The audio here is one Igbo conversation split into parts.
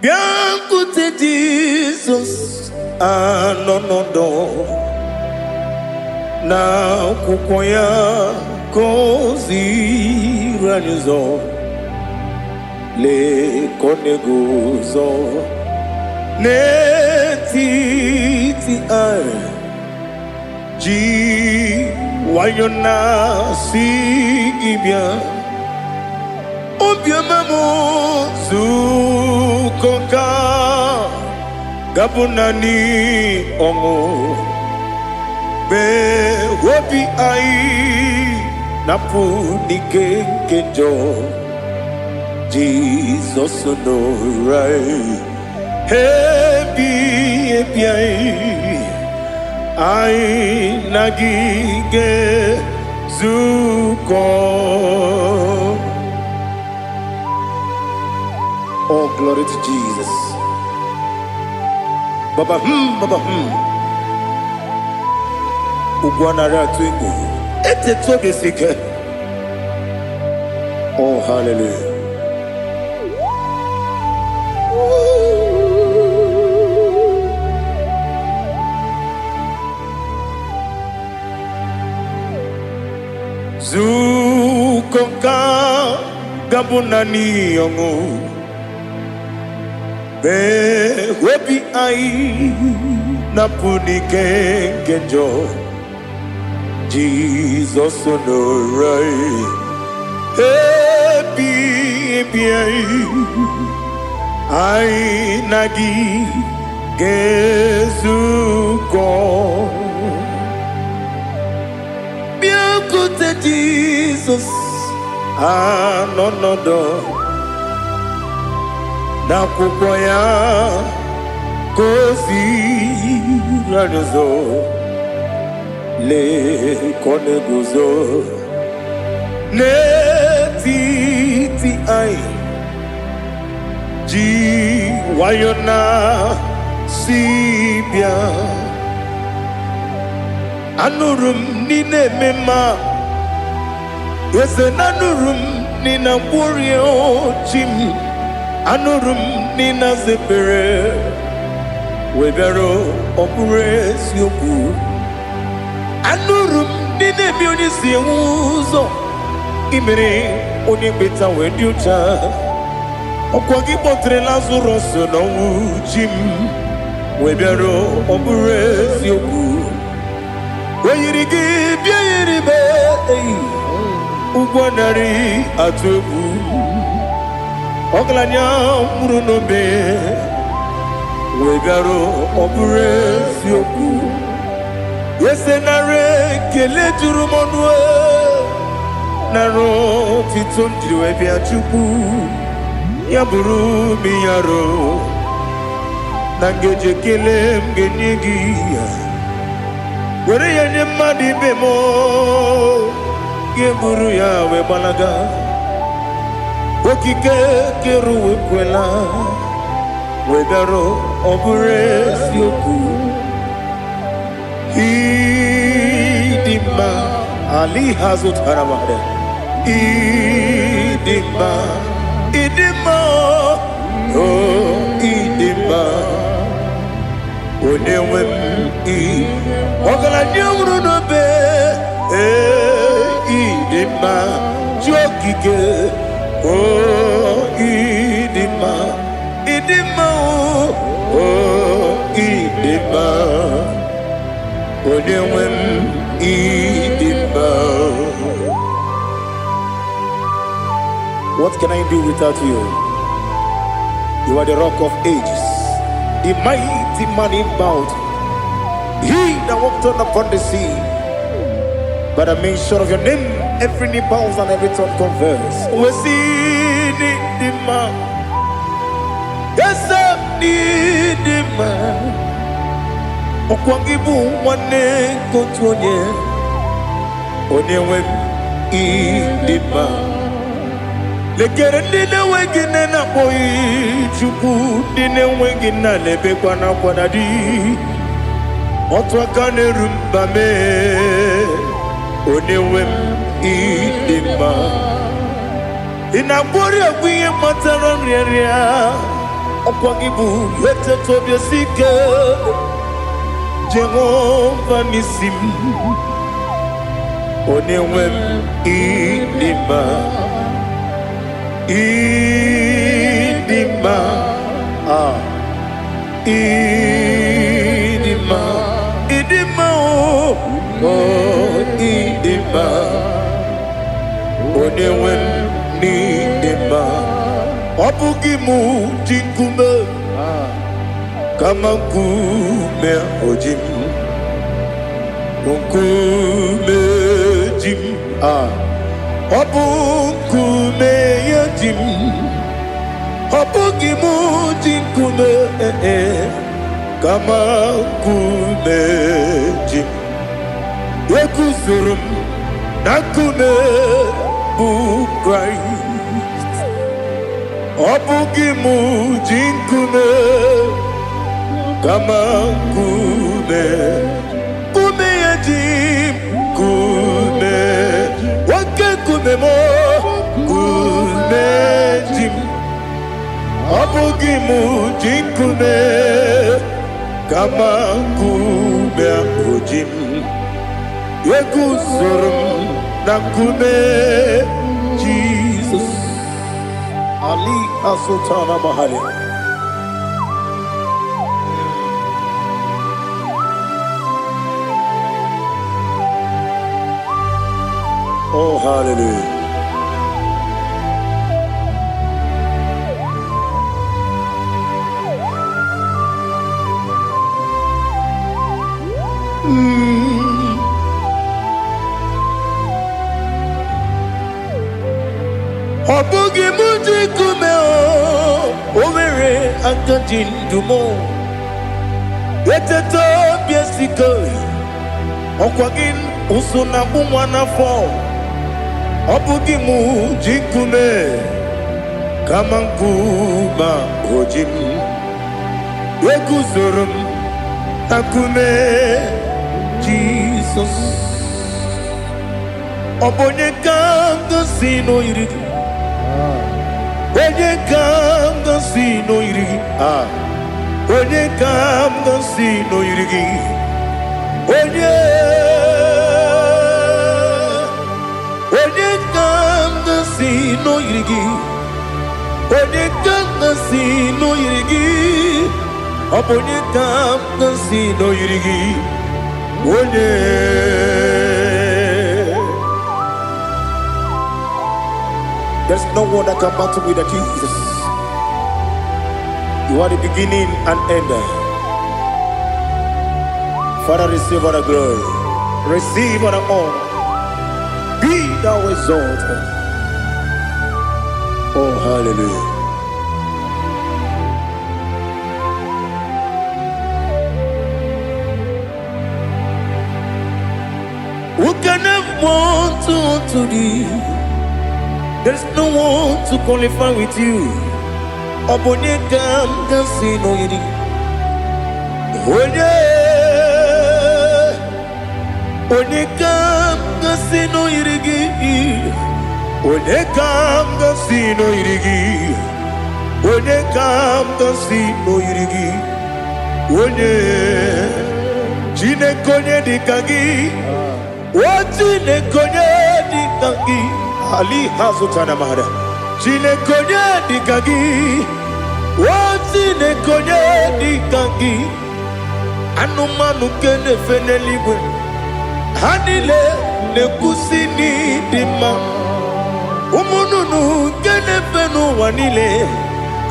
Bịakwute Jizọs, anọ n'ọdọ na akwụkwọ ya ka o ziri anyị ụzọ. Lee ka ọ na-eguzo n'etiti anyị, ji nwayọ na-asị gị bịa. Obiọma m, zukọ ka gabụ naanị ọṅụ mgbe obi anyị napụ n'ike nke njọ. Jizọs nọrọ anyị ebi ebi, anyị anyị na gị ga-ezukọ. Oh, glory to Jesus. Baba baba Ugwu anaghị atụ egwu. Eteta obi si ike. Oh, hallelujah. Zukọ nka gabụ naanị ọṅụ mee obi anyị napụ n'ike nke njọ. Jizọs nọrọ anyị ebi ebi, anyị anyị na gị ga-ezukọ. Bịakwute Jizọs, anọ n'ọdọ n'akwụkwọ ya ka o ziri anyị ụzọ. Lee ka ọ na-eguzo n'etiti anyị, ji nwayọ na si bịa. Anụrụ m n'ị na-eme mma, eze na anụrụ m n'ị na-agwọrịa chi m. Anụrụ m n'ị na-aza ekpere wee bịara. Ọ bụrụ eziokwu, anụrụ m n'ị na-eme onye si enwe ụzọ imere onye mkpeta wee dị ụcha. Ọkwa gị kpọtere Lazarọs n'ọnwụ, chi m, wee bịara. Ọ bụrụ eziokwu, o yiri gị bịa yiri be eyi ụgwọ narị atụ egwu. Ọgaranya nwụrụ n'obe wee bịara. Ọ bụrụ eziokwu, ese nara ekele juru m ọnụ, nara otito m jiri wee bịa. Chukwu, ya bụrụ m yaro na ngeji ekele m ga-enye gị ya, were ya nye mmadụ ibe m, ga-eburu ya wee gbalaga. Okike kere ụwa ekwela wee bịara. Ọ bụrụ eziokwu, ịdị mma ali ha zụtara mmadụ. Ịdị mma, ịdị mma, o ịdị mma, onye nwe m. Ị ọgaranya nwụrụ n'obe, ee, ịdị mma, chi okike, o ịdị mma, ịdị mma, o ịdị mma, onye nwe m, ịdị mma. What can I do without you? You are the Rock of Ages, the mighty man in battle, he that walked on upon the sea. By the mention of your name, every knee bows and every tongue confess. We see the man. Yes, the man. Ọkwa gị bụ nwanne nke otu onye, onye nwe m, ịdị mma. Lekere ndị na-enweghị nne na-akpọghị Chukwu, ndị na-enweghị nna na-ebekwa n'akwa na di otu aka na-eru mba mee. Onye nwe m, ịdị mma. Ị na-agwọrị ọgwụ ihe kpatara nrịanrịa. Ọkwa gị bụ eteta obi esi ike, Jehova n'isi m. Onye nwe m, ịdị mma, ịdị mma, ah, ịdị mma, ịdị mma, o oh, ịdị mma. Onye nwe m, n'ịdị mma. Ọ bụghị mụ ji nkume, kama nkume o ji m, nkume ji m, ah, ọ bụ nkume ya ji m. Ọ bụghị mụ ji nkume, eh, eh, kama nkume ji m. Eguzoro m na nkume bụ Kraịst. Ọ bụghị mụ ji nkume, kama nkume, nkume ya ji m. Nkume, nwoke nkume m, nkume ji m. Ọ bụghị mụ ji nkume, kama nkume ahụ ji m. Eguzoro m na nkume Jizọs. Ali Asultana Mahali. Oh, hallelujah. Ọ bụghị mụ ji nkume, o nwere aka ji ndụ m. Eteta obi esike, ọkwa gị ụsụ na-akpụ nwa n'afọ. Ọ bụghị mụ ji nkume, kama nkume o ji m. Eguzoro m na nkume Jizọs. Ọ bụ onye ka m gosi n'oyiri gị? Onye ka m gosi n'oyiri gị? Ah, onye ka m gosi n'oyiri gị? Onye, onye ka m gosi n'oyiri gị? Onye ka m gosi n'oyiri gị? Ọ bụ onye ka m gosi n'oyiri gị? Onye. There's no one that can battle with the Jesus. You are the beginning and end. Father, receive all the glory. Receive all the honor. Be thou exalted. Oh, hallelujah. Who can have one to thee? There's no one to qualify with you. Ọ bụ onye ka m ga-asị n'oyiri? Onye, onye ka m ga-asị n'oyiri gị? Onye ka m ga-asị n'oyiri gị? Onye ka m ga-asị n'oyiri gị? Onye, Chineke, onye dị ka gị? O Chineke, onye dị ka gị? Ali hazụtara mara. Chineke, onye dị ka gị? O Chineke, onye dị ka gị? Anụmanụ nke na-efe n'eluigwe, ha niile na-ekwusi n'ịdị mma. Ụmụ nnụnụ nke na-efe n'ụwa niile,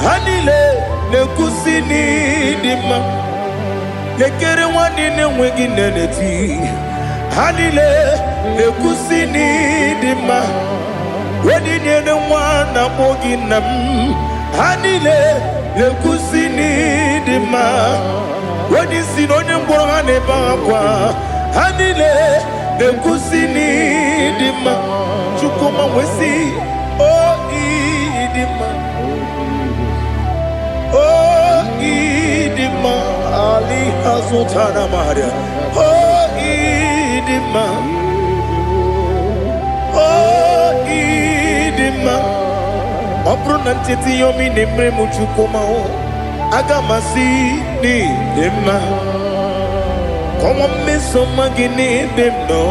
ha niile na-ekwusi n'ịdị mma. Lekere nwanne na-enweghị nne na-eti, ha niile na-ekwusi n'ịdị mma. Onye nyere nwa na-akpọ gị nna m, ha niile na-ekwusi n'ịdị mma. Onye isi na onye mkpọrọ, ha na-ebe akwa, ha niile na-ekwusi n'ịdị mma. Chukwuma wee o ịdị mma, o ịdị mma. Ali azụtara maria. O ịdị mma, o ịdị mma. Ọ bụrụ na ncheta ihe omi na-emere m, Chukwuma, o Aga m asị n'ịdị mma. Kọwa mmeso ọma gị n'ebe m nọ.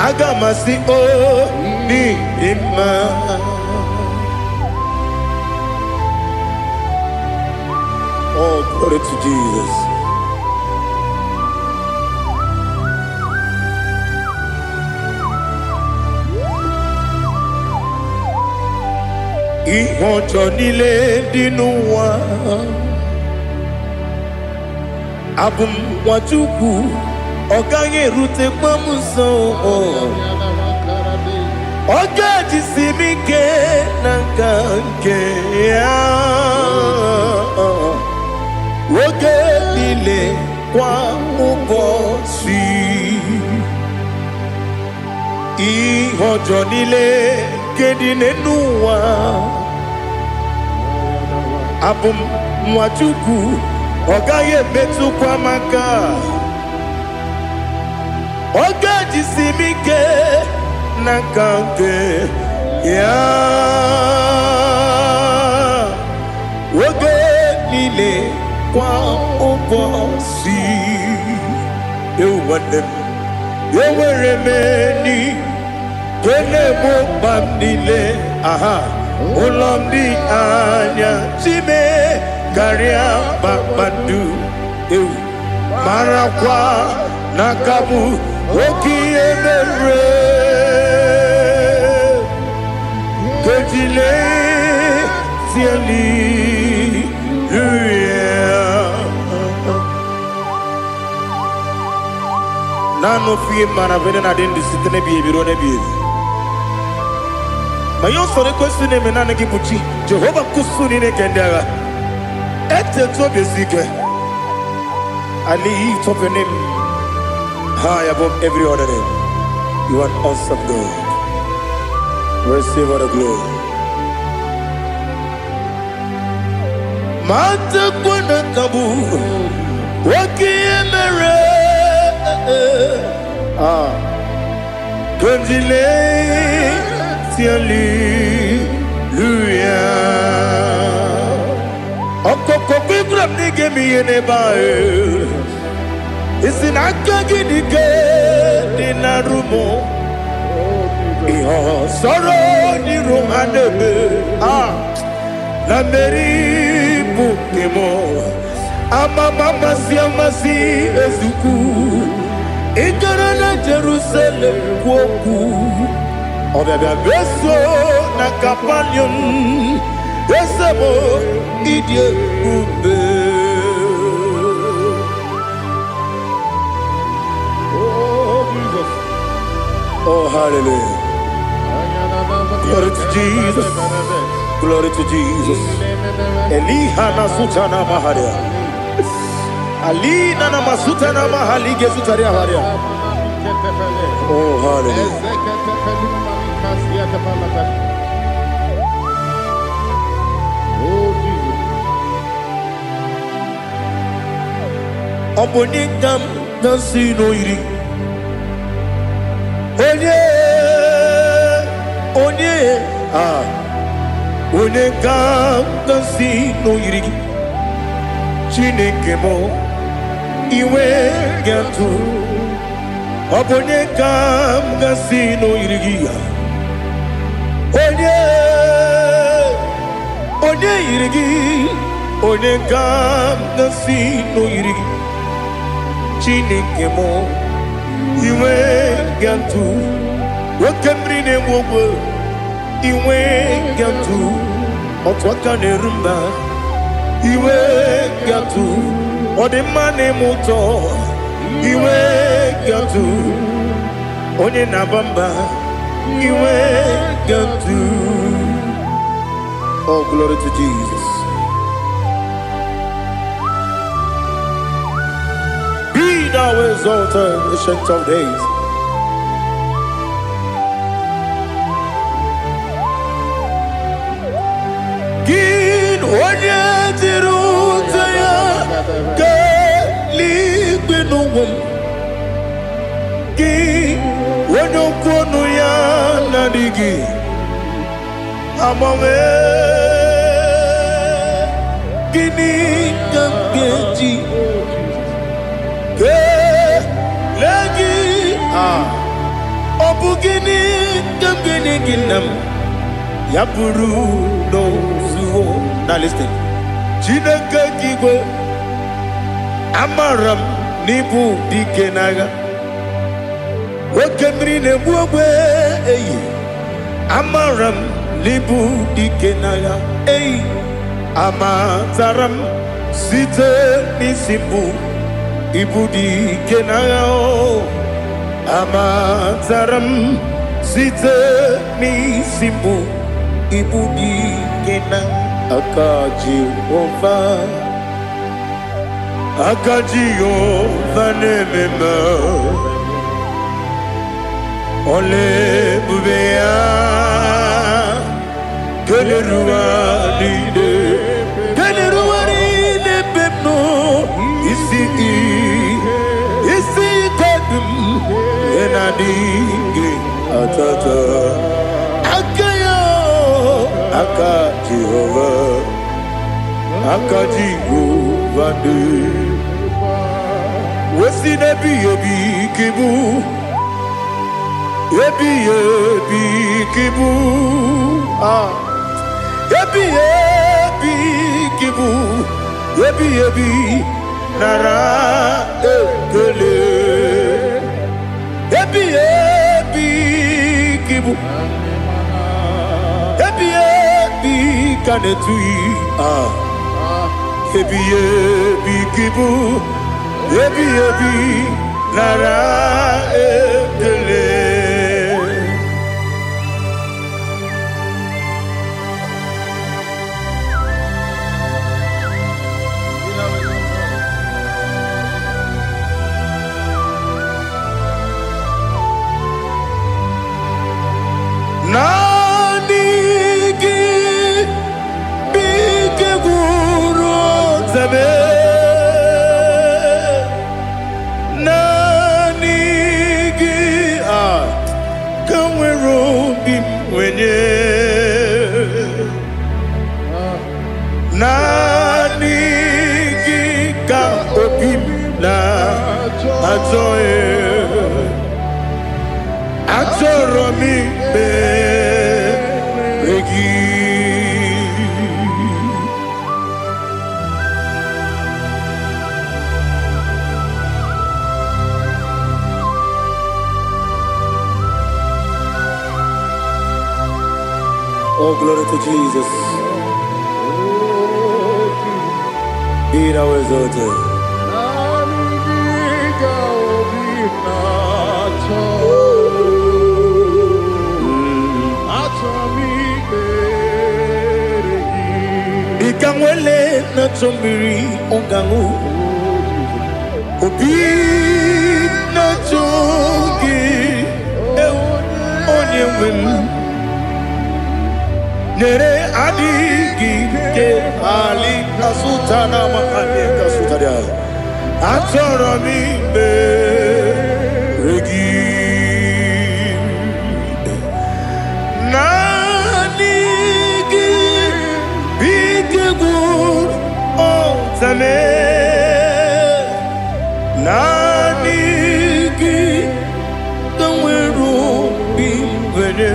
Aga m asị o n'ịdị mma. Oh, glory to Jesus. Ihe ọjọọ niile dị n'ụwa, abụ m nwa Chukwu, ọ gaghị erutekwa m nso. Ọ ga-ejisi m ike na nka nke ya oge niile, kwa ụbọchị. Ihe ọjọọ niile nke dị n'elu ụwa, abụ m nwa Chukwu, ọ gaghị emetụkwa m aka. Ọ ga-ejisi m ike n'aka nke ya oge niile, kwa ụbọchị. Ewu nwanne m, enwere m enyi nke na-egbo mkpa m niile. Aha ụlọ m dị anya chime karịa kpakpando. Ewu, marakwa n'aka bụ oke ihe mere kejile hallelujah. Naanị ofu ihe mara bụ na adị ndụ site n'ebighị ebi ruo n'ebighị ebi. Ma ihe usoro ekwesị na-eme, naanị gị bụ chi Jehova nkusu niile nke ndị agha. Etetu obi esi ike. I lift up your name high above every other name. You are an awesome God. Receive all the glory. Matakwa na ka bụ oke ihe mere. Ah, kandile hallelujah. Ọkọkọ kwigwara m na ị ga-eme ihe n'ebe ahụ. Isi na aka gị dị ike dị na rumo. Ihe ọsọrọ n'iru ha na-eme. Ah, na mmeri bụ nke m. Amama amasị amasị ezukwu. Ị gara na Jerusalem kwuo okwu. Ọbịabịa beso na Kapanium. Eze m, ịdị ebube. Oh, Jesus. Oh, hallelujah. Glory to Jesus. Glory to Jesus. Eliha na sutana maharia. Alina na masutana mahali gezutaria haria. Oh, hallelujah. Oh, Jesus. Ọ bụ onye ka m na-asị n'oyiri? Onye, onye, ah, onye ka m na-asị n'oyiri gị? Chineke m, iwe ga-atụ. Ọ bụ onye ka m ga-asị n'oyiri gị ya? Onye, onye yiri gị? Onye ka m ga-asị n'oyiri gị? Chineke m, iwe ga-atụ. Oke mmiri na-egbu ogwe, iwe ga-atụ. Otu aka na-eru mba, iwe ga-atụ. Ọ dị mma na-eme ụtọ, iwe ga-atụ. Onye na-aba mba, iwe ga-atụ. Oh, glory to Jesus. Be thou exalted, Ancient of Days. Gị onye jiri ute ya kelee n'ụwa m, gị onye okwu ọnụ ya na-adịghị agbanwe. Gịnị ka m ga-eji kelee gị? Ah, ọ bụ gịnị ka m ga-enye gị, nna m, ya bụrụ n'ozuo? Now listen. Chineke gị igwe, amara m n'ịbụ dike n'agha, oke mmiri na-egbu ogbe eyi. Amara m n'ịbụ dike n'agha eyi. Amatara m site n'isi mbụ, ịbụ dike n'agha o. Amatara m site n'isi mbụ, ịbụ dike na aka Jehova. Aka Jehova na-eme mma. Ọla ebube ya keleruwa niile, keleruwa niile ebe m nọ. Isi isi ike dị m na-adịghị atata aka ya. Aka Jehova, aka Jehova dị wesi n'ebighị ebi ka ịbụ, ebighị ebi ka ịbụ. Ah, ebighị ebi ka ịbụ, ebighị ebi, nara ekele. Ebighị ebi ka ịbụ, ebighị ebi ka na-etughị. Ah, ebighị ebi ka ịbụ, ebighị ebi, nara ekele. Naanị gị bụ ike gwụrụ ọtebe. Naanị gị a ka nwere obi m nwenye. Naanị gị ka obi m na-achọ. Achọrọ m ikpere gị. Oh, glory to Jesus. Be thou exalted. Naanị gị ka obi na-achọ. Achọrọ m ikpere gị. Dịka nwele na-achọ mmiri ọ ga-aṅụ, obi na-achọ gị, ewu, onye nwe m. Nyere adịghị ike ali kasụta na makani kasụtara. Achọrọ m ikpere gị. Naanị gị bụ ike gwụrụ ọtame. Naanị gị ka nwere obi nwere.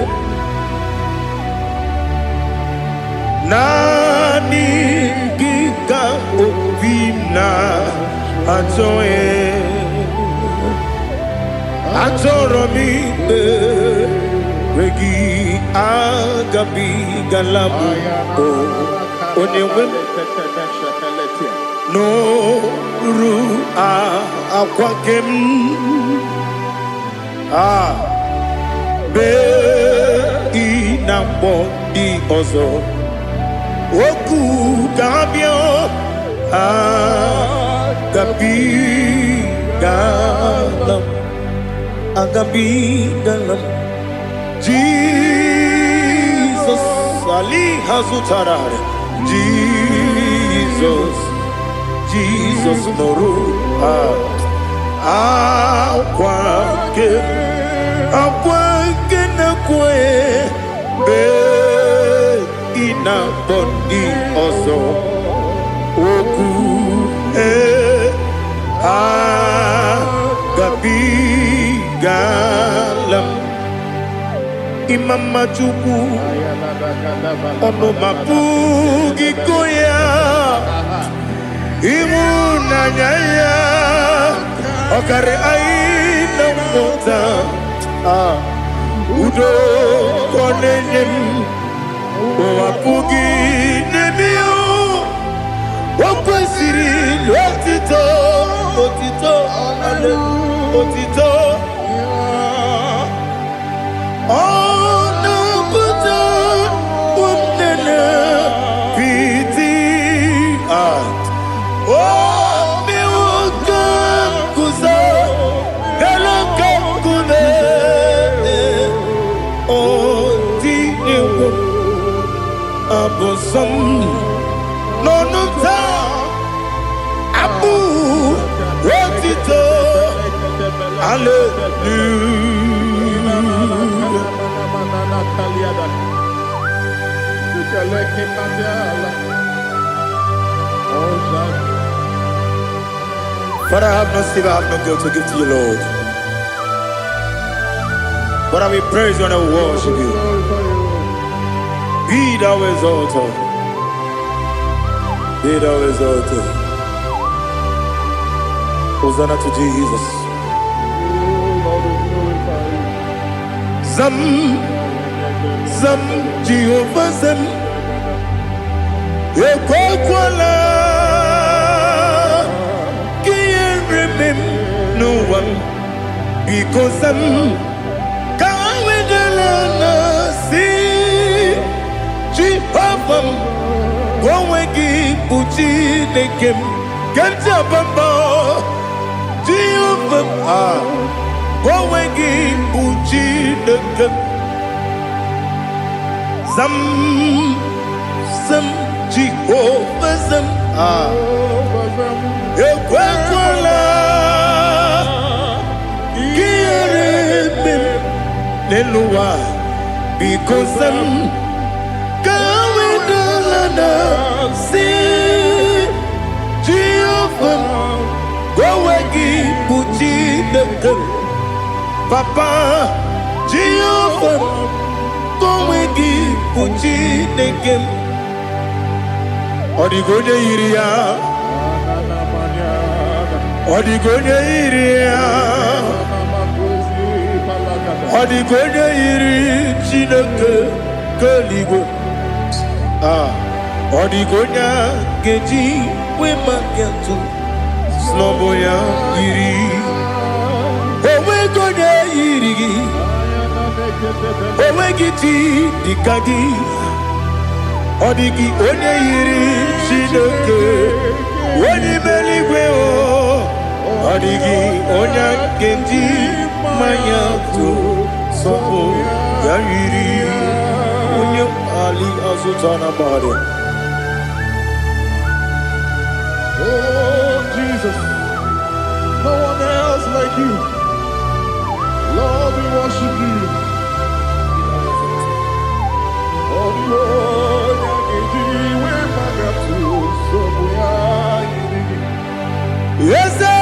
Naanị gị ka obi m na-achọ. Achọrọ m ikpere gị. Agabigala m o, onye nwe m, n'oru akwa nke m a bee ị na-akpọ ndị ọzọ okwu ka ha bịa. Agabigala m, agabigala m. Jizọs ali ha zụtara. Jizọs, Jizọs, nụrụ akwa nke, akwa nke na-ekwe mgbe ị na-akpọ ndị ọzọ. Okwu agabigala m. Ịma mma Chukwu, ọnụ m apụghị ịkọ ya. Ịhụnanya ya ọkarị anyị na mmụta. Ah, udo ka ọ na-enye m, ụwa apụghị n'ebe ya. O kwesịrị otito, otito, otito. Ọ na-apụta nne piti. Ah, o mewo ka m guzo elu ka nkume. O tinyewo abụ nsọ m n'ọnụ m taa, abụ otito, hallelujah. Father, I have no silver, I have no gold to give to you, Lord. But I will praise you and I will worship you. Be thou exalted. Be thou exalted. Hosanna to Jesus. Zam, Zam, Jehovah Zam. Ekwekwala ka ihere mee m n'ụwa m. Biko zam, ka wedala na si Jehova m, ka onwe gị bụ Chineke m. Ke ntị abamba Jehova m, ah, ka onwe gị bụ Chineke m. Zam, zam, Jehova zam, ah, ekwekwala ka ihere mee m n'elu ụwa. Biko zam, ka wedala na si Jehova m, ka onwe gị bụ Chineke m. Papa, Jehova m, ka onwe gị bụ Chineke m. Ọ dịghị onye yiri ya, ọ dịghị onye yiri ya, ọ dịghị onye yiri Chineke nke eluigwe. Ah, ọ dịghị onye a ga-eji wee maka atụ snọbụ ya yiri. Onweghị onye yiri gị, onweghị chi dịka gị. Ọ dịghị onye yiri Chineke onye ime eluigwe o. Ọ dịghị onye a ga-eji mmanya tụ sọpụ ya yiri onye ali azụta na mmadụ. Oh, Jesus, no one else like you. Lord, we worship you. Oh, the onye ga-eji wee maka tụ ya yiri gị. Eze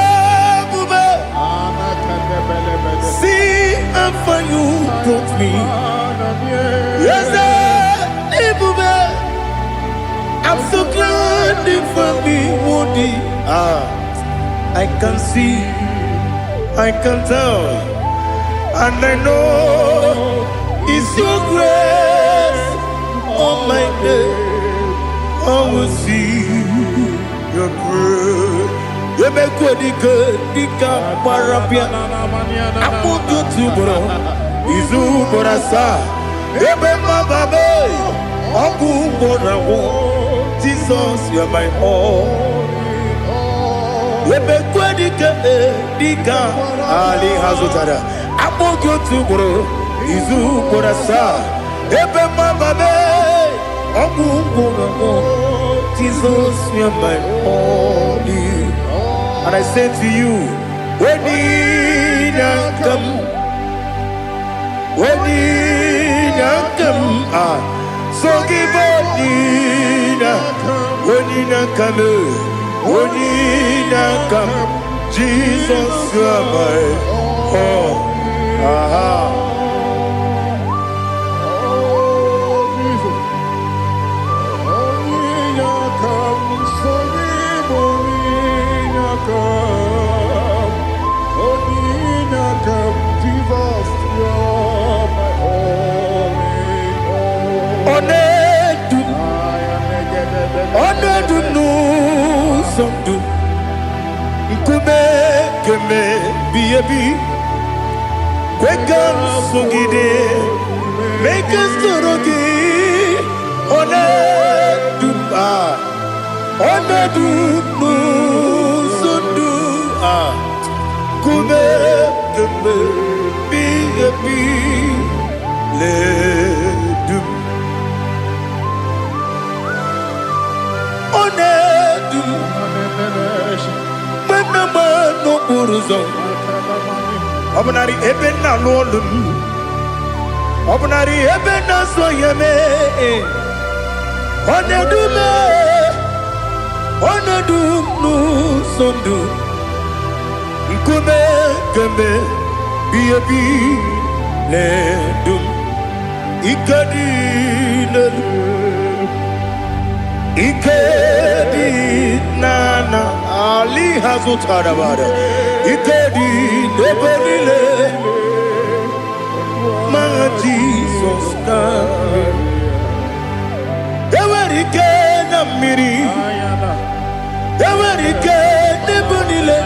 ebube, see how far you brought me. Eze ebube, I'm so glad you found me worthy. Ah, I can see, I can tell, and I know it's your grace on my day. I will see your grace. Emekwe dike dịka gbara bịa akpụkpọ otu ugboro, izu ugboro asaa, ebe mmaba ọgwụ ugboro agwụ. Jesus, you are my all. Emekwe dike dịka ali ha zụtara akpụkpọ otu ugboro, izu ugboro asaa, ebe mmaba ọgwụ ugboro agwụ. Jesus, you are my all. And I say to you, when you come, when you come, ah, so give up, Onye na-aka m, onye na-aka m. Jesus, you are my all. Aha. Oh, Jesus. Onye na-aka m, sọ gị bụ onye na-aka m. Onye na-aka m, Jesus, you are my all in all. Ọ na-edu m, ọ na-edu m n'ụzọ ndụ. Nkume keme bi ebi. Kwe ka m sogide, mee ka m soro gị. Ọ na-edu m, ah. Ọ na-edu m n'ụzọ ndụ. Ah. Nkume keme bi ebi na-edu m. Ọ na-edu m mgbe m na-agba n'okporo ụzọ. Ọ bụnarị ebe m na-alụ ọlụ m, ọ bụnarị ebe m na-asọ ya mee, ọ na-edu m, ọ na-edu m n'ụzọ ndụ. Nkume kemgbe bi ebi na-edu m. Ike dị n'elu, ike dị n'ana ali ha zụtara bara. Ike dị n'ebe niile ma Jizọs karịrị. Enwere ike na mmiri, enwere ike n'ebe niile.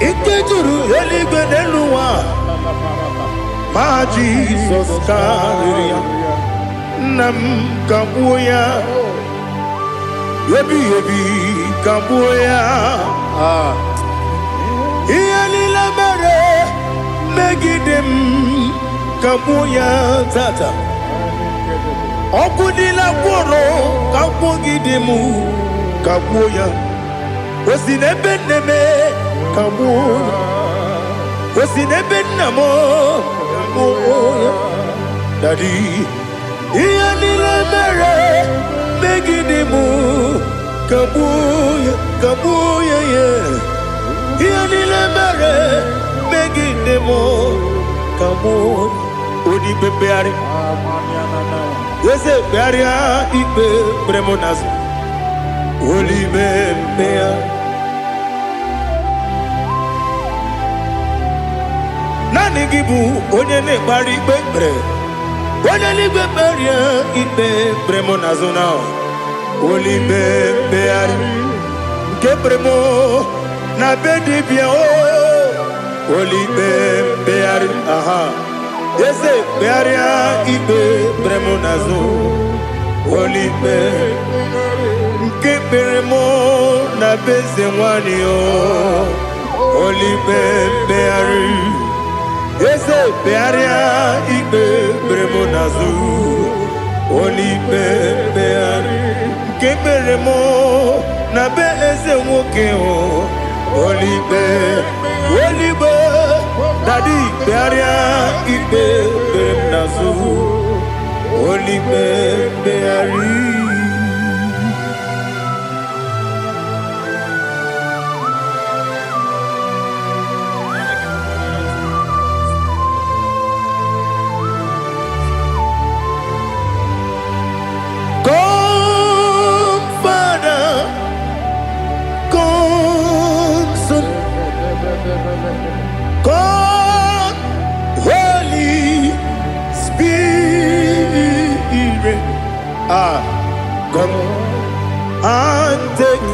Ike juru eluigwe n'elu ụwa ma Jizọs karịrị ya. Nna m, ka gbuo ya ebighị ebi, ka gbuo ya. Ah. Ihe niile mere megide m, ka gbuo ya tata. Ọkụ niile gwụrụ ka gwugide m, ka gbuo ya. O si n'ebe nne m, ka gbuo ya. O si n'ebe nna m, ka gbuo ya. Daddy, ihe niile mere megide m, ka gbuo ya, ka gbuo ya ya. Ihe niile mere megide m, ka gbuo ya. Onye ikpe mkpegharị, eze, kpegharịa ikpe kpere m n'azụ. Olime mkpegharị. Naanị gị bụ onye na-ekpegharị ikpe kpere. Onye n'igwe, kpegharịa ikpe kpere m n'azụ na olime mkpegharị nke kpere m na be dibịa o. Olime mkpegharị, aha. Eze, kpegharịa ikpe kpere m n'azụ. Olime nke kpere m na be eze nwanyị o. Olime mkpegharị. Eze, kpegharịa ikpe kpere m n'azụ. Olime mkpegharị nke kpere m na be eze nwoke o. Olime, olime. Daddy, kpegharịa ikpe kpere m n'azụ. Olime mkpegharị. Come, Father, come, Son, come, Holy Spirit. Ah, come and take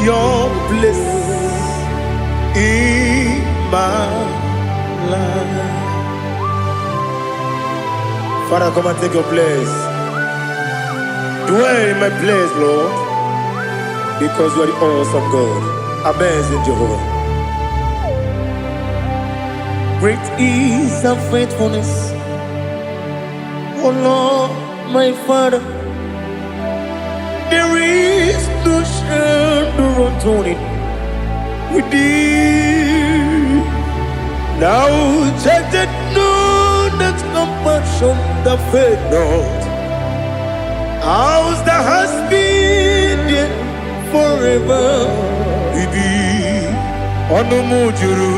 your place in my life. Father, come and take your place. Dwell in my place, Lord, because you are the awesome God, amazing Jehovah. Great is thy faithfulness, O Lord, my Father. There is no shadow of turning with thee. Thou changest not thy compassions, they fail not. As thou hast been forever. Ibi ọnụ m juru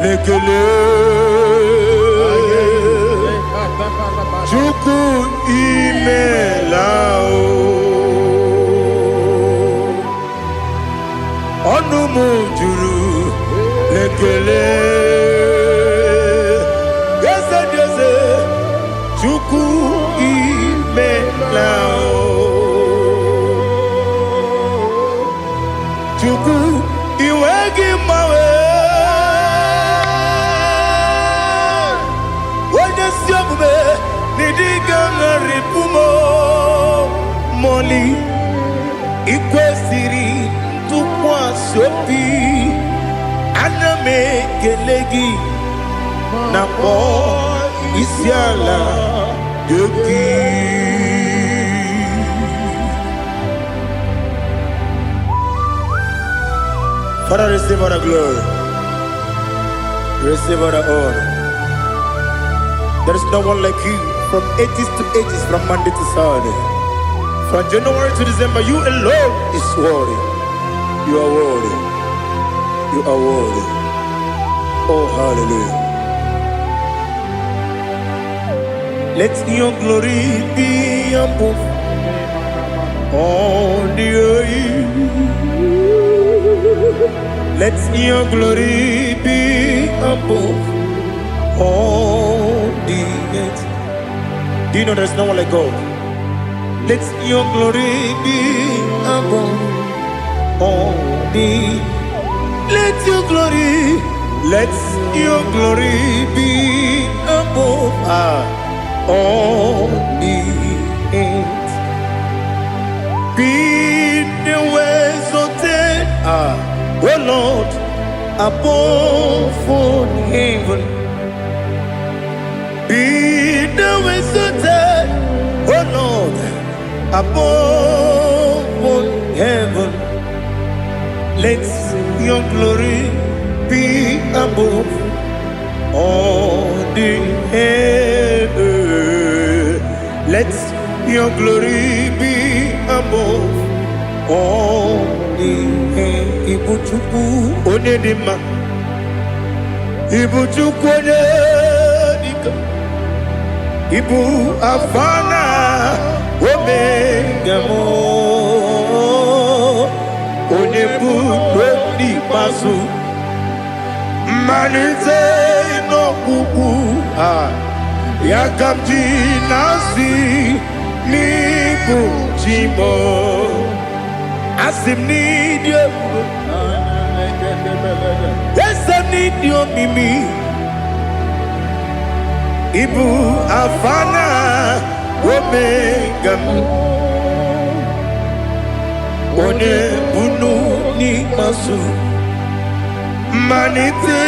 n'ekele. Chukwu imela o. Ọnụ m juru n'ekele. Eze dị eze, Chukwu imela o. Chukwu iwe gị mgbanwe. Onye si omume n'ịdịga ṅarịpụ m mọli ị kwesịrị ntụkwasị obi ana m ekele gị na kpọọ isi ala gị. Father, receive all the glory, receive all the honor. There is no one like you from ages to ages, from Monday to Saturday. From January to December, you alone is worthy. You are worthy. You are worthy. Oh, hallelujah. Let your glory be above all the earth. Let your glory be above all the earth. Do you know there's no one like God? Let your glory be above all the. Let your glory, let your glory be above all the earth. Be the exalted, O Lord, above all heaven. Be thou exalted, O Lord, above all heaven. Let your glory be above all the earth. Let your glory be above all the earth. Ibu Chukwu onye dị mma, Ibu Chukwu onye dike. Ibu Alfa na Omega m, onye bụ n'ikpeazụ, mmalite n'ọgwụgwụ a, ya ka m ji na-asị n'ịbụ chi m. Asị m n'ịdị ebube, eze m n'ịdị omimi, Ibu Alfa na Omega m, onye bunu n'ikpeazụ, mmalite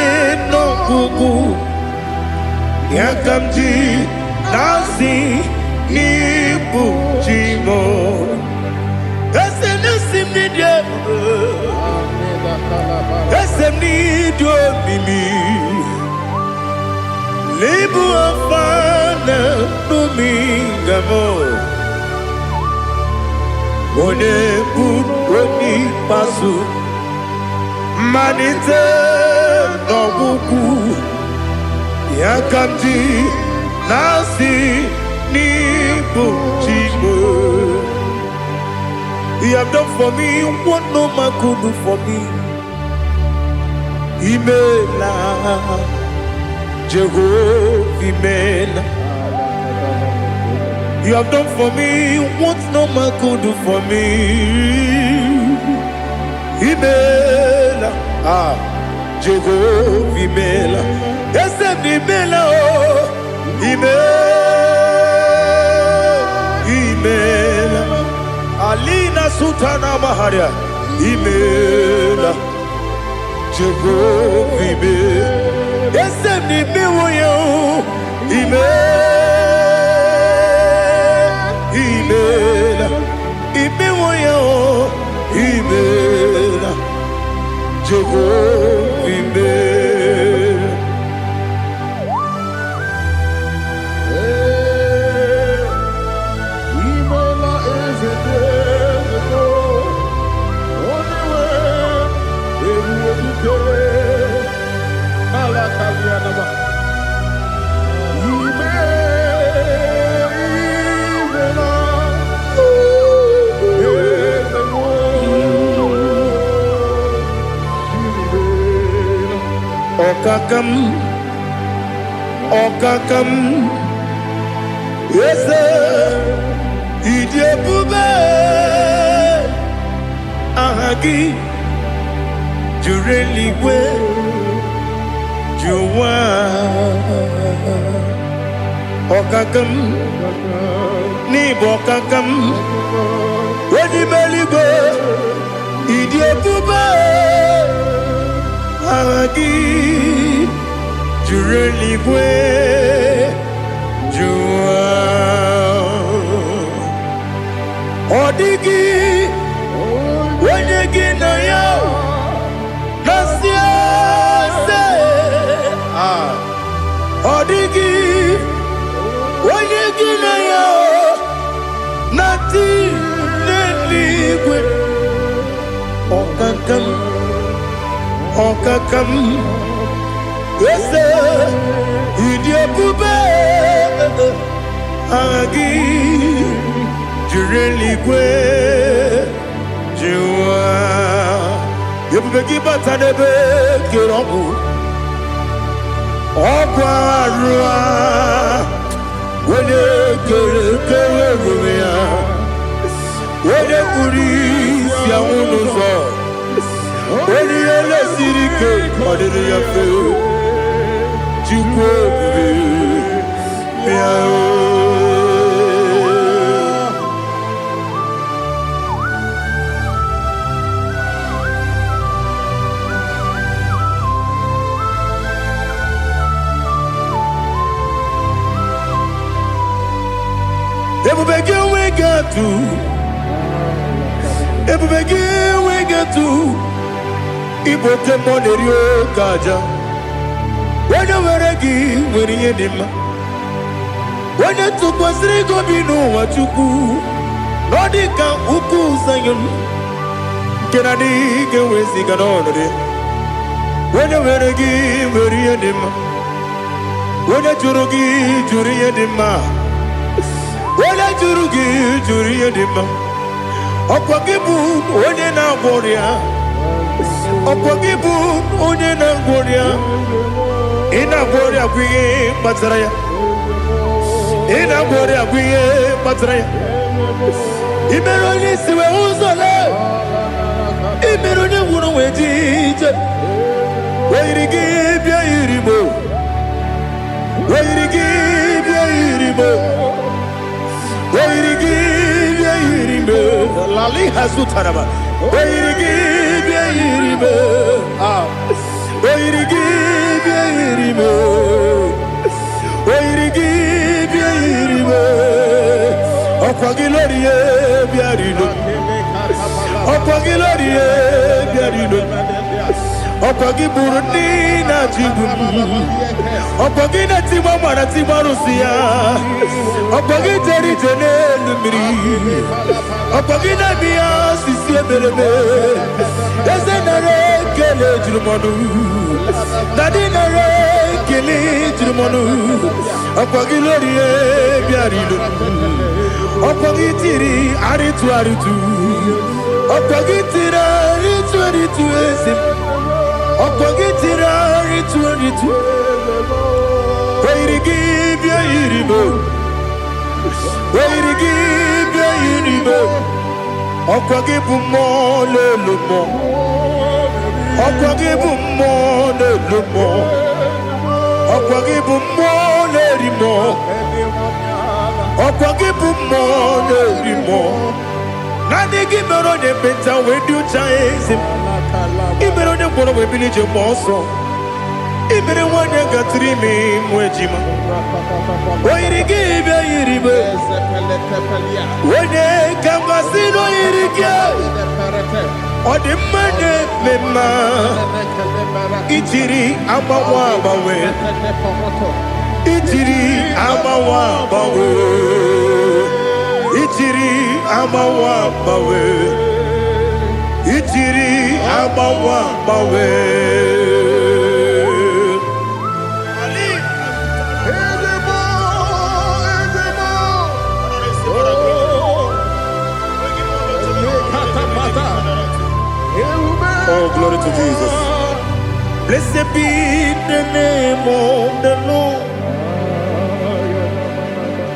n'ọgwụgwụ, ya ka m ji na-asị n'ịbụ chi m. Eze na-esi m n'ịdị ebube, eze m n'ịdị omimi, Ibu Alfa na Omega m, onye bụ onye ikpeazụ, mmalite n'ọgwụgwụ, ya ka m ji na-asị n'ịbụ chi m. You have done for me what no man could do for me. Imela, Jehovah, Imela. You have done for me what no man could do for me. Imela, Jehovah, Imela. Eze m Imela, oh, Imela, Imela. Alina Sultana Maharia, Imela, Jehovah, Imela. Eze m imewo ya, oh, Imela, Imela, imewo ya, oh, Imela, Jehovah, Imela. Imela eze dị eze. Ọkaka m, ọkaka m, eze, ịdị ebube, aha gị juru eluigwe ju ụwa. Ọkaka m, n'ịbụ ọkaka m, onye ime eluigwe, ịdị ebube, aha gị juru eluigwe ju ụwa. Ọ dịghị onye gị na ya na-asị eze. Ah. Ọ dịghị onye gị na ya na-atị n'eluigwe. Ọkaka m, ọkaka m, eze, ịdị ebube, aha gị juru eluigwe ju ụwa. Ebube gị bata n'ebe kere ọgwụ, ọgwụ arụ a, onye kere kere onwe ya, onye kpuru isi anwụ n'ụzọ, onye ihe lesiri ike ọ dịrị ya mfe. Chukwu ebube, bịa o. Ebube gị enweghị atụ, ebube gị enweghị atụ. Ịbụ oke mmụọ na-eri oke aja. Onye nwere gị nwere ihe dị mma. Onye tụkwasịrị gị obi n'ụwa, Chukwu, na ọ dị ka ugwu Zayọn nke na adịghị ga-eweziga n'ọnọdụ ya. Onye nwere gị nwere ihe dị mma. Onye jụrụ gị jụrụ ihe dị mma. Onye jụrụ gị jụrụ ihe dị mma. Ọkwa gị bụ onye na-agwọ ọrịa. Ọkwa gị bụ onye na-agwọ ọrịa. Ị na-agwọ ọrịa bụ ihe kpatara ya. Ị na-agwọ ọrịa bụ ihe kpatara ya. Ị mere onye isi wee ụzọ lee. Ị mere onye ngwụrụ wee ji ije. O yiri gị bịa yiri mo. O yiri gị bịa yiri mo. O yiri gị bịa yiri mo. Lali hazutaraba. O yiri gị bịa yiri mo. Ah. O yiri gị bịa yiri mo. O yiri gị bịa yiri mo. Ọkwa gị lórí ihe bịa rilo. Ọkwa gị lórí ihe bịa rilo. Ọkwa gị bụrụ ndị na-achịgbu m. Ọkwa gị na-etigba mara tigba arụsị ya. Ọkwa gị jere ije n'elu mmiri. Ọkwa gị na-eme ya osisi emereme. Eze, nara ekele juru m ọnụ. Daddy, nara ekele juru m ọnụ. Ọkwa gị lórí ihe bịara ilo. Ọkwa gị tiri arịtụ arịtụ. Ọkwa gị tiri arịtụ arịtụ, eze m. Ọkwa gị tiri arịtụ arịtụ. O yiri gị bịa yiri m. O yiri gị bịa yiri m. Ọkwa gị bụ mmụọ n'elu mmụọ. Ọkwa gị bụ mmụọ n'elu mmụọ. Ọkwa gị bụ mmụọ na-eri mmụọ. Ọkwa gị bụ mmụọ na-eri mmụọ. Naanị gị mere onye ekpenta wee dị ụcha, eze m. Ị mere onye ngwọrọ wee bili ije mgbe ọsọ. Ị mere nwanyị gatụrụ ime mụ ejima. O yiri gị bịa yiri m. Onye ka m gasị na o yiri gị? Ọ dị mma na-eme mma. Ijiri agbanwe agbanwe. Ijiri agbanwe agbanwe. Ijiri agbanwe agbanwe. Ijiri agbanwe agbanwe. Ali. Ezebo, Ezebo. Oh, Lekatapata. Ewube. Oh, glory to Jesus. Blessed be the name of the Lord.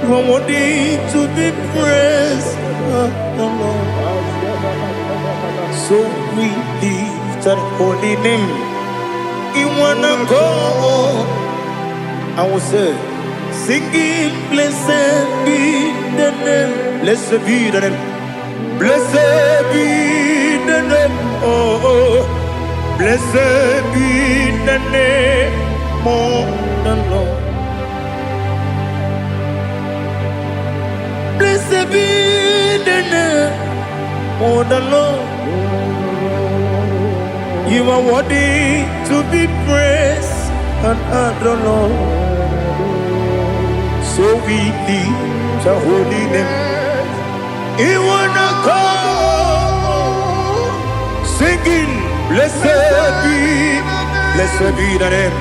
You are worthy to be praised, the Lord. So we lift that holy name in one accord. I will say, singing, blessed be the name, blessed be the name, blessed be the name, oh, blessed be the name of the Lord. Blessed be the name of the Lord. You are worthy to be praised and adored, Lord. So we lift the holy name. In one accord, singing, blessed be the name. Blessed be the name.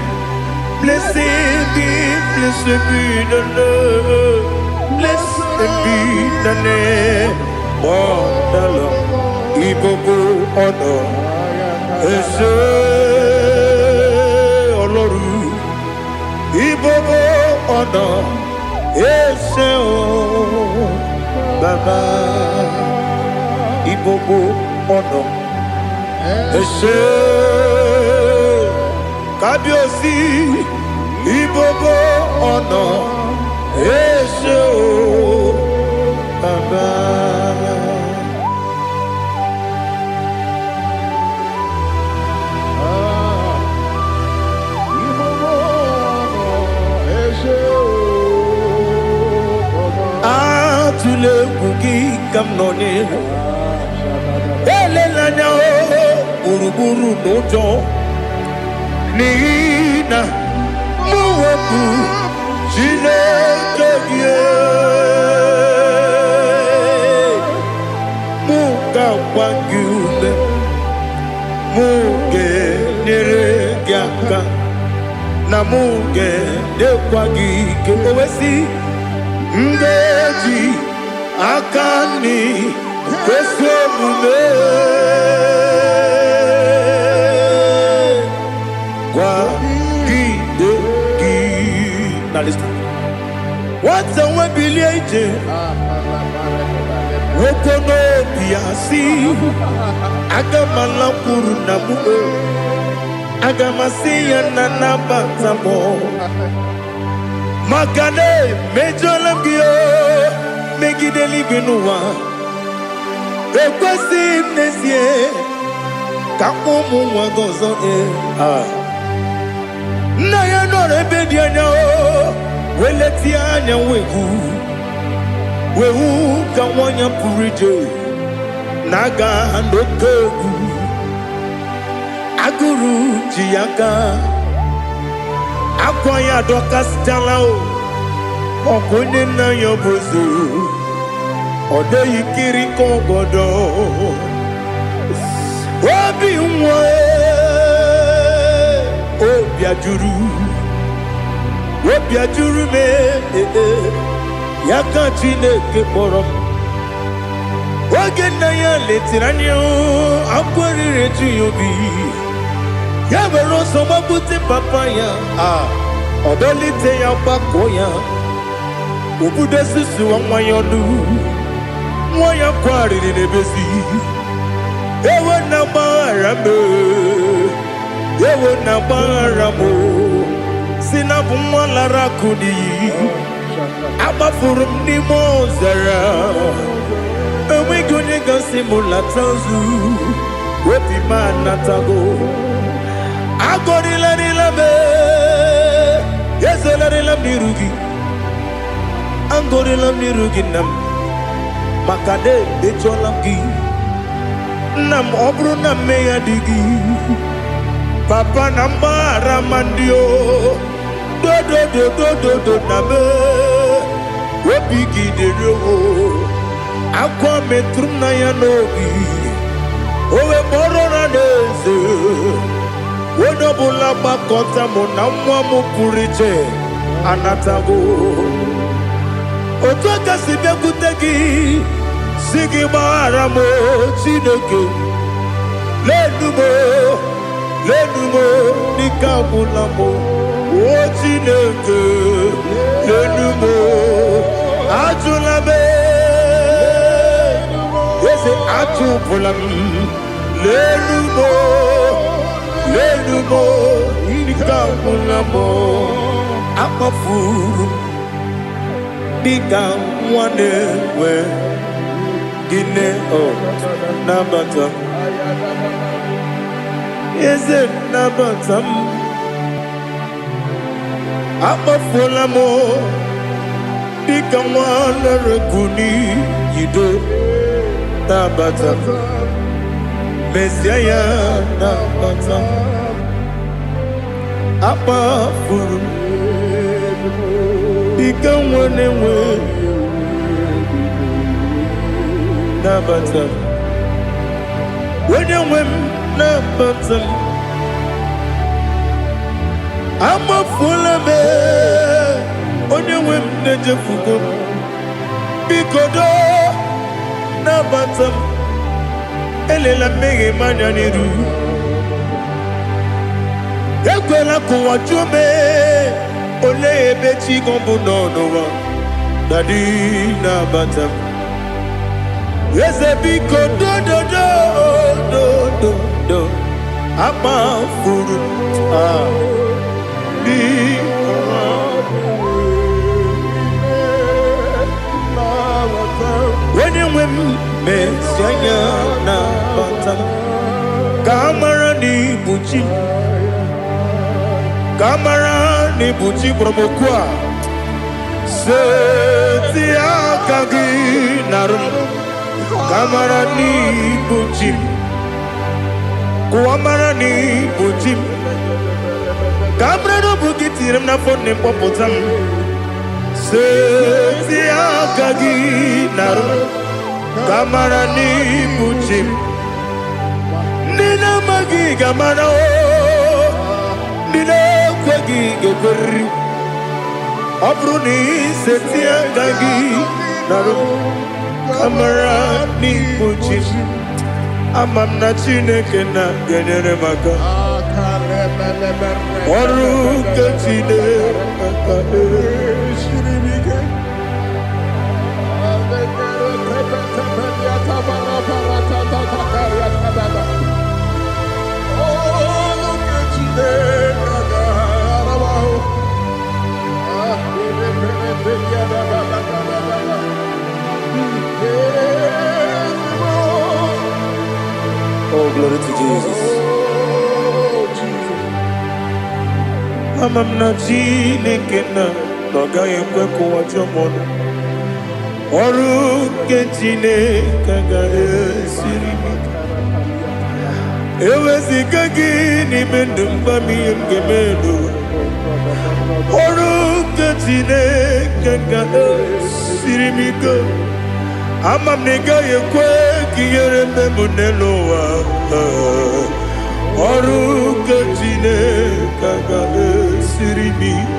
Blessed be the name of the Lord. Ibobo ọ̀nà ẹ ṣé Ọlọ́run. Ibobo ọ̀nà ẹ ṣé o Bàbá. Ibobo ọ̀nà ẹ ṣé Kábíyèsí. Ibobo ọ̀nà ẹ ṣé o Bàbá. Ibobo ọ̀nà ẹ ṣé o Bàbá. Atụla egwu gị ka m nọ n'ihu. Elela anya o gburugburu n'ụjọ n'ihi na mụ bụ Chineke gị. Mụ ga-agba gị ume, mụ ga-enyere gị aka, na mụ ga-enyekwa gị ike. O wee sị, m ga-eji aka nri kwesị omume kwagide gị. Now listen. Nwata nwe bilie ije nwoke n'obi ya si aga m alakwuru na mụ o. Aga m asị ya na nabata m maka na emejọla m gị o megide eluigwe n'ụwa ekwesịghị m n'ezie ka mkpọ ụmụ nwa gị ọzọ ee. Ah. Nna ya nọrọ ebe dị anya o wee letie anya wee hụ wee hụ ka nwa ya pụrụ ije na-aga n'oke egwu agụrụ ji ya aka akwa ya adọkasịchala o ọkụ onye nna ya bụ eze ọ dịghị kiri ka ọgọdọ obi nwa obi ajụrụ obi ajụrụ m ee, ya ka Chineke kpọrọ m oge nna ya letiri anya akwa riri eju ya obi ya were ọsọ gbapute papa ya a ọ dọlite ya gbakọ ya obudo susuwa nwa ya ọnụ nwa ya kwarịrị n'ebezi ewo na gbaghara m ewo na gbaghara m si na bụ nwa lara akụ n'iyi agbafuru m n'ime ọzara enweghị onye gasị m lata ozu obi m anatago agọrịlarịla m ezelarịla m n'iru gị agọrịla m n'iru gị nna m maka na emejọla m gị nna m ọ bụrụ na mmehie dị gị papa na mgbaghara ma ndị o dodododododo na m obi gị dịrị o akwa metụrụ m na ya n'obi o wee kpọrọ na n'eze onye ọbụla gbakọta mụ na nwa m pụrụ iche anatago otu aka si bịakwute gị si gị gbaghara m o, Chineke lenu m o, lenu m o, Ike agwụla m o. O Chineke, lenu m o. Ajụla m eze, achụpụla m. Lenu m o, lenu m o, ike agwụla m o. Akpafuru m dịka nwa na-enwe gịnị o. Nabata m, eze, nabata m. Akpafuola m dịka nwa na-ereku n'iyido. Nabata m, mezie ya, nabata m. Akpafuru m dịka nwa na-enwe, nabata m. Onye nwe m, nabata m. Amafuola m, onye nwe m, na-ejefugo m. Biko doo, nabata m. Elela mmehie m anya n'iru. Ekwela ka ụwa jụọ m, olee ebe chi gị bụ nọ n'ụwa? Daddy, nabata m. Eze, biko, dododo dododo. Akpafuru ah biko. Onye nwe m, mezie anya, nabata m, ka a mara na ibu chi m, ka a mara na ibu chi kpọrọ m okwu a. Seti aka gị narụ m, ka a mara na ibu chi m, ka ụwa mara na ibu chi m, ka a mara na ọ bụ gị tinyere m n'afọ nne m, kpọpụta m. Seti aka gị narụ m, ka a mara na ibu chi m. Ndị na-amaghị ga-amara o, ndị na-ekweghị ga-ekweriri. Ọ bụrụ na iseti aka gị narụ m, ka mara n'ibu chi m. Ama m na Chineke na ga-enyere m aka. Ọrụ nke Chineke. Siri m ike. Ọrụ nke Chineke ga-ara m ahụ. Ah, ebe mere ebe ya da ba ba ba ba ba ba. Ezigbo. Oh, glory to Jesus. Oh, Jesus. Ama m na Chineke na ọ gaghị ekwe ka ụwa jụọ m ọnụ. Ọrụ nke Chineke agaghị esiri m ike. Eweziga gị n'ime ndụ m, gwa m ihe m ga-eme n'ụwa. Ọrụ nke Chineke ga-esiri m ike. Ama m na ị gaghị ekwe ka ihere mme m n'elu ụwa. Ọrụ nke Chineke ga-esiri m ike.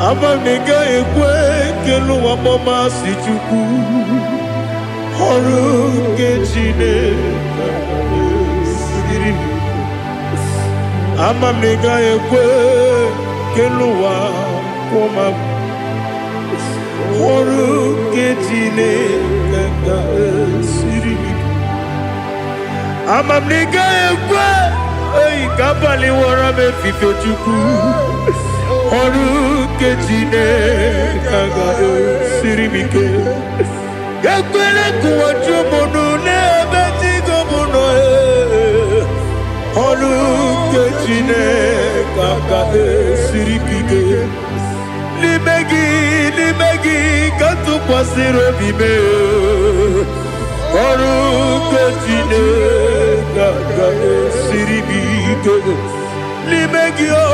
Ama m na ị gaghị ekwe ka elu ụwa kpọmasị Chukwu. Ọrụ nke Chineke ga-esiri m ike. Ama m na ị gaghị ekwe ka elu ụwa kwụọ m. Ọrụ nke Chineke ga-esiri m ike. Ama m na ị gaghị ekwe eyi ka abalị wọrọ m efife. Chukwu, ọrụ nke Chineke ga-esiri m ike. Ekwele ka ụwa jụọ m ọnụ n'ebe chi gị bụ nọ. Ee. Ọrụ nke Chineke ga-esiri m ike. N'ime gị, n'ime gị ka m tụkwasịrị obi m. Ọrụ nke Chineke ga-esiri m ike. N'ime gị o,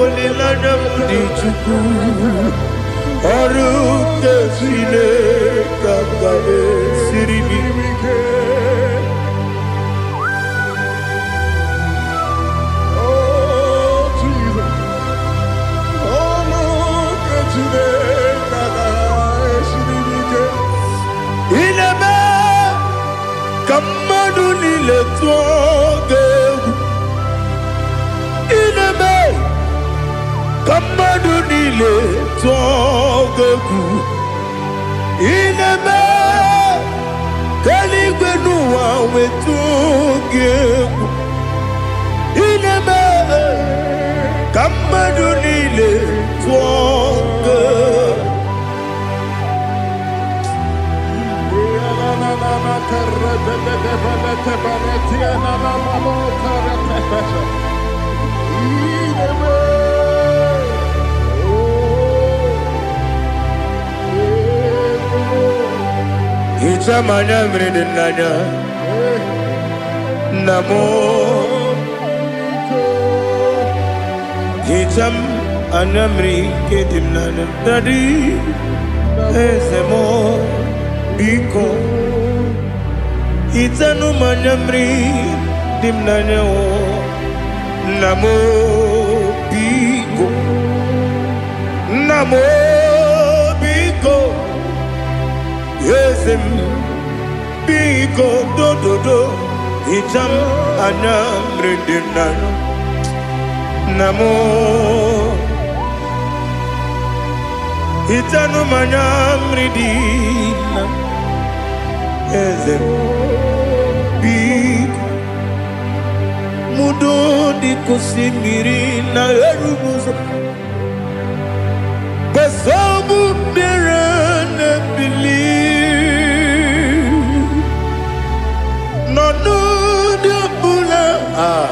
olileanya m dị. Chukwu, ọrụ nke Chineke ga-esiri m ike. Ike. Oh, Jesus. Ọrụ nke Chineke ga-esiri m ike. Ị na-eme ka mmadụ niile tụọ gị egwu. Ka mmadụ niile tụọ gị egwu. Ị na-eme ka eluigwe n'ụwa wetụ gị egwu. Ị na-eme ka mmadụ niile tụọ gị egwu. Hichaa m anya mmiri dị n'anya, nna m. Hichaa m anya mmiri nke dị m n'anya, daddy, eze m, biko. Hichanụ m anya mmiri dị m n'anya o, nna m, biko. Nna m, biko. Eze m, biko, dododo. Hichaa m anya mmiri dị m n'anya, nna m. Hichanụ m anya mmiri dị na eze m, biko. Mudo dị ka osimiri na erughị ụzọ gbasọbụ mmiri na-ebili n'ọnọdụ ọbụla. Ah,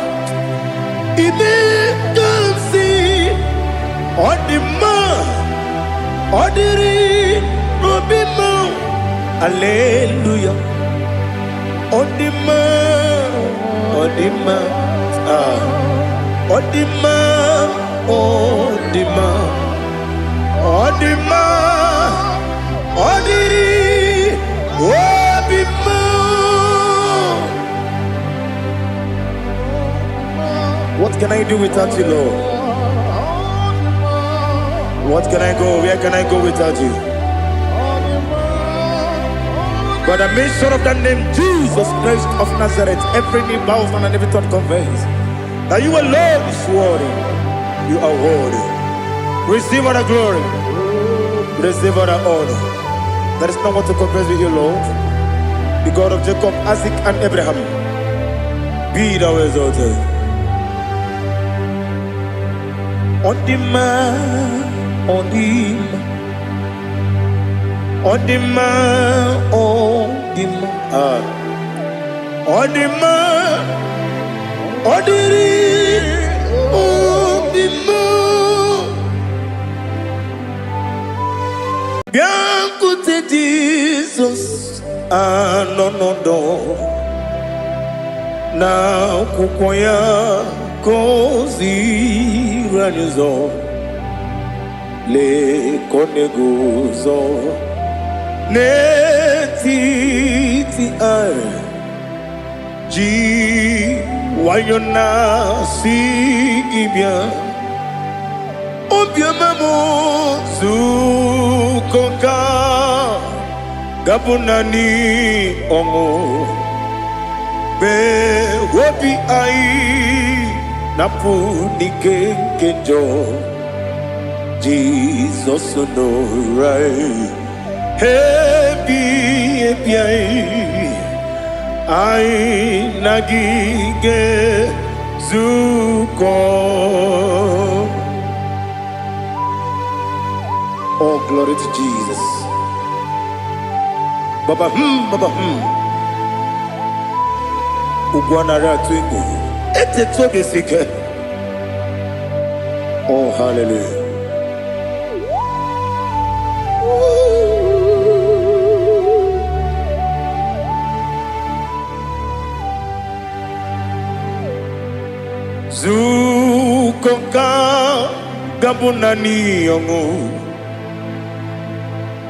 ime ka m si ọ dị mma, ọ dịrị n'obi m. Aleluya, ọ dị mma, ọ dị mma. Ah, ọ dị mma, ọ dị mma, ọ dị mma, ọ dịrị obi m. What can I do without you, Lord? What can I go? Where can I go without you? By the mention of that name, Jesus Christ of Nazareth, every knee bows down and every tongue confess that you alone is worthy. You are worthy. Receive all the glory. Receive all the honor. There is no one to compare with you, Lord. The God of Jacob, Isaac, and Abraham. Be thou exalted. Ọ dị mma, ọ dị mma, ọ dị mma, ọ dị mma. Ah. Ọ dị mma, ọ dịrị obi m. Bịakwute Jizọs anọ n'ọdọ na akwụkwọ ya ka o ziri anyị ụzọ. Lee ka ọ na-eguzo n'etiti anyị ji nwayọ na-asị gị bịa. Obiọma m, zukọ ka gabụ naanị ọṅụ mee obi anyị napụ n'ike nke njọ. Jizọs nọrọ anyị ebi ebi anyị, anyị na gị ga-ezukọ. Oh, glory to Jesus. Baba baba. Ugwu anara atụ egwu. Etetu obi esi ike. Oh, hallelujah. Zukọ ka gabụ naanị ọṅụ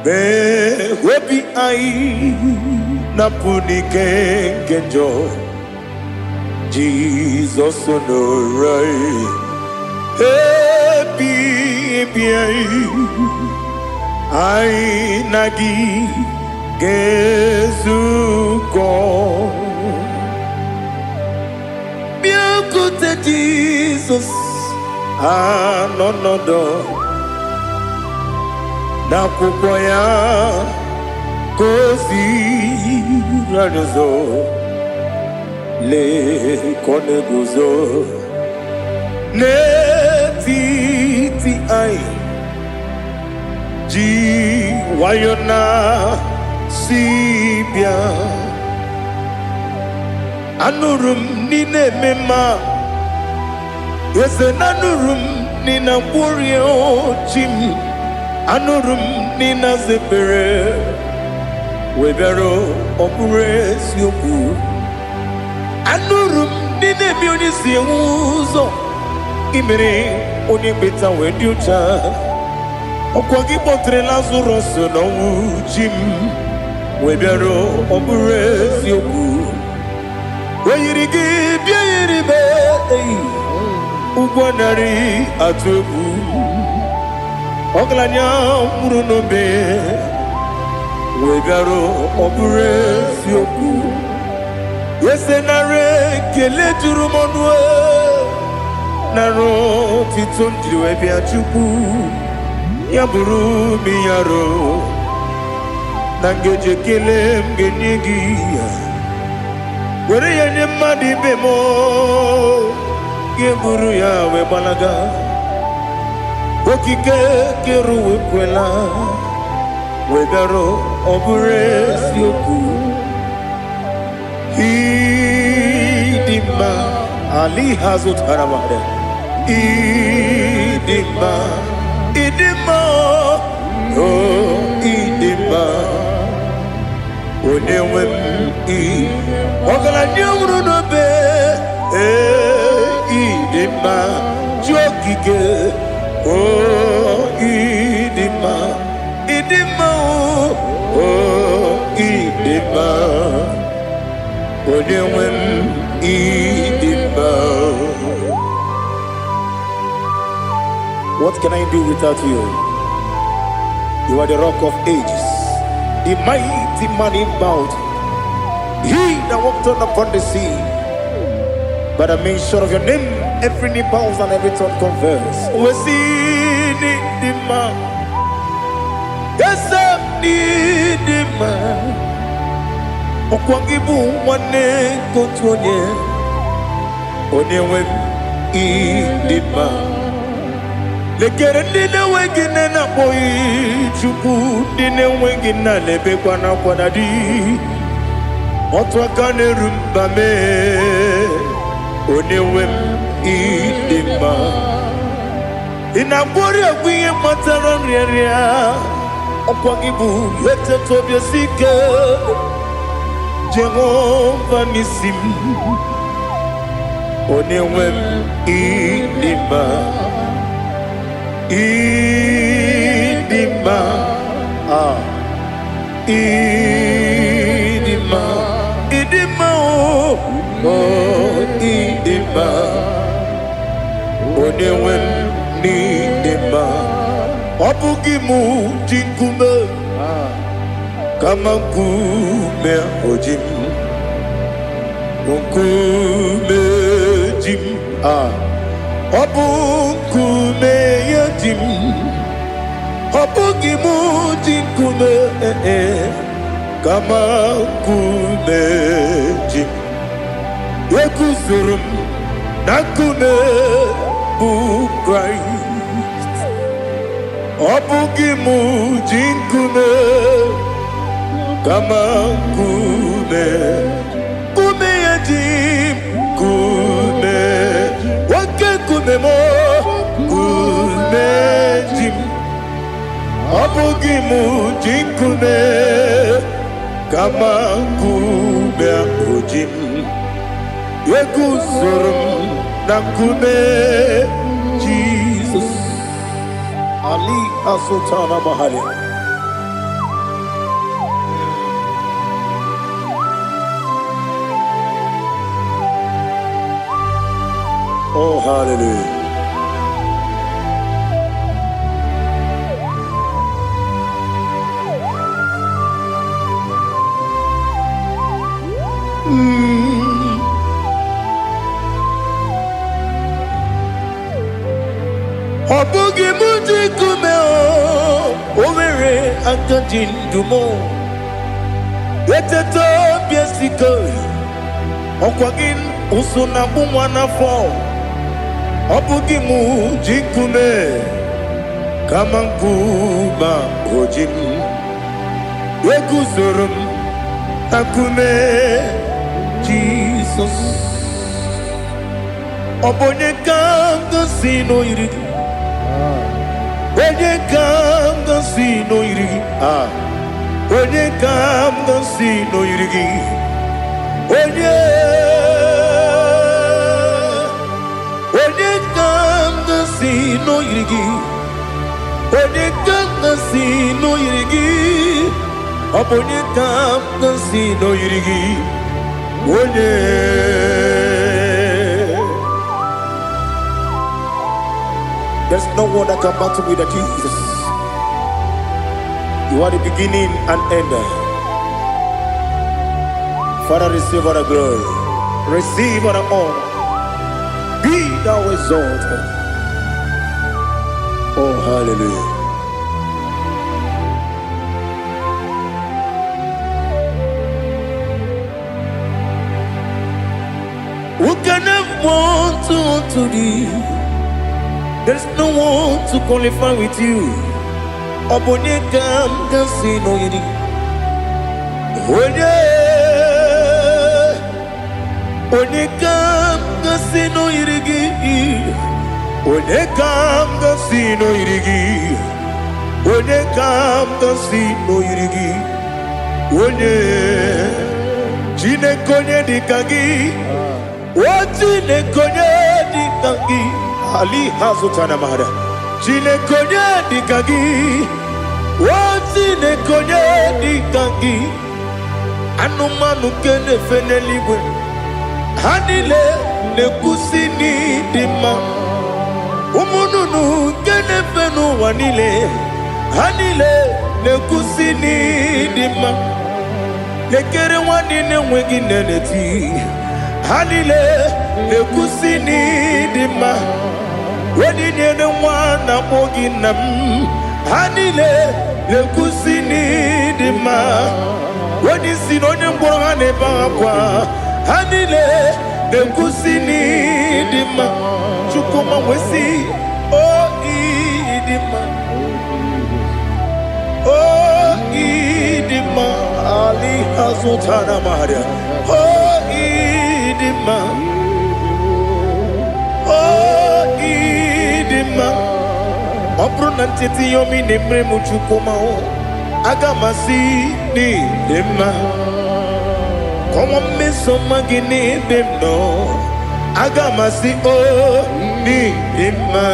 mee obi anyị napụ n'ike nke njọ. Jizọs nọrọ anyị ebi ebi anyị, anyị na gị ga-ezukọ. Bịakwute Jizọs. Anọ nọdụ n'akwụkwọ ya ka o ziri anyị ụzọ. Lee ka ọ na-eguzo n'etiti anyị, ji nwayọ na si bịa. Anụrụ m n'ị na-eme mma, eze, na anụrụ m n'ị na-agwọrịa chi m. Anụrụ m n'ị na-aza ekpere wee bịara. Ọ bụrụ eziokwu, anụrụ m n'ị na-eme onye si enwe ụzọ imere onye kpeta wee dị ụcha. Ọkwa gị kpọtere Lazarọs n'ọnwụ, chi m, wee bịara. Ọ bụrụ eziokwu, o yiri gị bịa yiri m eyi ụgwọ narị atụ egwu. Ọgaranya nwụrụ n'obe wee bịara. Ọ bụrụ eziokwu, eze, nara ekele juru m ọnụ, nara otito m jiri wee bịa. Chukwu, ya bụrụ m yaro na ngeji ekele m ga-enye gị ya, were ya nye mmadụ ibe m, ga-eburu ya wee gbalaga. Okike kere ụwa ekwela wee bịara. Ọ bụrụ eziokwu, ịdị mma ali ha zụtara mmadụ. Ịdị mma, ịdị mma, o ịdị mma, onye nwe m. Ị ọgaranya nwụrụ n'obe, ee, ịdị mma, chi okike, o ịdị mma, ịdị mma, o ịdị mma, onye nwe m, ịdị mma. What can I do without you? You are the Rock of Ages, the mighty man in battle, he that walked on upon the sea. By the mention of your name, every knee bows and every tongue confess. We see the man. Yes, I need man. Ọkwa gị bụ nwanne nke otu onye, onye nwe m, ịdị mma. Lekere ndị na-enweghị nne na-akpọghị Chukwu, ndị na-enweghị nna na-ebekwa n'akwa na di otu aka na-eru mba mee. Onye nwe m, ịdị mma. Ị na-agwọrị egwu ihe kpatara nrịarịa. Ọkwa gị bụ eteta obi esi ike, Jehova n'isi m. Onye nwe m, ịdị mma, ịdị mma, ah, ịdị mma, ịdị mma, o o ịdị mma, onye nwe m, n'ịdị mma. Ọ bụghị mụ ji nkume, kama nkume oji m, nkume ji m, ah, ọ bụ nkume ya ji m. Ọ bụghị mụ ji nkume, eh, eh, kama nkume ji m. Eguzoro m na nkume bụ Kraịst. Ọ bụghị mụ ji nkume, kama nkume, nkume ya ji m. Nkume, oke nkume m, nkume ji m. Ọ bụghị mụ ji nkume, kama nkume ahụ ji m. Eguzoro m na nkume Jizọs. Ali Asultana Mahali. Oh, hallelujah. Aka ji ndụ m. Eteta obi esike, ọkwa gị ụsụ na-akpụ nwa n'afọ. Ọ bụ gị mụ ji nkume kama nkume oji m. Eguzoro m na nkume Jizọs. Ọ bụ onye ka m gosi n'oyiri gị? Onye ka m gosi n'oyiri gị? Ah. Onye ka m gosi n'oyiri gị? Onye, onye ka m gosi n'oyiri gị? Onye ka m gosi n'oyiri gị? Ọ bụ onye ka m gosi n'oyiri gị? Onye. There's no one that can battle with the Jesus. You are the beginning and end. Father, receive all the glory. Receive all the honor. Be thou exalted. Oh, hallelujah. Who can have one to thee? There's no one to qualify with you. Ọ bụ onye ka m ga-asị n'oyiri? Onye, onye ka m ga-asị n'oyiri gị? Onye ka m ga-asị n'oyiri gị? Onye ka m ga-asị n'oyiri gị? Onye, Chineke, onye dị ka gị? O Chineke, onye dị ka gị? Ali hazụtana mara. Chineke, onye dị ka gị? O Chineke, onye dị ka gị? Anụmanụ nke na-efe n'eluigwe, ha niile na-ekwusi n'ịdị mma. Ụmụ nnụnụ nke na-efe n'ụwa niile, ha niile na-ekwusi n'ịdị mma. Lekere nwa niile enweghị nne na-eti, ha niile na-ekwusi n'ịdị mma. Onye nyere nwa na-akpọ gị nna m, ha niile na-ekwusi n'ịdị mma. Onye isi na onye ngwọrọ, ha na-ebe akwa, ha niile na-ekwusi n'ịdị mma. Chukwuma nwesị o ịdị mma, o ịdị mma. Ali azụtara maria. O ịdị mma, o ịdị mma. Ọ bụrụ na ncheta ihe ọma ị na-emere m, Chukwuma, aga m asị n'ịdị mma. Kọnwa mmeso ọma gị n'ebe m nọ, aga m asị o n'ịdị mma.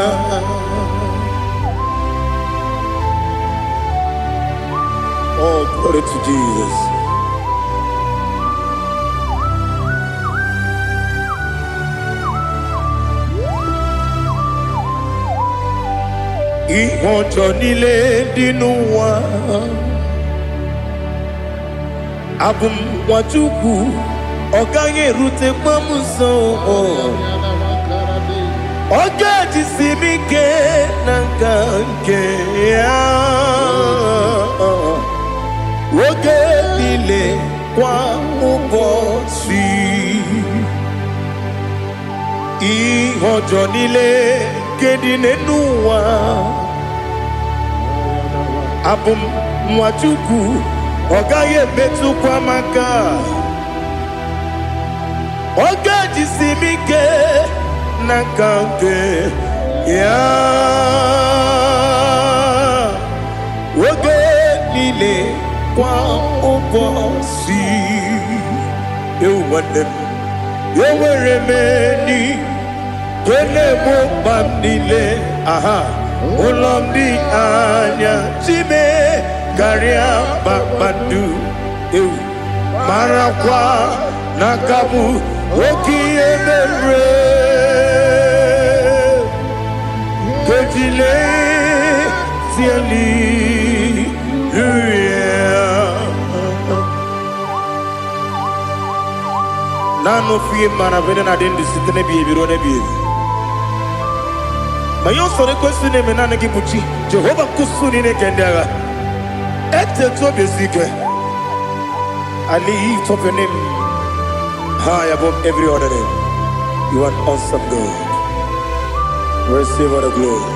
Oh, glory to Jesus. Ihe ọjọọ niile dị n'ụwa, abụ m nwa Chukwu, ọ gaghị erutekwa m nso. Ọ ga-ejisi m ike na nka nke ya oge niile, kwa ụbọchị. Ihe ọjọọ niile nke dị n'ụwa, abụ m nwa Chukwu, ọ gaghị emetụkwa m aka. Ọ ga-ejisi m ike n'aka nke ya oge niile, kwa ụbọchị. Ewu nwanne m, enwere m enyi nke na-egbo mkpa m niile. Aha ụlọ m dị anya chime karịa kpakpando. Ewu, marakwa na aka bụ oke ihe mere kejile hallelujah. Naanị ofu ihe mara bụ na-adị ndụ site n'ebighị ebi ruo n'ebighị ebi. Ma ihe ọsọrọ ekwesị na-eme, naanị gị bụ chi Jehova nkusu niile nke ndị agha. Eteta obi esi ike. I lift up your name high above every other name. You are an awesome God. Receive all the glory.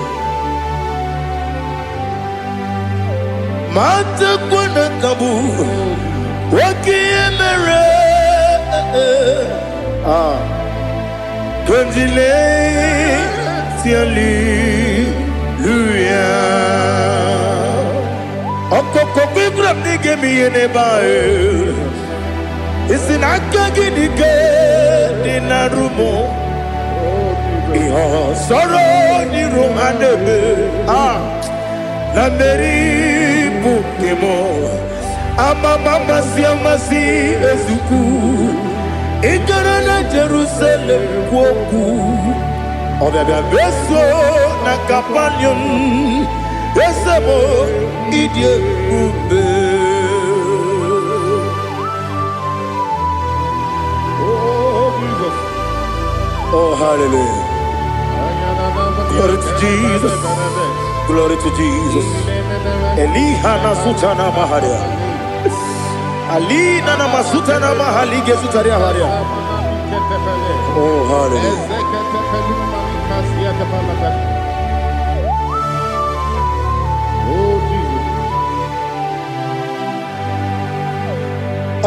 Matakwana kabu wakiemere. Ah, Kondile hallelujah. Ọkọkọ gbígbà m n'ige m ihe n'ebe ahụ. Isi na aka gị dị ike dị na rumo. Ihe sọ̀rọ̀ n'iru ha na-eme. Ah, na mmeri bụ nke m. Amama amasị amasị ezukwu. Ị gara na Jerusalem kwuo okwu. Ọbịabịa beso na Kapanium. Eze m, ịdị ebube. Oh, Jesus. Oh, hallelujah. Glory to Jesus. Glory to Jesus. Eliha na sutana maharia. Alina na masutana mahalige sutaria haria. Oh, hallelujah. Oh, Jesus.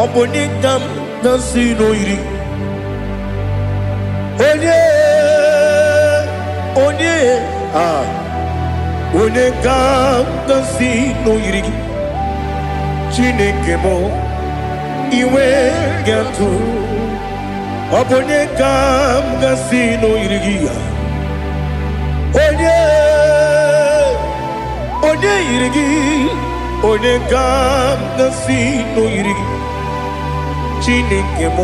Ọ bụ onye ka m na-asị n'oyiri. Onye, onye, ah, onye ka m na-asị n'oyiri gị. Chineke m, iwe ga-atụ. Ọ bụ onye ka m ga-asị n'oyiri gị ya. Onye, onye yiri gị, onye ka m ga-asị n'oyiri gị. Chineke m,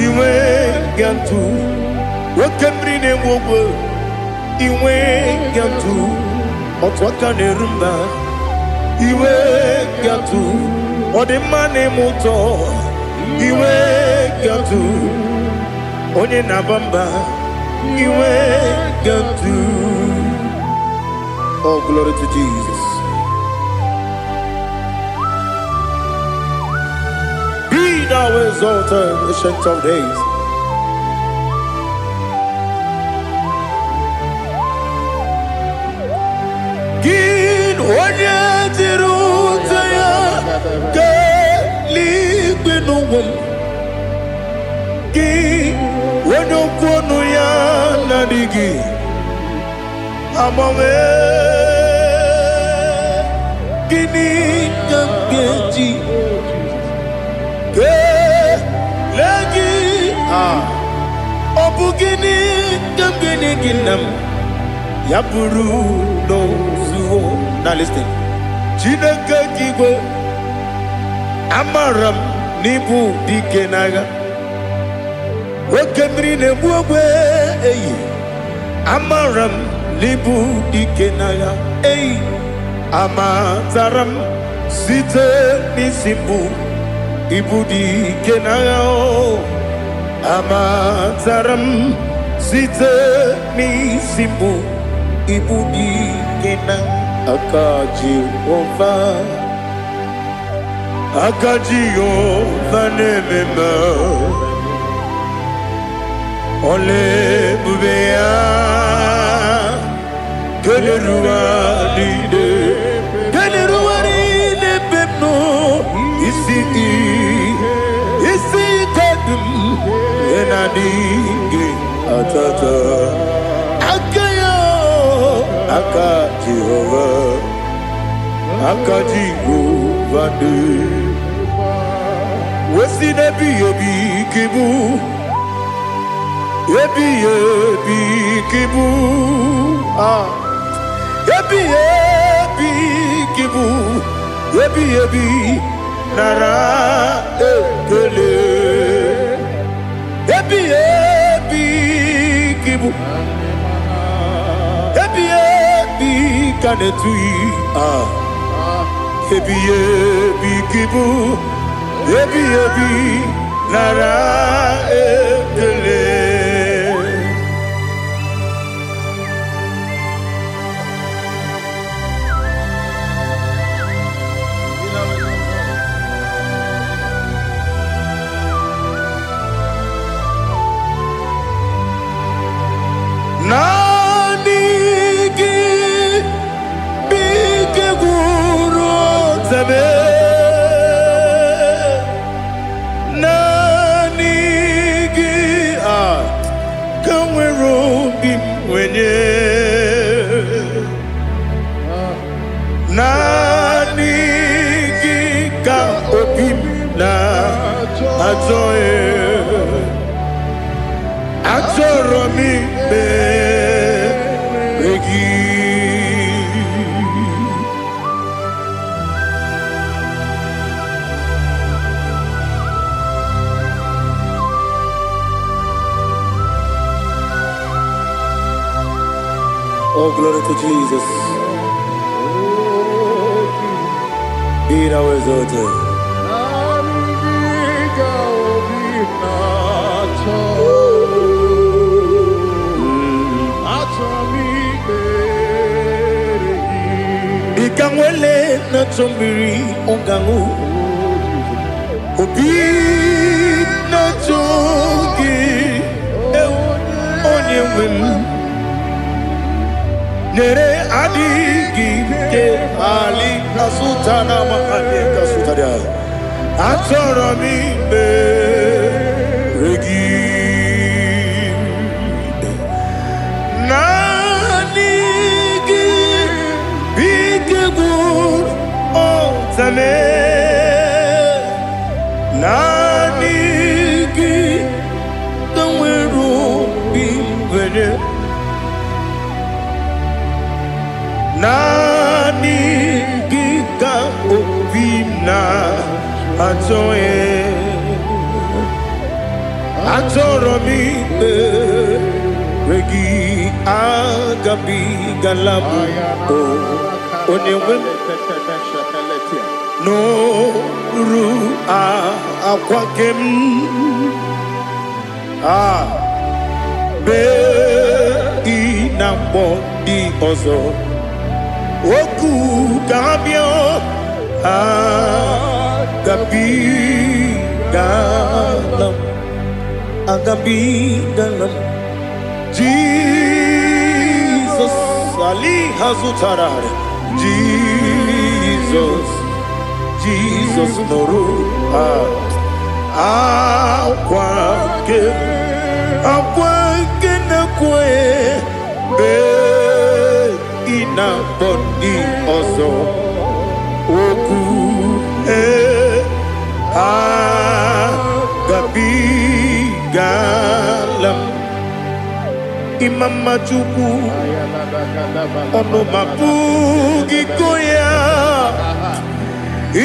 iwe ga-atụ. Oke mmiri na-egbu ogwe, iwe ga-atụ. Otu aka na-eru mba, iwe ga-atụ. Ọ dị mma na-eme ụtọ, iwe ga-atụ. Onye na-aba mba, iwe ga-atụ. Oh, glory to Jesus. Be thou exalted, Ancient of Days. Gị onye jiri ute ya kelee n'ụwa m. Gị onye okwu ọnụ ya na-adịghị agbanwe. Gịnị ka m ga-eji kelee gị? Ah, ọ bụ gịnị ka m ga-enye gị, nna m, ya bụrụ n'ozuo? Na listen, Chineke gị igwe, amara m n'ịbụ dike n'agha. Oke mmiri na-egbu ogbe eyi, amara m n'ịbụ dike n'agha eyi. Amatara m site n'isi mbụ, ịbụ dike n'agha o. Amatara m site n'isi mbụ, ịbụ dike na aka Jehova. Aka Jehova na-eme mma. Ọla ebube ya keneruwa niile, keneruwa niile ebe m nọ. Isi ike dị m ihe na-adịghị atata aka ya. Aka Jehova, aka Jehova dị wesi n'ebighị ebi ka ịbụ, ebighị ebi ka ịbụ. Ah, ebighị ebi ka ịbụ, ebighị ebi, nara ekele. Ebighị ebi ka ịbụ, ebighị ebi ka na-etughị. Ah, ebighị ebi ka ịbụ, ebighị ebi, nara ekele. mee. Naanị gị a ka nwere obi m nwenye. Naanị gị ka obi m na-achọ. Achọrọ m ikpere gị. Oh, glory to Jesus. Be thou exalted. Naanị gị ka obi m na-achọ. Achọrọ m ikpere gị. Dịka nwele na-achọ mmiri ọ ga-aṅụ, obi na-achọ gị, ewu, onye nwe m. Nyere adịghị ike ali kasụta na mahadị kasụtara. Achọrọ m ikpere gị. Naanị gị bụ ike gwụrụ ọtame. Naanị gị ka nwere obi nwere. Naanị gị ka obi m na-achọ. Achọrọ m ikpere gị. Agabigala m o onye nwe m n'oru akwa nke m a bee ị na mgbọ ndị ọzọ okwu ka ha bịa. Agabigala m, agabigala m. Jizọs ali ha zụtara. Jizọs, Jizọs, nụrụ akwa nke akwa nke na-ekwe bee ị na-akpọ ndị ọzọ okwu. Ee, agabigala m. Ịma mma Chukwu, ọnụ ma pụghị go ya.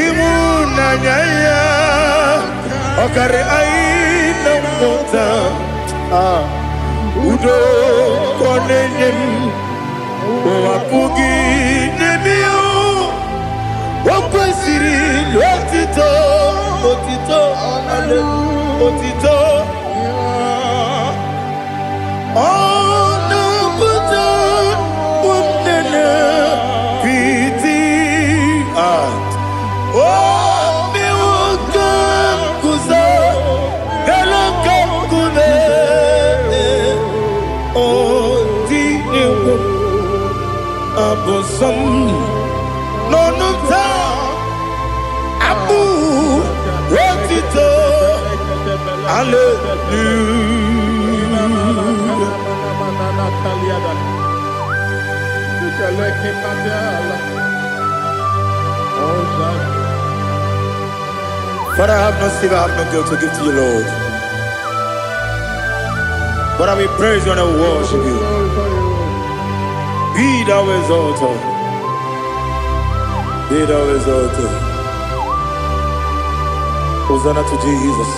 Ịhụnanya ya ọkarị anyị na mmụta. Ah, udo ka ọ na-enye m, ụwa pụghị n'ebe ya. O kwesịrị otito, otito, otito. Ọ na-apụta ụmụnne piti. Ah, o mewo ka m guzo elu ka nkume. O tinyewo abụ nsọ m n'ọnụ m taa, abụ otito, hallelujah. Father, I have no silver, I have no gold to give to you, Lord. But I will praise you and I will worship you. Be thou exalted. Be thou exalted. Hosanna to Jesus.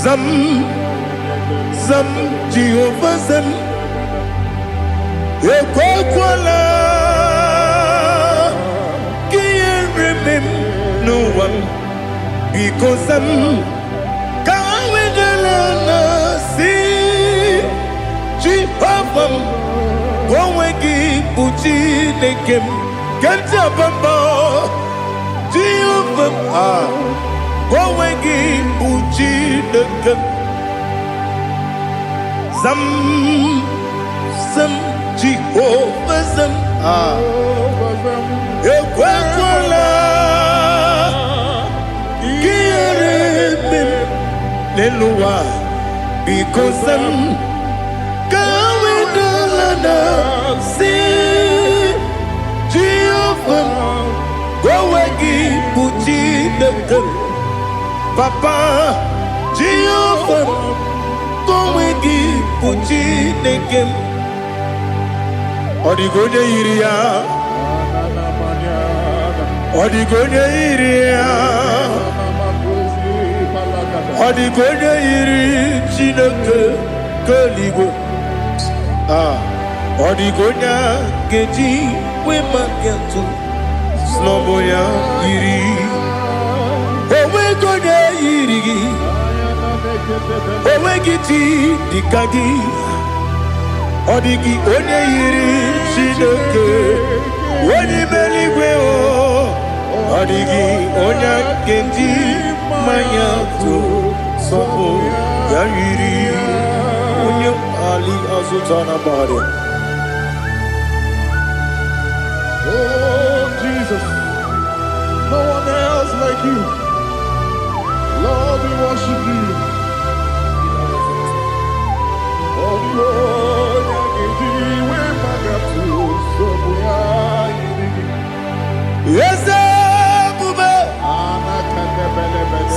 Zam, Zam, Jehovah Zam. Ekwekwala ka ihere mee m n'ụwa m. Biko zam, ka wedala na si Jehova m, ka onwe gị bụ Chineke m nke m ji aba mba. Jehova m, ah, ka onwe gị bụ Chineke m. Zam, zam, Jehova zam. Ah. Ekwekwala ka ihere mee m n'elu ụwa, biko za m ka wedala na si Jehova m, onwe gị bụ Chineke m. Papa, Jehova m, onwe gị bụ Chineke m. Ọ dịghị onye yiri ya, ọ dịghị onye yiri ya, ọ dịghị onye yiri Chineke nke eluigwe. Ah, ọ dịghị onye a ga-eji wee maka atụ sị ya yiri. Onweghị onye yiri gị, onweghị chi dịka gị. Ọ dịghị onye yiri Chineke onye ime eluigwe o. Ọ dịghị onye a ga-eji mmanya tụ sọpụ ya yiri onye ali azụta na mmadụ. Oh, Jesus, no one else like you. Lord, we worship you. Oh, the onye ga-eji wee maka nsogbu ya yiri gị. Eze ebube,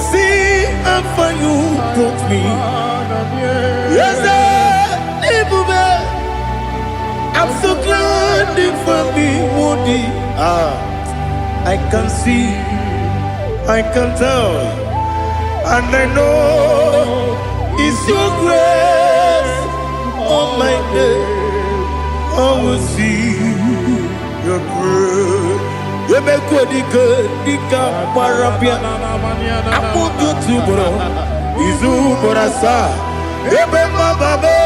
see how far you brought me. Eze ebube, I'm so glad you found me worthy. Ah, I can see, I can tell, and I know it's your grace on my day. I will see your grace. Emekwe dike dike gbara bịa akpụkpọ otu ugboro, izu ugboro asaa, ebe mmababe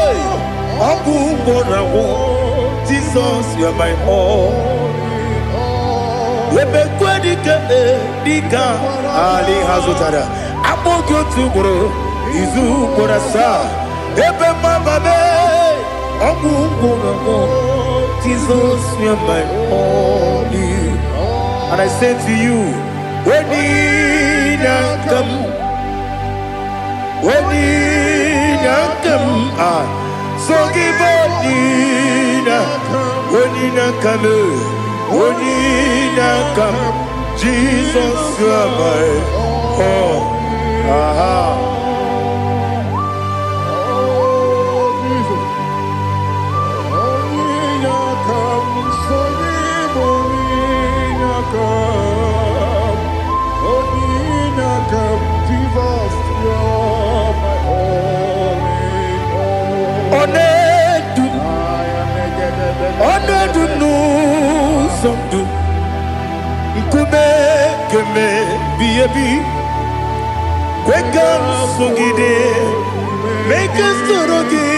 ọgwụ ugboro agwụ. Jesus, you are my all. Emekwe dike dike ali ha zụtara akpọ gị otu ugboro, izu ugboro asaa, ebe mmababe ọgwụ ugboro agwụ. Jesus, you are my all. And I say to you, Onyinakam, Onyinakam, ah, so give Onyina, Onyinakam, Onyinakam, Jesus, you are my all. Aha. Oh, Jesus. Onyinakam, Sonye Onyinakam. Onyinakam, Jesus, you're my all in all. Ọ na-edu m, I am ọ na-edu m n'ụzọ ndụ, nkume keme bi ebi, kwe ka m sogide, mee ka m soro gị.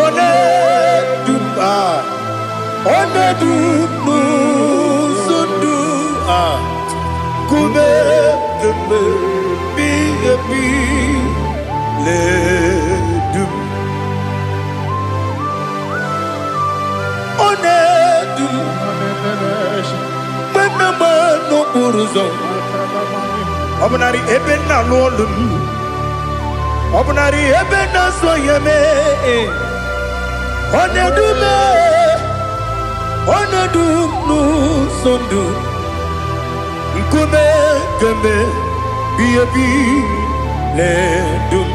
Ọ na-edu m, ah, ọ na-edu m n'ụzọ ndụ, ah, nkume keme bi ebi na-edu m. Ọ na-edu m mgbe m na-agba n'okporo ụzọ, ọ bụnarị ebe m na-alụ ọlụ m, ọ bụnarị ebe m na-azụ ahịa mee, ọ na-edu m, ọ na-edu m n'ụzọ ndụ, nkume keme bi ebi na-edu m.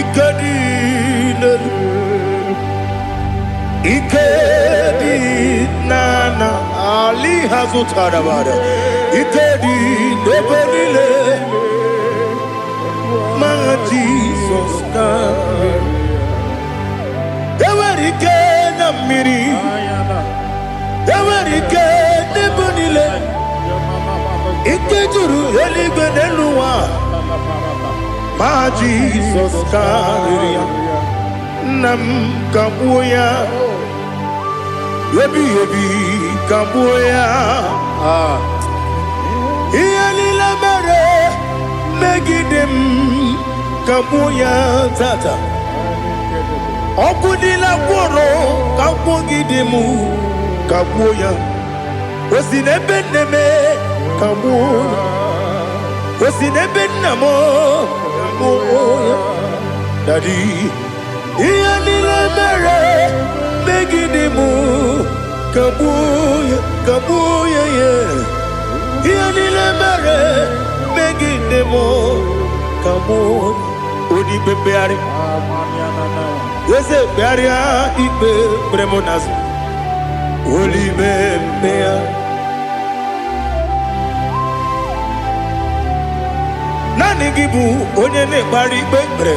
Ike dị n'elu, ike dị n'ana ali ha zụtara bara, ike dị n'ebe niile ma Jizọs karịrị. Enwere ike na mmiri, enwere ike n'ebe niile, ike juru eluigwe n'elu ụwa, ma Jizọs karịrị ya. Nna m, kagbuo ya, ebighị ebi, kagbuo ya. Ah. Ihe niile mere megide m, kagbuo ya tata. Ọkụ niile gwụrụ ka mkpọgide m. Kagbuo ya. O si n'ebe nne m, kagbuo ya. O si n'ebe nna m, kagbuo ya. Daddy, ihe niile mere megide m, kagbuo ya, kagbuo ya. Ya ihe niile mere megide m, kagbuo. Onye ikpe mkpegharị, eze, kpegharịa ikpe kpere m n'azụ. Olibe mkpegharị. Naanị gị bụ onye na-ekpegharị ikpe kpere.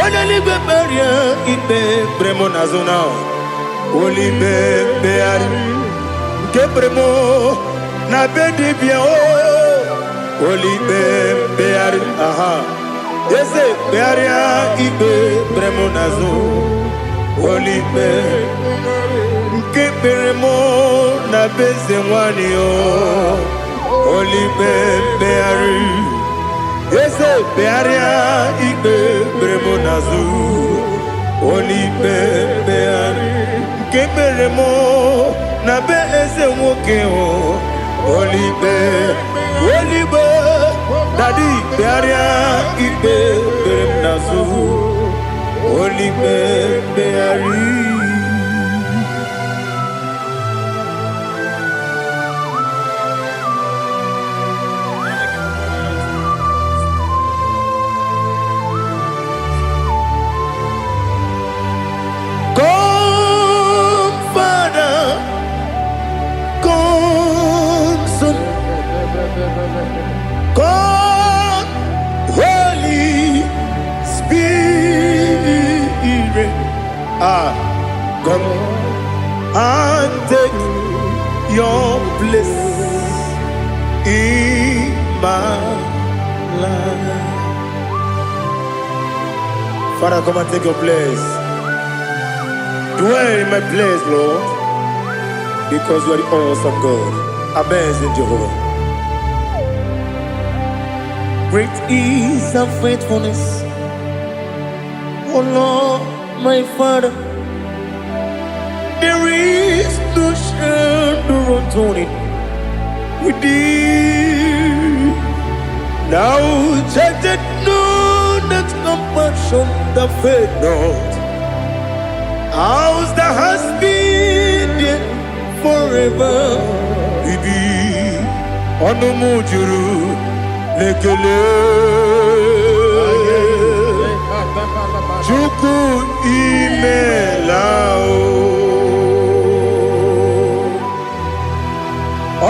Onye n'igwe, kpegharịa ikpe kpere m n'azụ na olibe mkpegharị nke kpere m na be dibịa o. Olibe mkpegharị, aha, eze, kpegharịa ikpe kpere m n'azụ. Olibe nke kpere m na be eze nwanyị o. Olibe mkpegharị, eze, kpegharịa ikpe kpere m n'azụ. Olibe mkpegharị nke kpere m na be eze nwoke o. Olibe, olibe, Daddy, kpegharịa ikpe kpere m n'azụ. Olibe mkpegharị. Come, Father, come, Son, come, Holy Spirit. Ah, come and take your place in my life. Father, come and take your place. Dwell in my place, Lord, because you are the awesome God, amazing Jehovah. Great is thy faithfulness, O Lord, my Father. There is no shadow of turning with thee. Thou changest not, thy compassions they fail not. As thou hast been there forever. Ibi ọnụ m juru n'ekele. Chukwu, imela o.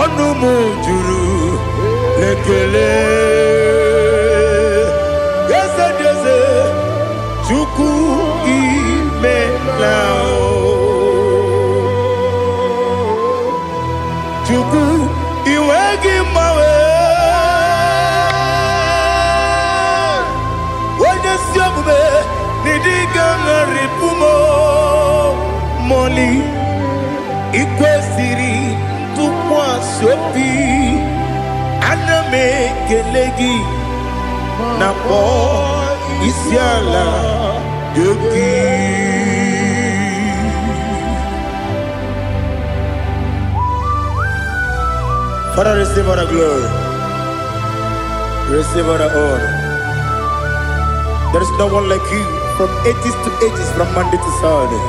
Ọnụ m juru n'ekele. Eze dị eze, Chukwu, imela o. Chukwu, iwe gị mgbanwe. Onye si omume n'ịdịga ṅarịpụ m mọli. Ikwesịrị ntụkwasị obi. Ana m ekele gị na kpọọ isi ala gị. Father, receive all the glory. Receive all the honor. There is no one like you from ages to ages, from Monday to Sunday.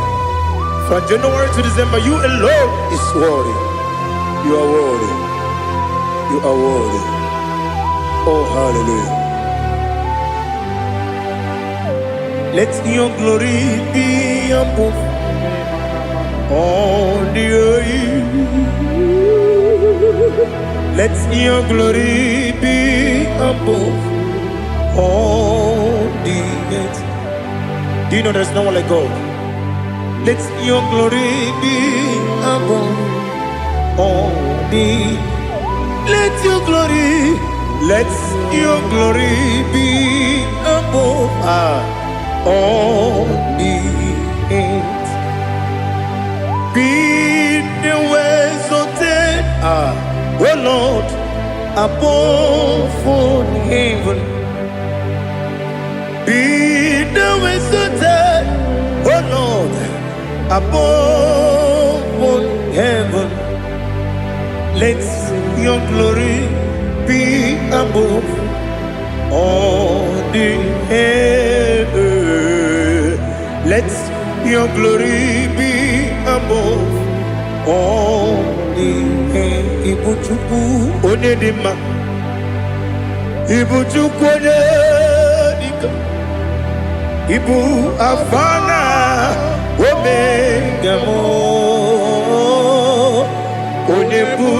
From January to December, you alone is worthy. You are worthy. You are worthy. Oh, hallelujah. Let your glory be above all the earth. Let your glory be above all the earth. Do you know there's no one like God? Let your glory be above all the. Let your glory, let your glory be above all the earth. Be thou exalted, O Lord, above all heaven. Be thou exalted, O Lord, above all heaven. Let your glory be above all the earth. Let your glory be above all the earth. Ibu Chukwu onye dị mma. Ibu Chukwu onye dike. Ibu Alfa na Omega m. Onye bụ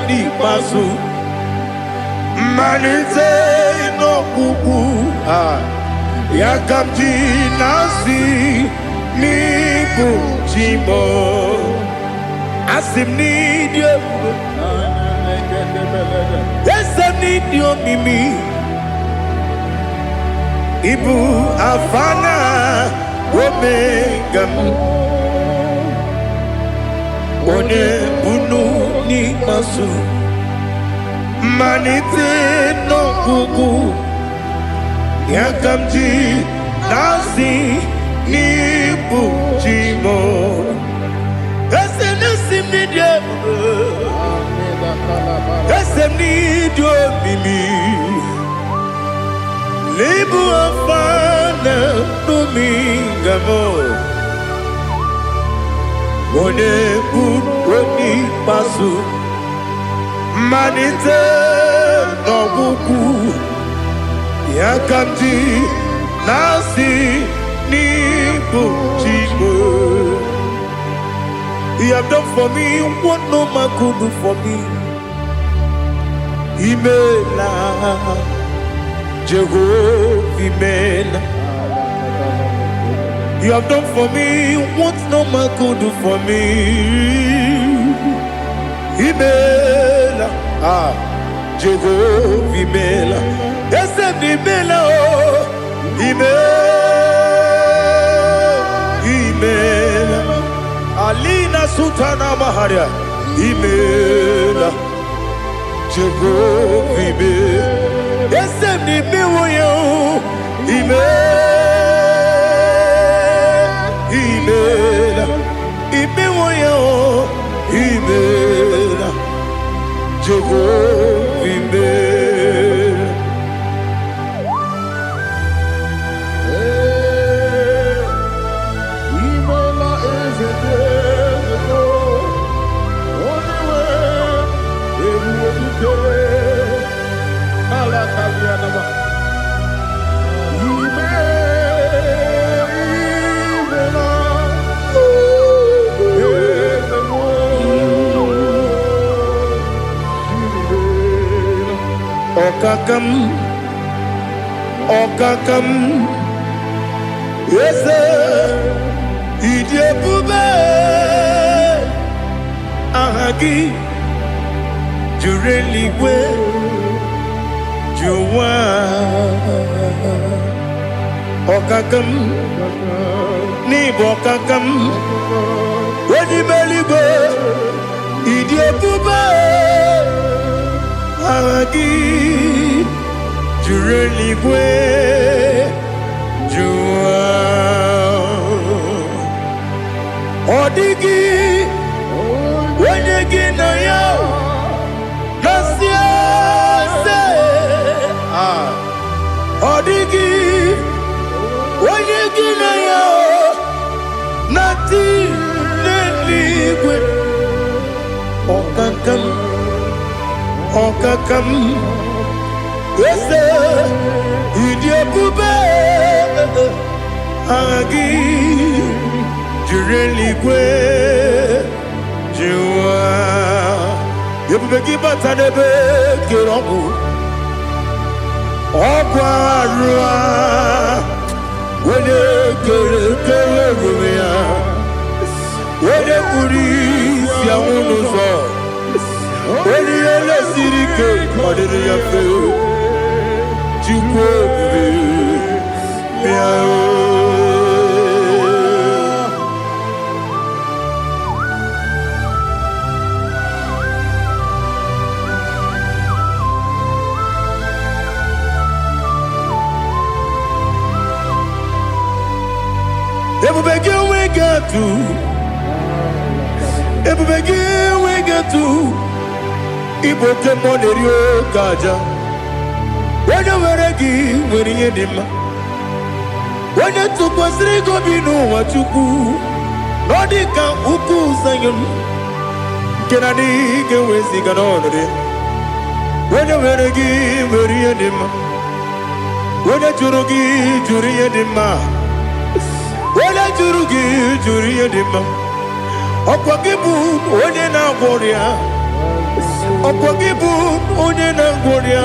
n'ikpeazụ. Mmalite n'ọgwụgwụ a, ya ka m ji na-asị n'ịbụ chi m. Asị m n'ịdị ebube, eze m n'ịdị omimi, ịbụ Alfa na Omega m. Onye bunu n'ikpeazụ, mmalite n'ọgwụgwụ, ya ka m ji na-asị n'ịbụ chi m. Eze na-esi m n'ịdị ebube, eze m n'ịdị omimi, n'ịbụ Alfa na Omega m. Onye bụ onye ikpeazụ, mmalite n'ọgwụgwụ, ya ka m ji na-asị n'ịbụ chi m. You have done for me what no man could do for me. Imela, Jehovah, Imela. You have done for me what no man could do for me. Imela, ah, Jehovah, Imela. Eze m Imela, oh, Imela, Imela. Alina Sultana Maharia, Imela, Jehovah, Imela. Eze m imewo ya, oh, Imela, Imela, imewo ya, oh, Imela, Jehovah, Imela. Imela eze dị eze, onye nwe ebube dike ala kabianama. Ime imela eze m, imela. Ọkaka m, ọkaka m, eze, ịdị ebube, aha gị juru eluigwe ju ụwa. Ọkaka m, n'ịbụ ọkaka m, onye ime eluigwe, ịdị ebube, aha gị juru eluigwe ju ụwa. Ọ dịghị onye gị na ya na-asị eze. Ah, ọ dịghị onye gị na ya na-atị n'eluigwe. Ọkaka m, ọkaka m, eze, ịdị ebube, aha gị juru eluigwe ju ụwa. Ebube gị bata n'ebe kere ọgwụ, ọgwụ arụ a, onye kere kere ebube ya, onye kpuru isi anwụ n'ụzọ, onye ihe lesiri ike ọ dịrị ya mfe. Chukwu ebube, bịa o. Ebube gị onwe gị atụ. Ebube gị enweghị atụ. Ịbụ oke mmụọ na-eri oke aja. Onye nwere gị nwere ihe dị mma. Onye tụkwasịrị gị obi n'ụwa, Chukwu, na ọ dị ka ugwu Zayọn nke na adịghị ga-eweziga n'ọnọdụ ya. Onye nwere gị nwere ihe dị mma. Onye jụrụ gị jụrụ ihe dị mma. Onye jụrụ gị jụrụ ihe dị mma. Ọkwa gị bụ onye na-agwọ ọrịa. Ọkwa gị bụ onye na-agwọ ọrịa.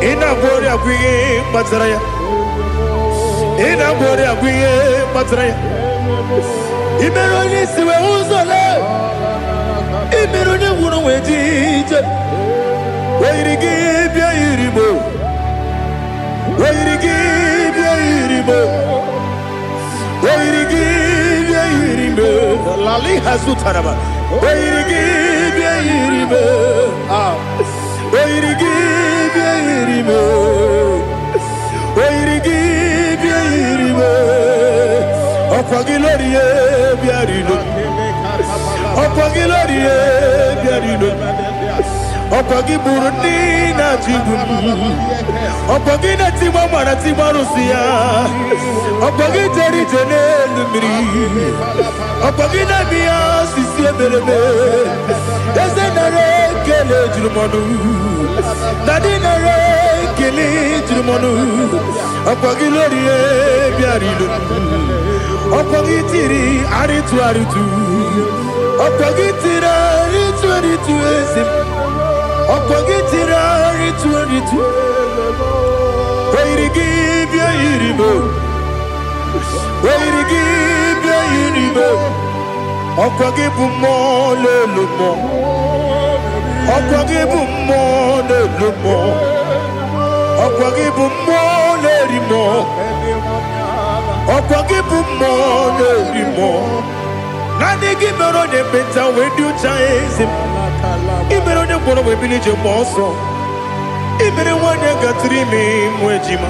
Ị na-agwọ ọrịa bụ ihe kpatara ya. Ị na-agwọ ọrịa bụ ihe kpatara ya. Ị mere onye isi wee ụzọ lee. Ị mere onye ngwụrọ wee ji ije. O yiri gị bịa yiri mo. O yiri gị bịa yiri mo. O yiri gị bịa yiri mo. Lali hazutaraba. O yiri gị bịa yiri mo. Ah. O yiri gị bịa yiri mo. O yiri gị bịa yiri mo. Ọkwa gị lórí e bịa rilo. Ọkwa gị lórí e bịa rilo. Ọkwa gị gburu ndị na-achị igbu m. Ọkwa gị na-etigba mara tigba arụsị ya. Ọkwa gị jere ije n'elu mmiri. Ọkwa gị na-eme ya osisi emereme. Eze, nara ekele juru m ọnụ. Daddy, nara ekele juru m ọnụ. Ọkwa gị lórí e bịara ilo. Ọkwa gị tiri arịtụ arịtụ. Ọkwa gị tiri arịtụ arịtụ, eze m. Ọkwa gị tiri arịtụ arịtụ. O yiri gị bịa yiri m. O yiri gị bịa yiri m. Ọkwa gị bụ mmụọ n'elu mmụọ. Ọkwa gị bụ mmụọ n'elu mmụọ. Ọkwa gị bụ mmụọ na-eri mmụọ. Ọkwa gị bụ mmụọ na-eri mmụọ. Naanị gị mere onye ekpenta wee dị ụcha, eze m. Ị mere onye ngwọrọ wee bili ije gba ọsọ. Ị mere nwaanyị gatụrụ ime mụ ejima.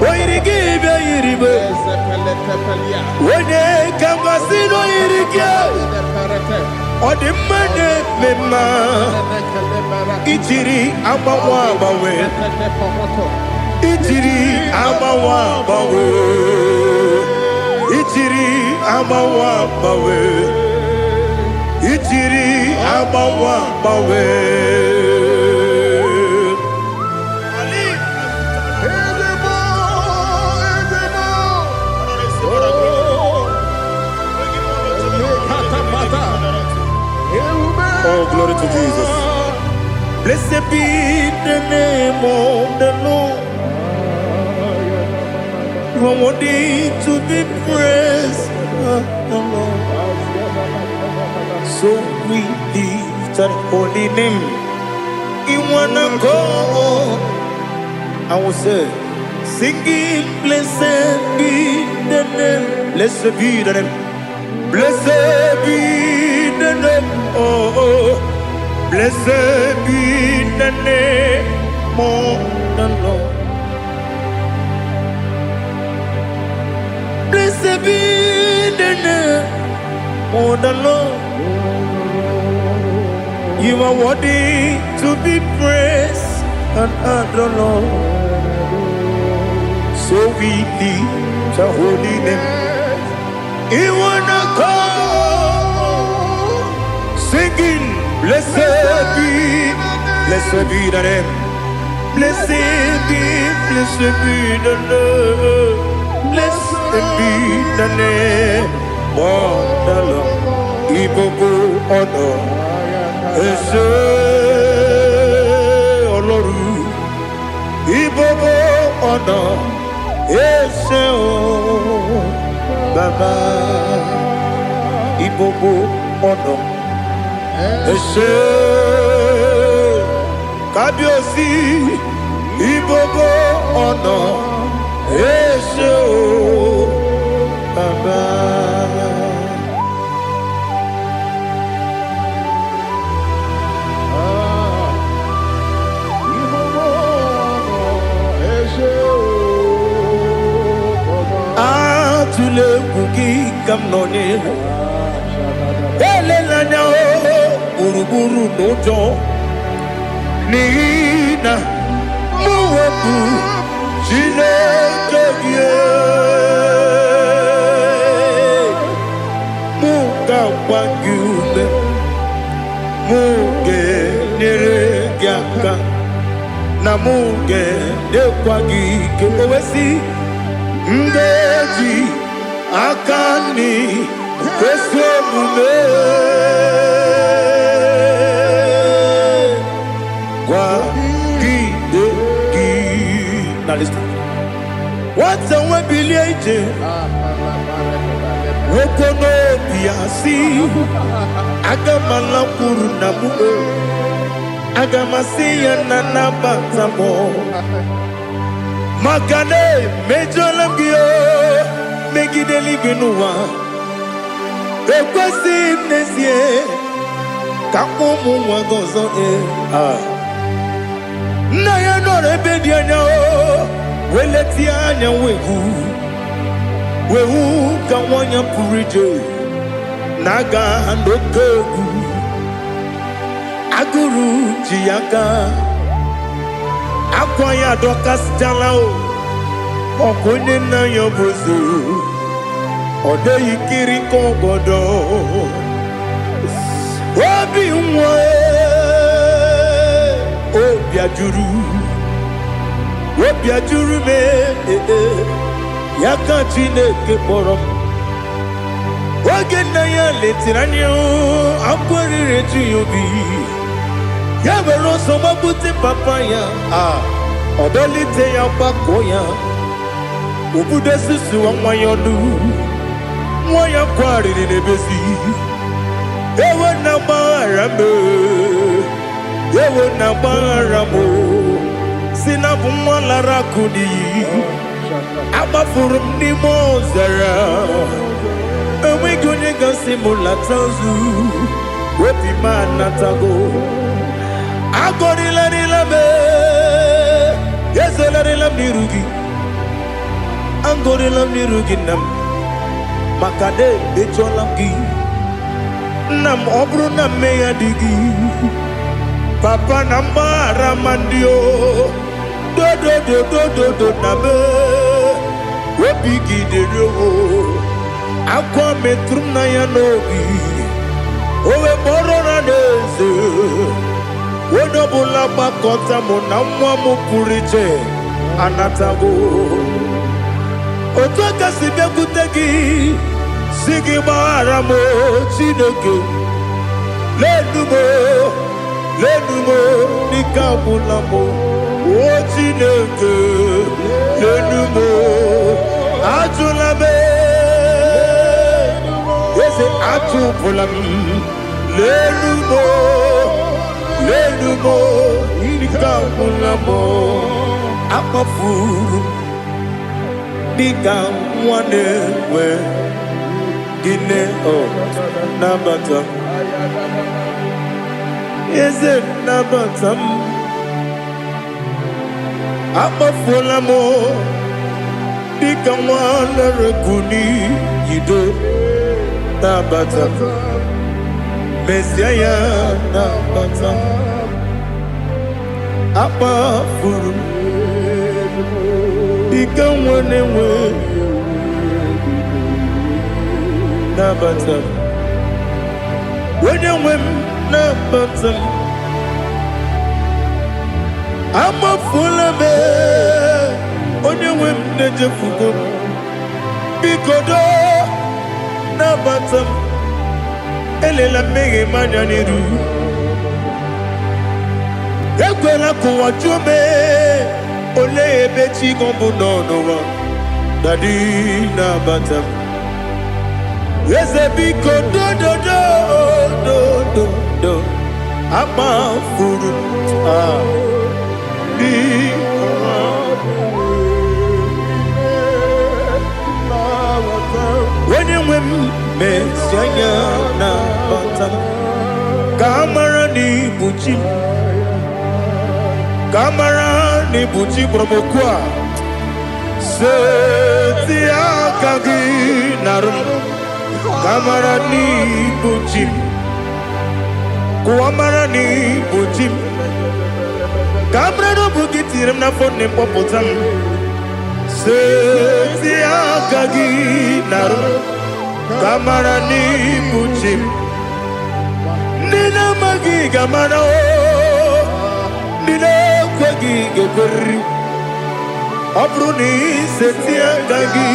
O yiri gị bịa yiri m. Onye ka mmasị na o yiri gị. Ọ dị mma na-eme mma. Ijiri agbanwe agbanwe. Ijiri agbanwe agbanwe. Ijiri agbanwe agbanwe. Ijiri agbanwe agbanwe. Ali. Ezebo, ezebo. Oh, lekatapata. Ebube. Oh, glory to Jesus. Blessed be the name of the Lord. You are worthy to be praised, the Lord. So we lift that holy name. In one accord, I will say, singing, blessed be the name. Blessed be the name. Blessed be the name. Oh. Blessed be the name of the Lord. Blessed be the name of the Lord. You are worthy to be praised and adored, Lord. So we lift the holy name. In one accord, singing, blessed be the name. Blessed be the name. Blessed be the name of the Lord. Ìgbogbo ọ̀nà ẹ ṣé Ọlọ́run. Ìgbogbo ọ̀nà ẹ ṣé o Bàbá. Ìgbogbo ọ̀nà ẹ ṣé Kábíyèsí. Ìgbogbo ọ̀nà ẹ ṣé o Bàbá. Ah, ìgbogbo ọ̀nà ẹ ṣé o, Bàbá. Atụla egwu, gị ka m nọnyere. Elela anya o gburugburu n'ụjọ, n'ihi na mụ bụ Chineke gị. Mụ ga-agba gị ume, mụ ga-enyere gị aka, na mụ ga-enyekwa gị ike. O wee sị, m ga-eji aka nri ezi omume kwagide gị. Na listen. Nwata nwe bilie ije, nwoke n'obi ya si, aga m alakwuru na m o, aga m asị ya na nabata m, maka na emejọla m gị o, megide eluigwe n'ụwa. Ekwesịghị m n'ezie ka mkpọ ụmụ nwa gị ọzọ. Ee, ah. Nna ya nọrọ ebe dị anya o, wee letie anya, wee hụ, wee hụ ka nwa ya pụrụ ije na-aga n'oke egwu. Agụrụ ji ya aka, akwa ya adọkasịchala o, ọkụ onye nna ya bụ eze, ọ dịghị kiri ka ọgọdọ. Obi nwa, obi ajụrụ, obi ajụrụ m. Ee, ya ka Chineke kpọrọ m. Oge nna ya letere anya, akwa riri eju ya obi. Ya were ọsọ gbagbute papa ya, a ọ dọlite ya, gbakọọ ya, obudo susuwa nwa ya ọnụ. Nwa ya kwarịrị n'ebezi, ewo na gbaghara m, ewo na gbaghara m, si na bụ nwa lara akụ n'iyi, agbafuru m n'ime ọzara, enweghị onye gasị m lata ozu. Obi m anatago, agọrịlarịla m, ezolarịla m n'iru gị, agọrịla m n'iru gị, nna m, maka na emejọla m gị, nna m. Ọ bụrụ na mmehie dị gị, papa, na mgbaghara ma ndị o dodododododo na me obi gị dịrị o. Akwa metụrụ m na ya n'obi, o wee kpọrọ na n'eze, onye ọbụla gbakọta mụ na nwa m pụrụ iche anatago. Otu aka si bịakwute gị, si gị gbaghara m, Chineke. Lenu m, lenu m, n'ike agwụla m o. Chineke, lenu m, ajụla m, eze, achụpụla m. Lenu m, lenu m, ike agwụla m. Akpọfuru m dịka nwa na-enwe gịnị o, nabata m, eze, nabata m. Akpọfuola m dịka nwa lere n'iyido, nabata m, mezie ya, nabata m. Akpafuru m dịka nwa na-enwe, nabata m, onye nwe m, nabata m. Amafuola m, onye nwe m, na-ejefugo m. Biko doo, nabata m. Elela mmehie m anya n'iru, ekwela ka ụwa jụọ m, olee ebe chi gị bụ nọ n'ụwa. Daddy, nabata m, eze, biko, dododo dododo. Amafuru m ah, biko. Onye nwe m, mesi anya, nabata m, ka a mara na ibu chi m, ka a mara na ibu chi kpọrọ m okwu a. Seti aka gị narụ m, ka a mara na ibu chi m. Kụwa mara na ịbụ chi m. Ka mara na ọ bụ gị tinyere m n'afọ nne mkpọpụta m. Seti aka gị narụ m. Ka mara na ịbụ chi m. Ndị na-amaghị ga-amara o. Ndị na-ekweghị ga-ekweriri. Ọ bụrụ na ị seti aka gị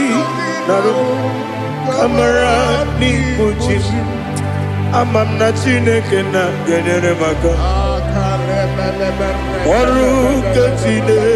narụ m, ka mara na ịbụ chi m. Ama m na Chineke na ga-enyere m aka. Ọrụ nke Chineke.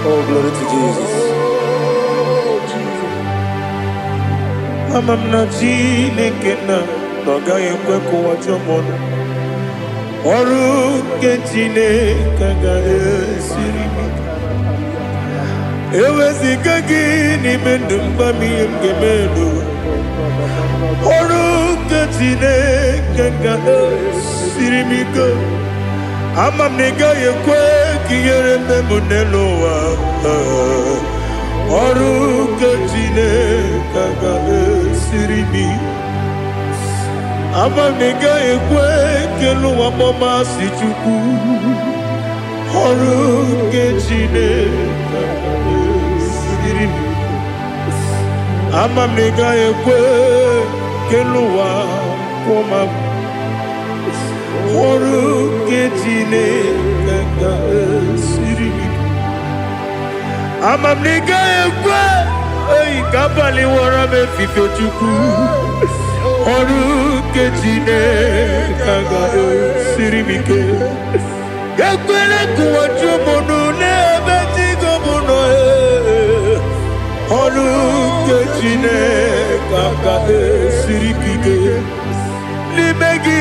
Oh, glory to Jesus. Ama m na Chineke na ọ gaghị ekwe ka ụwa jụọ m ọnụ. Ọrụ nke Chineke agaghị esiri m ike. Eweziga gị n'ime ndụ m, gwa m ihe m ga-eme n'ụwa. Ọrụ nke Chineke ga-esiri m ike. Ama m na ị gaghị ekwe ka ihere mee m n'elu ụwa. Ọrụ nke Chineke ga-esiri m ike. Ama m na ị gaghị ekwe ka elu ụwa kpọọ m asị Chukwu. Ọrụ nke Chineke ga-esiri m ike. Ama m na ị gaghị ekwe ka elu ụwa kwụọ m agwụ. Ọrụ nke Chineke ga-esiri m ike. Ama m na ị gaghị ekwe eyi ka abalị wọrọ m efife Chukwu. Ọrụ nke Chineke ga-esiri m ike. Ekwela ka ụwa jụọ m ọnụ n'ebe chi gị bụ nọ. Ee. Ọrụ nke Chineke ga-esiri m ike. N'ime gị,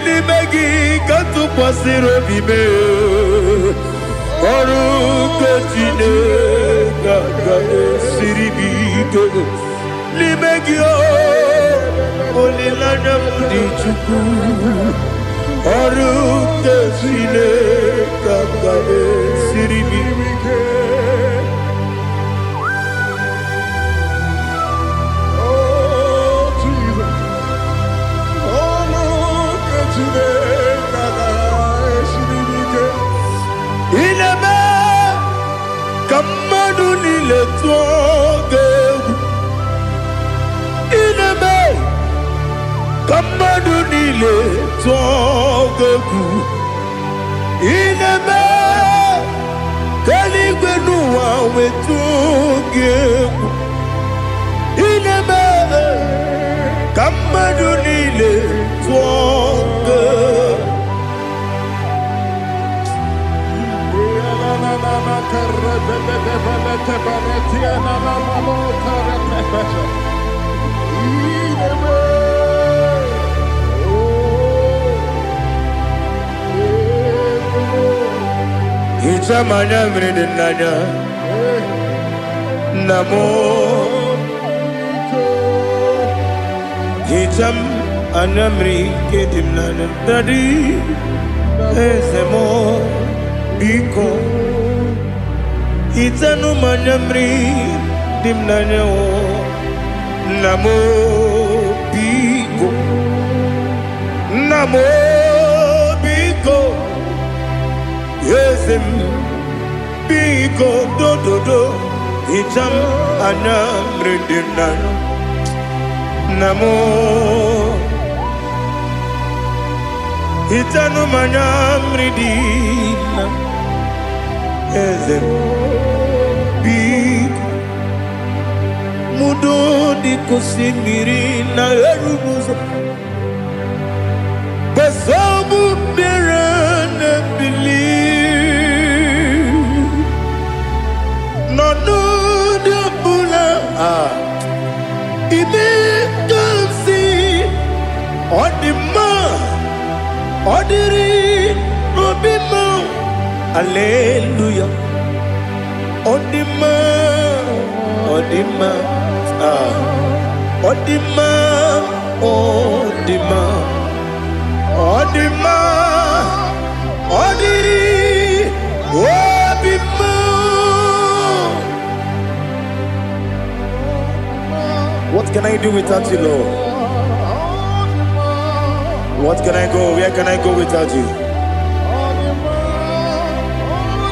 n'ime gị ka m tụkwasịrị obi m. Ọrụ nke Chineke ga-esiri m ike. N'ime gị o, olileanya m dị Chukwu. Ọrụ nke Chineke ga-esiri m ike. Oh, Jesus. Oh, look at Chineke ga-esiri m ike. Ị na-eme ka mmadụ niile tụọ gị egwu. Ị na-eme ka mmadụ niile tụọ gị egwu. Ị na-eme ka eluigwe n'ụwa wee tụọ gị egwu. Ị na-eme ka mmadụ niile tụọ gị egwu. Hichaa m anya mmiri dị n'anya, nna m. Hichaa m anya mmiri nke dị m n'anya, daddy, eze m, biko hichanụ m anya mmiri dị m n'anya o, nna m, biko, nna m, biko, eze m, biko, dododo, hichaa m anya mmiri dị m n'anya, nna m. Hichanụ m anya mmiri dị na eze m, biko. Mudo dịka osimiri na-eru n'ụzọ gbasọbụ mmiri na-ebili n'ọnọdụ ọbụla a ime ka m si ọ dị mma, ọ dịrị n'obi m. Aleluya, ọ dị mma. Ọ dị mma. Ah, ọ dị mma, ọ dị mma, ọ dị mma, ọ dịrị obi mma. What can I do without you, Lord? What can I go? Where can I go without you?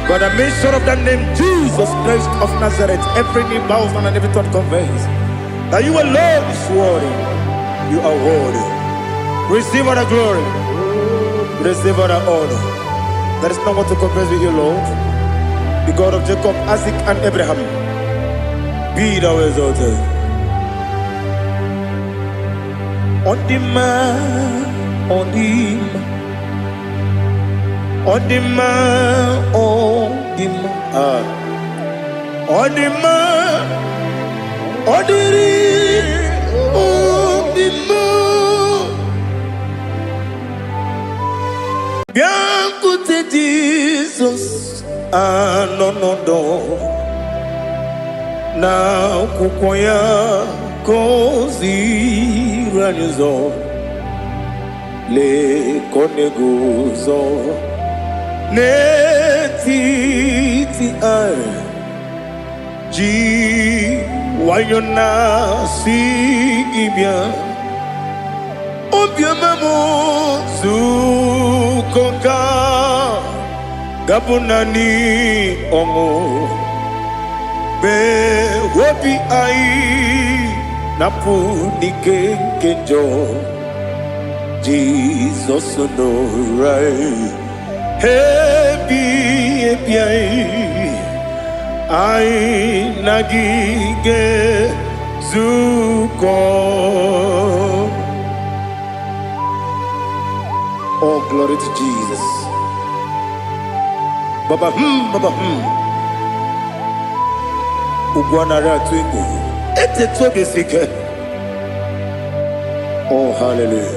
By the mention of that name, Jesus Christ of Nazareth, every knee bows and every tongue confess that you alone is worthy. You are worthy. Receive all the glory. Receive all the honor. There is no one to compare with you, Lord. The God of Jacob, Isaac, and Abraham. Be thou exalted. Ọ dị mma, ọ dị mma, ọ dị mma, ọ dị mma. Ah. Ọ dị mma, ọ dịrị obi mma. Bịakwute Jizọs anọ n'ọdọ na akwụkwọ ya ka o ziri anyị ụzọ. Lee ka ọ na-eguzo n'etiti anyị ji nwayọ na-asị gị bịa. Obiọma m, zukọ ka gabụ naanị ọṅụ mgbe obi anyị na-apụ n'ike nke njọ. Jizọs nọrọ anyị ebi ebi anyị, anyị na gị ga-ezukọ. Oh, glory to Jesus. Baba baba. Ugwu anaghị atụ egwu. Etetu obi si ike. Oh, hallelujah.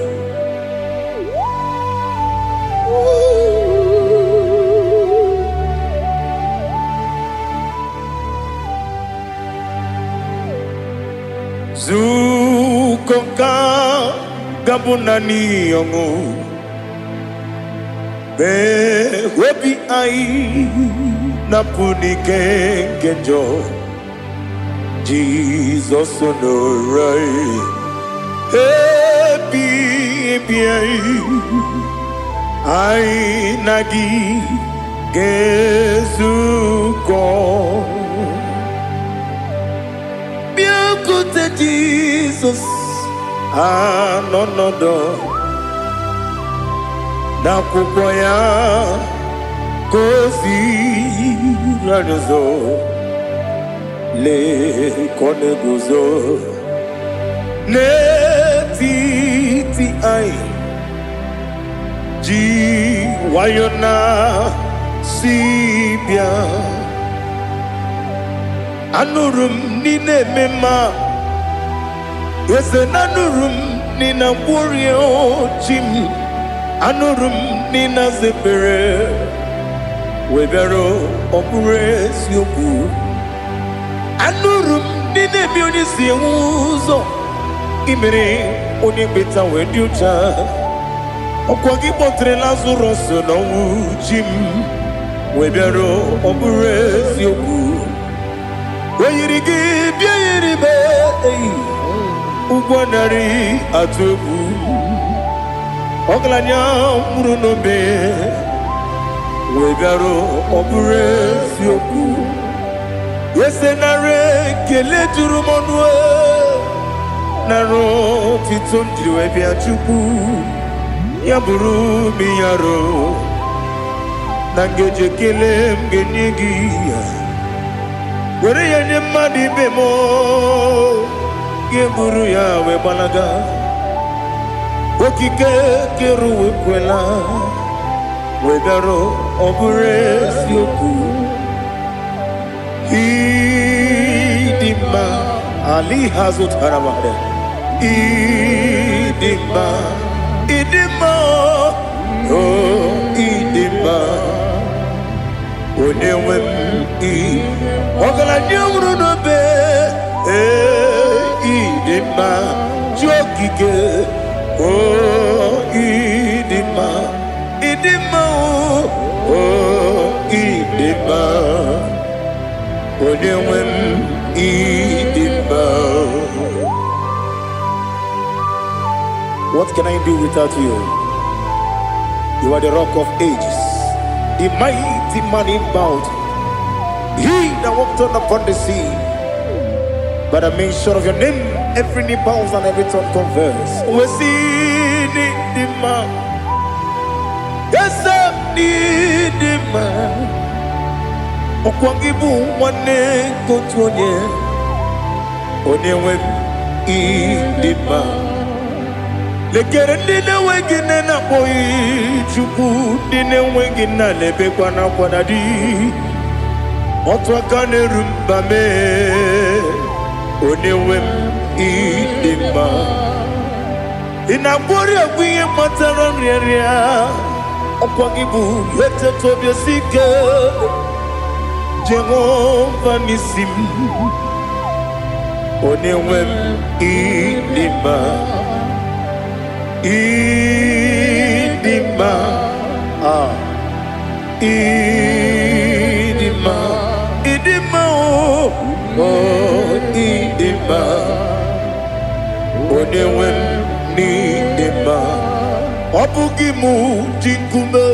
Zukọ ka gabụ naanị ọṅụ mgbe obi anyị na-apụ n'ike nke njọ. Jizọs nọrọ anyị ebi ebi anyị, anyị na gị ga-ezukọ. Bịakwute Jizọs anọ n'ọdọ n'akwụkwọ ya ka o ziri anyị ụzọ. Lee ka ọ na-eguzo n'etiti anyị ji nwayọ na si bịa. Anụrụ m n'ị na-eme mma, eze na anụrụ m n'ị na-agwọrịa chi m. Anụrụ m n'ị na-aza ekpere wee bịara, ọ bụrụ eziokwu. Anụrụ m n'ị na-eme onye si enwe ụzọ imere onye mkpeta wee dị ụcha. Ọkwa gị kpọtere Lazarọs n'ọnwụ, chi m, wee bịara, ọ bụrụ eziokwu. O yiri gị bịa yiri be eyi ụgwọ narị atụ egwu. Ọgaranya nwụrụ n'obe wee bịara, ọ bụrụ eziokwu. Ese nara ekele juru m ọnụ, nara otito m jiri wee bịa. Chukwu ya bụrụ m yaro na ngeji ekele m ga-enye gị ya, were ya nye mmadụ ibe m, ga-eburu ya wee gbalaga. Okike kere ụwa ekwela wee bịara, ọ bụrụ eziokwu. Ịdị mma ali ha zụtara mmadụ. Ịdị mma, ịdị mma, o ịdị mma, onye nwe m. Ị ọgaranya nwụrụ n'obe. Ee, ịdị mma, chi okike. O, ịdị mma, ịdị mma. O, ịdị mma, onye nwe m, ịdị mma. What can I do without you? You are the Rock of Ages, the mighty man in battle, he that walked on upon the sea. By the mention of your name, every knee bows and every tongue confess. We see the man. Yes, I need the man. Ọkwa gị bụ nwanne nke otu onye, onye nwe m, ịdị mma. Lekere ndị na-enweghị nne na-akpọghị Chukwu, ndị na-enweghị nna na-ebekwa n'akwa na di. Otu aka na-eru mba mee, onye nwe m, ịdị mma. Ị na-agwọrị ọgwụ ihe kpatara nrịanrịa. Ọkwa gị bụ eteta obi esi ike, Jehova n'isi m, onye nwe m, ịdị mma, ịdị mma. Ah, ịdị mma, ịdị mma. O, o, ịdị mma, onye nwe m, n'ịdị mma. Ọ bụghị mụ ji nkume,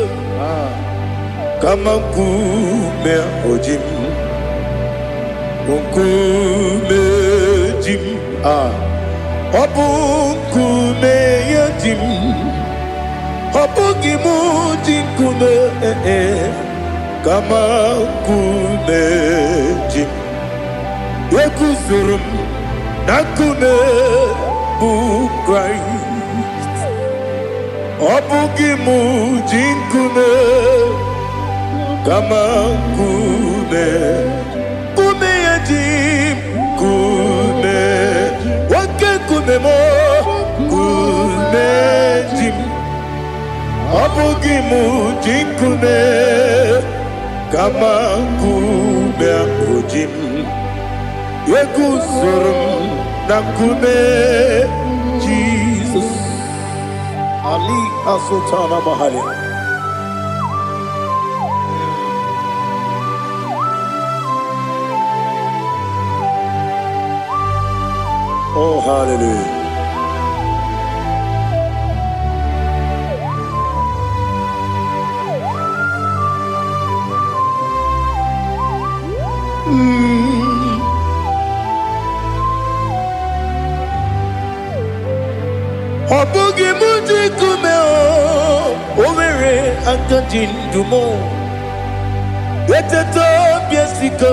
kama nkume oji m, nkume ji m. Ah, ọ bụ nkume ya ji m. Ọ bụghị mụ ji nkume, eh, kama nkume ji m. Eguzoro m na nkume bụ Kraịst. Ọ bụghị mụ ji nkume, kama nkume, nkume ya ji m. Nkume, oke nkume m, nkume ji m. Ọ bụghị mụ ji nkume, kama nkume ahụ ji m. Eguzoro m na nkume Jizọs. Ali Asultana Mahali. Oh, hallelujah. Ọ bụghị mụ ji nkume. O nwere aka ji ndụ m. Eteta obi esiko,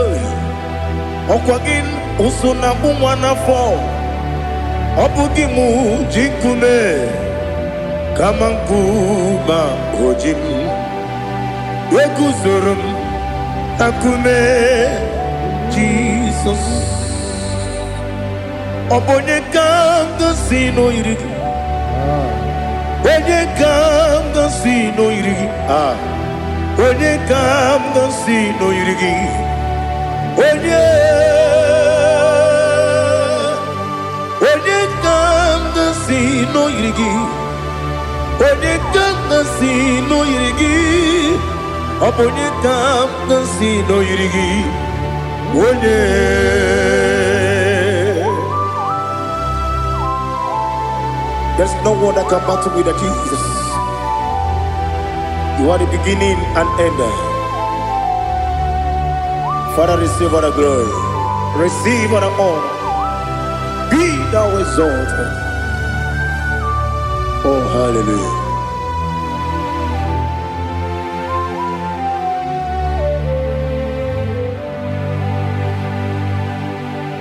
ọkwa gị ụsụ na-akpụ nwa n'afọ. Ọ bụghị mụ ji nkume, kama nkume o ji m. Eguzoro m na nkume Jizọs. Ọ bụ onye ka m gosi n'oyiri gị? Onye ka m gosi n'oyiri gị? Ah, onye ka m gosi n'oyiri gị? Onye, onye ka m gosi n'oyiri gị? Onye ka m gosi n'oyiri gị? Ọ bụ onye ka m gosi n'oyiri gị? Onye. There's no one that can battle with the Jesus. You are the beginning and end. Father, receive all the glory. Receive all the honor. Be thou exalted. Oh, hallelujah.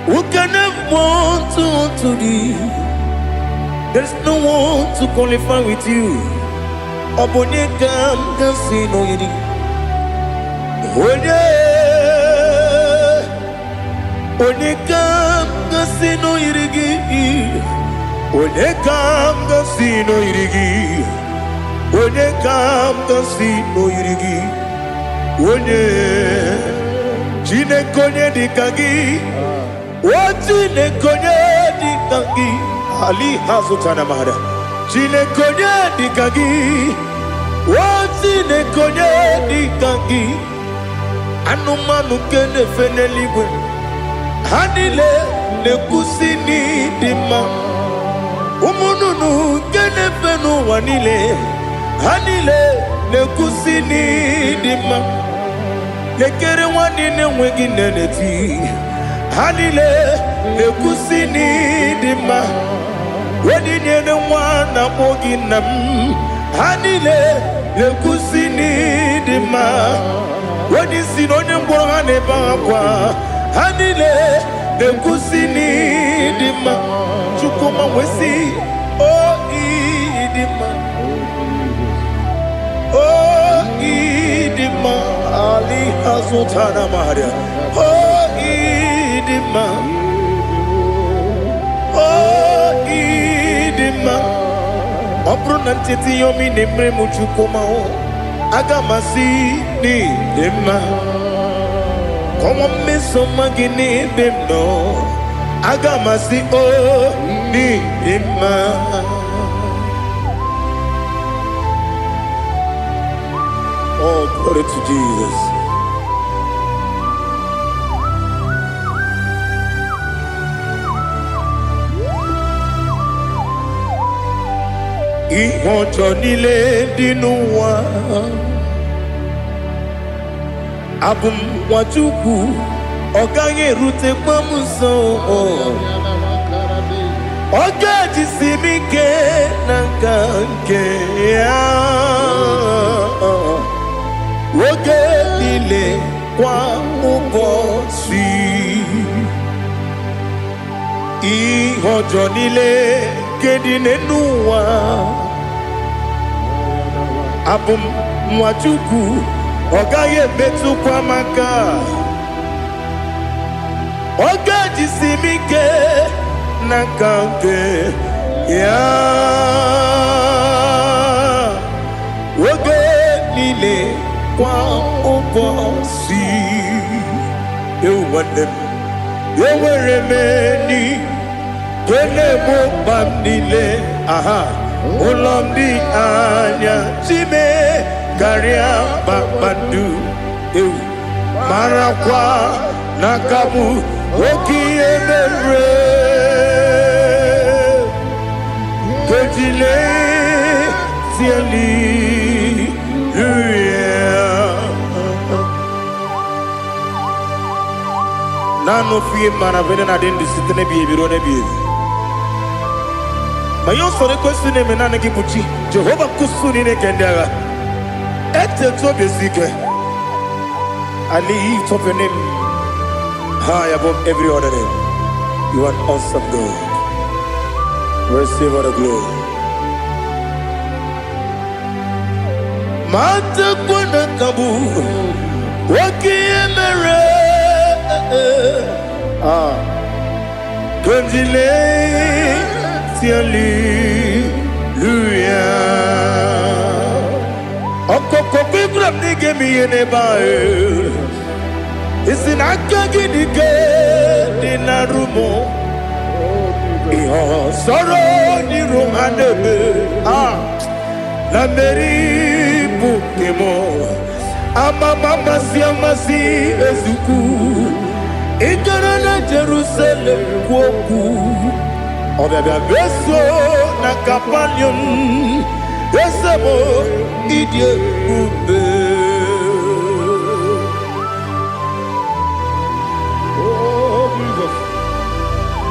Who can have one to thee? There's no one to qualify with you. Ọ bụ onye ka m ga-asị n'oyiri? Onye, onye ka m ga-asị n'oyiri gị? Onye ka m ga-asị n'oyiri gị? Onye ka m ga-asị n'oyiri gị? Onye, Chineke, onye dị ka gị? O Chineke, onye dị ka gị? Ali ha zụtara mara. Chineke, onye dị ka gị? O Chineke, onye dị ka gị? Anụmanụ nke na-efe n'eluigwe, ha niile na-ekwusi n'ịdị mma. Ụmụ nnụnụ nke na-efe n'ụwa niile, ha niile na-ekwusi n'ịdị mma. Lekere nwanne na-enweghị nne na-eti, ha niile na-ekwusi n'ịdị mma. Onye nyere nwa na-akpọ gị nna m, ha niile na-ekwusi n'ịdị mma. Onye isi na onye ngwọrọ, ha na-ebe akwa, ha niile na-ekwusi n'ịdị mma. Chukwuma wesi o ịdị mma, o ịdị mma. Ali azụtara maria. O ịdị mma, o ịdị mma. Ọ bụrụ na ncheta ihe omi na-emere m, Chukwuma o, aga m asị n'ịdị mma. Kọnwa mmeso ọma gị n'ebe m nọ, aga m asị o n'ịdị mma. Oh, glory to Jesus. Ihe ọjọọ niile dị n'ụwa, abụ m nwa Chukwu, ọ gaghị erutekwa m nso. Ọ ga-ejisi m ike na nka nke ya oge niile, kwa ụbọchị. Ihe ọjọọ niile nke dị n'elu ụwa, abụ m nwa Chukwu, ọ gaghị emetụkwa m aka. Ọ ga-ejisi m ike n'aka nke ya oge niile, kwa ụbọchị. Ewu nwanne m, enwere m enyi nke na-egbo mkpa m niile. Aha ụlọ m dị anya chime karịa kpakpando. Ewu, marakwa n'aka m oke ihe mere kejile hallelujah. Naanị ofu ihe mara bụ na adị ndụ site n'ebighị ebi ruo n'ebighị ebi. Ma ihe usoro ekwesị na-eme, naanị gị bụ chi Jehova nkusu niile nke ndị agha. Etetu obi esi ike. I lift up your name high above every other name. You are an awesome God. Receive all the glory. Matakwana kabu oke ihe mere. Ah, Kandile hallelujah. Ọkọkọ kwegwara m na ị ga-eme ihe n'ebe ahụ. Isi na aka gị dị ike dị na rumo. Ihe ọsọrọ n'iru ha na-eme. Ah, na mmeri bụ nke m. Amama amasị amasị ezukwu. Ị gara na Jerusalem kwuo okwu. Ọbịabịa meso na Kapanium. Eze m, ịdị ebube. Oh, Jesus.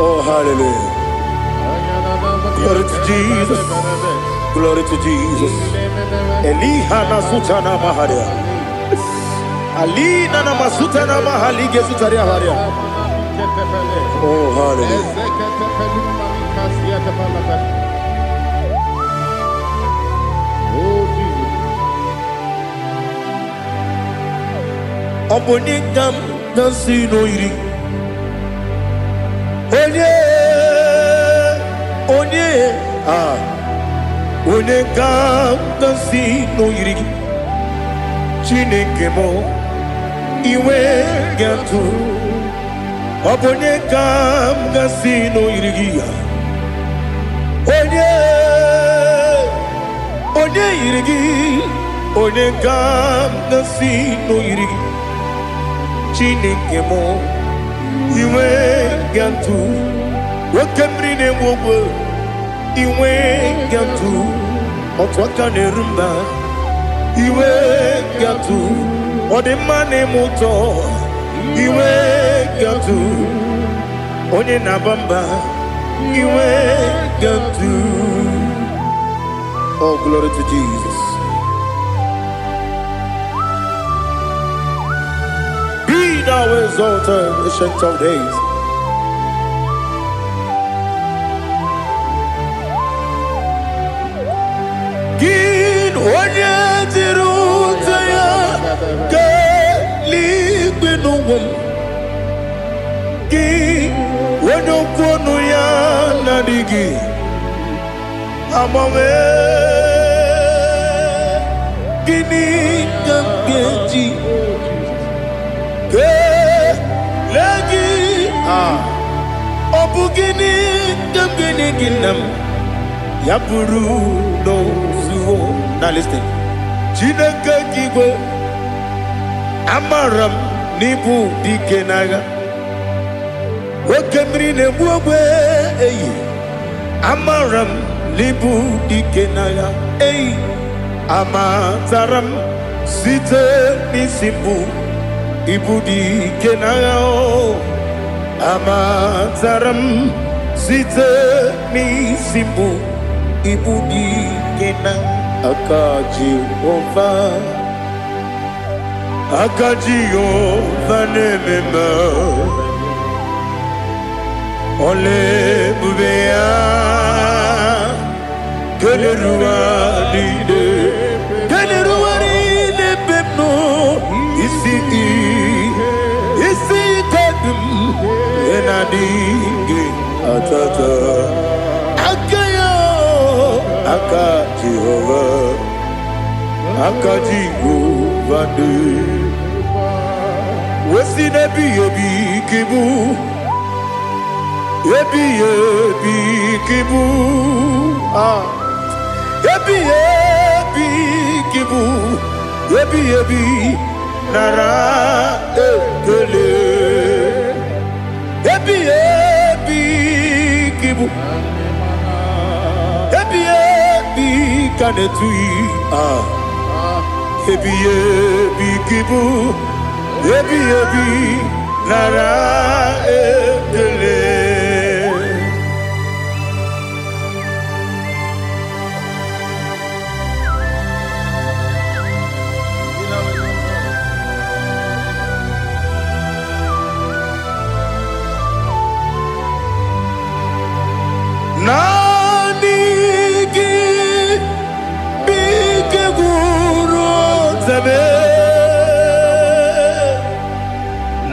Oh, hallelujah. Glory to Jesus. Glory to Jesus. Eliha na sutana maharia. Alina na masutana mahali gesutaria haria. Oh, hallelujah. Oh, Jesus. Ọ bụ onye ka m na-asị n'oyiri? Onye, onye, ah, onye ka m na-asị n'oyiri gị? Chineke m, iwe ga-atụ. Ọ bụ onye ka m gasị n'oyiri gị ya? Onye, onye yiri gị? Onye ka m gasị n'oyiri gị? Chineke m, iwe gatụ oke mmiri na-egbu ogwe, iwe gatụ otu aka na-eru mba, iwe gatụ ọdịmma na-eme ụtọ, iwe gatụ onye na-aba mba, iwe gatụ. Oh, glory to Jesus. Be thou exalted, Ancient of Days. Gị onye jiri ụta ya kelee n'ụwa m. Gị onye okwu ọnụ ya na-adịghị agbanwe. Gịnị ka m ga-eji kelee gị? Ah, ọ bụ gịnị ka m ga-enye gị, nna m? Ya bụrụ n'ozuo. Now listen. Chineke nke igwe, amara m n'ịbụ dike n'agha. Oke mmiri na-egbu ogbe eyi, amara m n'ịbụ dike n'agha eyi. Amatara m site n'isi mbụ, ịbụ dike n'agha o. Amatara m site n'isi mbụ, ịbụ dike na aka Jehova. Aka Jehova na-eme mma. Ọla ebube ya keleruwa niile, keleruwa niile ebe m nọ. Isi isi ike dị m na-adịghị atata aka ya. Aka Jehova, aka Jehova dị wesi n'ebighị ebi ka ịbụ, ebighị ebi ka ịbụ. Ah, ebighị ebi ka ịbụ, ebighị ebi, nara ekele. Ebighị ebi ka ịbụ, ebighị ebi ka na-etughị. Ah, ebighị ebi ka ịbụ, ebighị ebi, nara ekele. Naanị gị bụ ike gwụrụ ọtabe.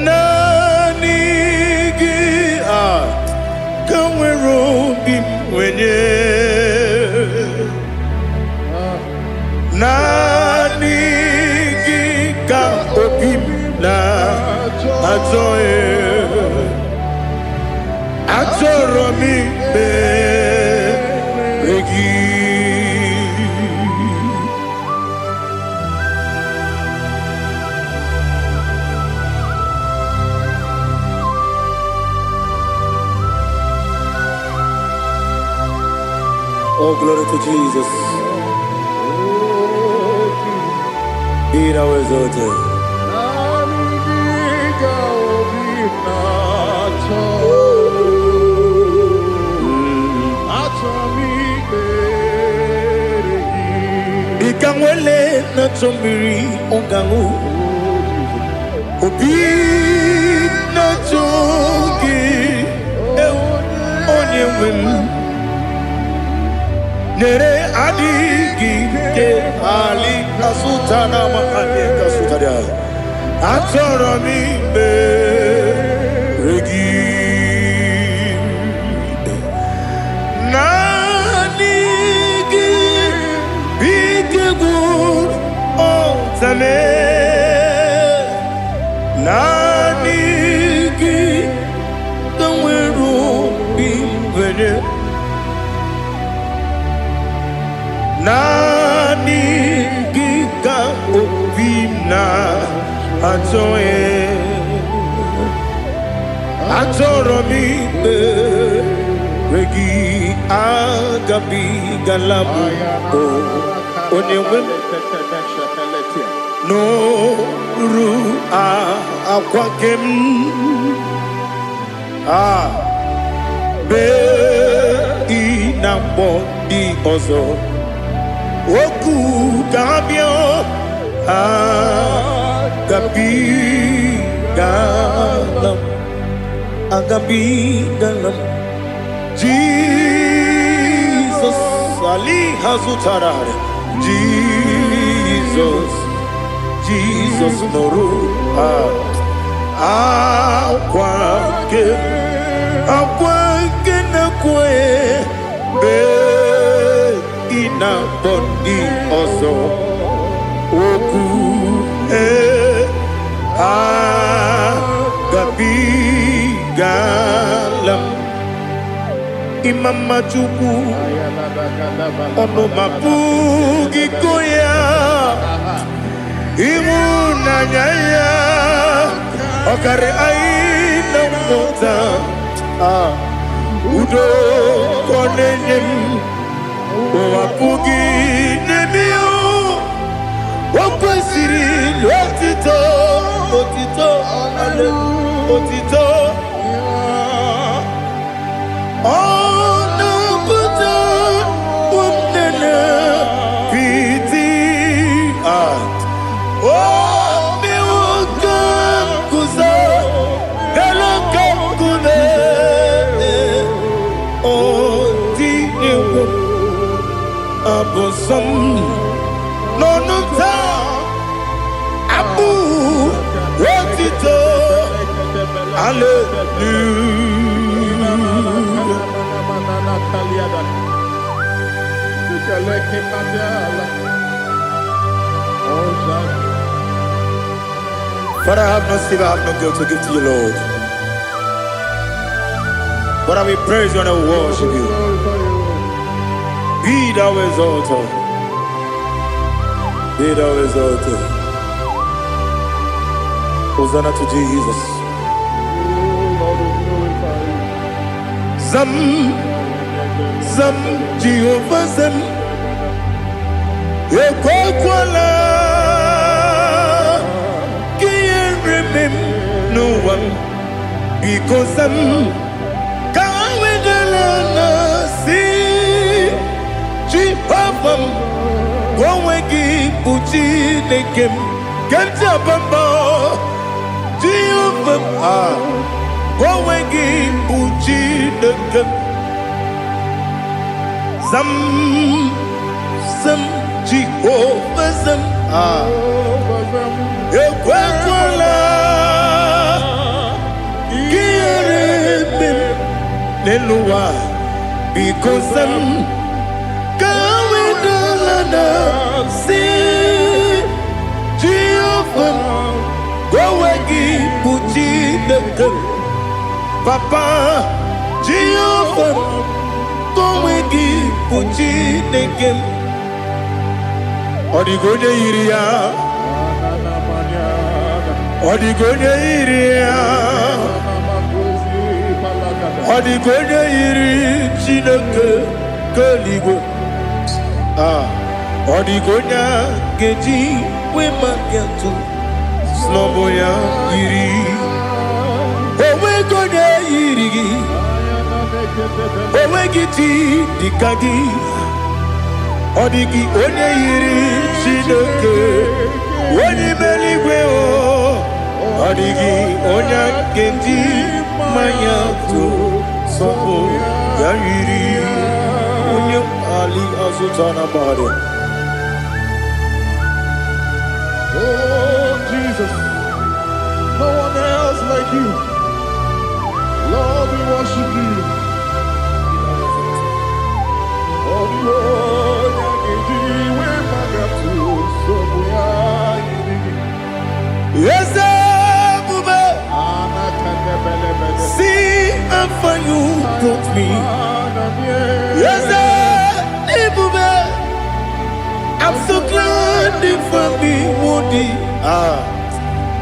Naanị gị a ka nwere obi m nwenye. Naanị gị ka obi m na-achọ ya. Achọrọ m ikpere gị. Oh, glory to Jesus. Be thou exalted. Naanị gị ka obi m na-achọ. Achọ m ikpere gị. Ị ka nwele na-achọ mmiri ọ ga-aṅụ. Obi na-achọ gị, ewu, onye nwe m. Nyere adịghị ike ali asụta na amahanye kasụtara. Achọrọ m ikpere gị. Naanị gị bụ ike gwụrụ ọtame. Naanị gị Naanị gị ka obi m na-achọ. Achọrọ m ikpere gị, agabigala m o onye nwe m nụrụ akwa nke m a bee ị na-akpọ ndị ọzọ okwu ka ha bịa. Agabigala m, agabigala m. Jizọs ali ha zụtara. Jizọs, Jizọs, nụrụ akwa nke akwa nke na-ekwe mgbe ị na-akpọ ndị ọzọ okwu ee agabigala m. Ịma mma Chukwu, ọnụ ma pụghị ịkọ ya. Ịhụnanya ya ọkarị anyị na mmụta. Ah, udo ka ọ na-enye m, ụwa pụghị n'eme ya. O kwesịrị otito, otito, otito. Ọ na-apụta nne piti. Ah, o mewo ka m guzo n'elu oke nkume. O tinyewo abụ nsọ m n'ọnụ taa, abụ otito, hallelujah. Father, I have no silver, I have no gold to give to you, Lord. But I will praise you and I will worship you. Be thou exalted. Be thou exalted. Hosanna to Jesus. Lord, we glorify you. Zam, Zam, Jehovah Zam. Ekwekwala ka ihere mee m n'ụwa m. Biko zam, ka ha wedala na si Jehova m, ka onwe gị bụ Chineke m ke m ji aba mba. Jehova m, ah, ka onwe gị bụ Chineke m. Zam, zam, Jehova zam, ah, ekwekwala ka ihere mee m n'elu ụwa. Biko zam, ka ha wedala na si Jehova m, ka onwe gị bụ Chineke m. Papa, Jehova m, ka onwe gị bụ Chineke m. Ọ dịghị onye yiri ya, ọ dịghị onye yiri ya, ọ dịghị onye yiri Chineke nke eluigwe. Ah, ọ dịghị onye a ga-eji wee maka atụ snọbụ ya yiri. Onweghị onye yiri gị, onweghị chi dịka gị. Ọ dịghị onye yiri Chineke onye ime eluigwe o. Ọ dịghị onye a ga-eji mmanya tụ sọpụ ya yiri onye ali azụta na mmadụ. Oh, Jesus, no one else like you. Lord, we worship you. Oh, the onye ga-eji wee nsogbu ya yiri gị. Eze ebube, see how far you brought me. Eze ebube. I'm so glad you found me worthy. Ah,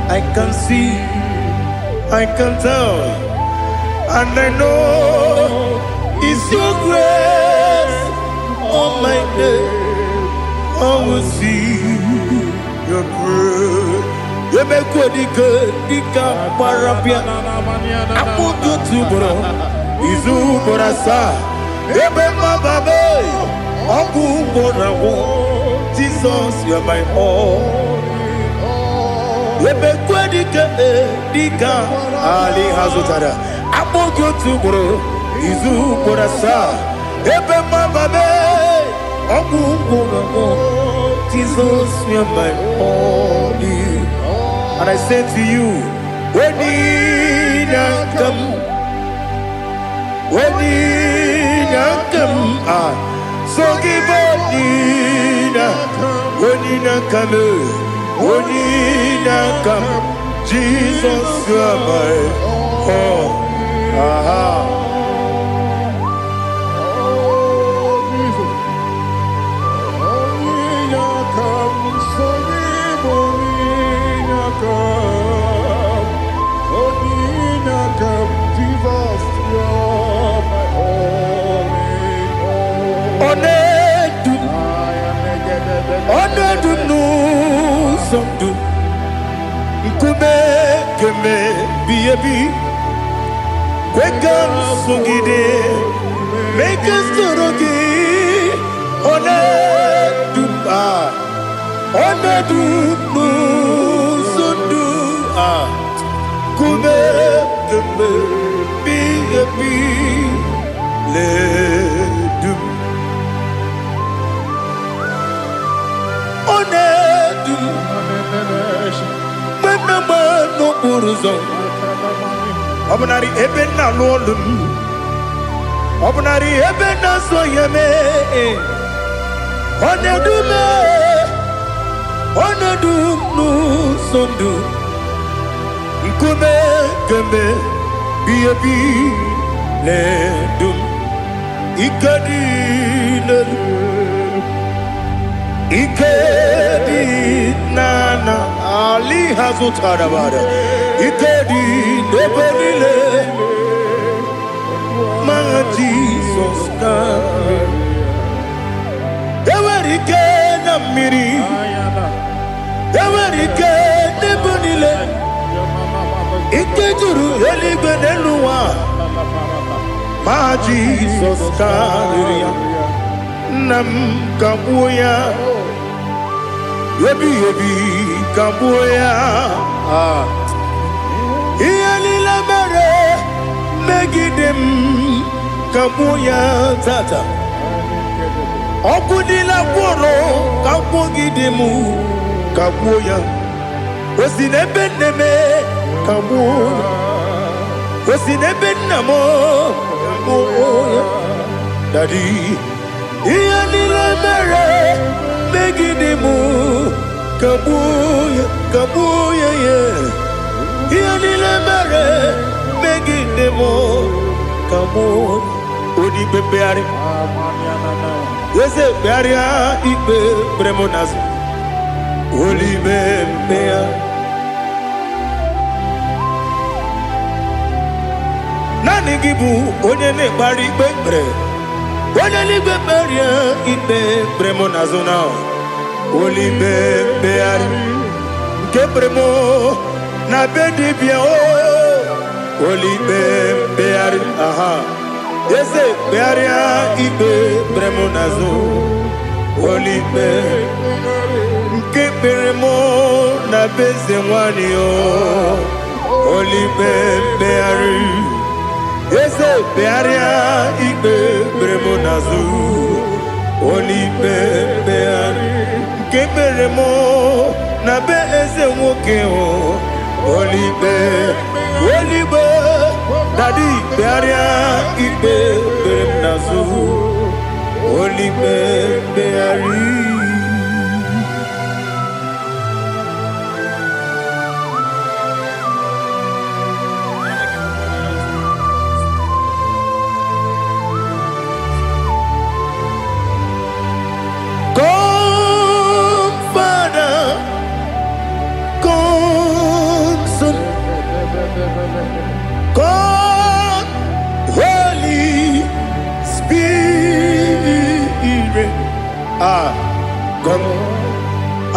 I can see, I can tell, and I know it's your grace on my day. I will see your grace. Emekwe dike dike gbara bịa akpụkọ otu ugboro izu ugboro asaa ebe mmababe ọgwụ ugboro agwụ. Jesus, you are my all. Emekwe dike dike ali ha zụtara akpụkọ otu ugboro izu ugboro asaa ebe mmababe ọgwụ ugboro agwụ. Jesus, you are my all. And I say to you, when you come, when you come, ah, so give up, when you come, when you come, Jesus, you are my all. Aha. Oh, Jesus. Onyinaka m, sonye m onyinaka m. Onyinaka m, Jesus, you're my all in all. Ọ na-edu m, ọ na-edu m n'ụzọ ndụ nkume keme bi ebi kwe ka m sogide mee ka m soro gị. Ọ na-edu m, ah, ọ na-edu m n'ụzọ ndụ a nkume keme bi ebi ledu m. Ọ na-edu m mgbe m na-agba n'okporo ụzọ ọ bụnarị ebe m na-alụ ọlụ m ọ bụnarị ebe m na-azụ ya mee ọ na-edu m, ọ na-edu m n'ụzọ ndụ nkume kemgbe bi ebi na-edu m. Ike dị n'elu ike dị n'ana ali ha zụtara bara ike dị n'ebe niile ma Jizọs karịrị. Enwere ike na mmiri, enwere ike n'ebe niile, ike juru eluigwe n'elu ụwa ma Jizọs karịrị ya. Nna m kagbuo ya ebighị ebi kagbuo ya. Ah. Ihe niile mere megide m kagbuo ya tata ọkụ niile gwụrụ kagbugide m kagbuo ya o si n'ebe nne m kagbuo ya o si n'ebe nna m kagbuo ya. Daddy, ihe niile mere megide m kagbuo ya kagbuo ya ya ihe niile mere megide m kagbuo onye ikpe mkpegharị eze kpegharịa ikpe kpere m n'azụ olime mkpegharị naanị gị bụ onye na-ekpegharị ikpe kpere onye n'igwe kpegharịa ikpe kpere m n'azụ na olime mkpegharị nke kpere m na be dibịa o olime mkpegharị aha eze kpegharịa ikpe kpere m n'azụ olime nke kpere m na be eze nwanyị o olime mkpegharị eze kpegharịa ikpe kpere m n'azụ olime mkpegharị nke kpere m na be eze nwoke o olime oligbe. Daddy, kpegharịa ikpe kpere m n'azụ olime mkpegharị.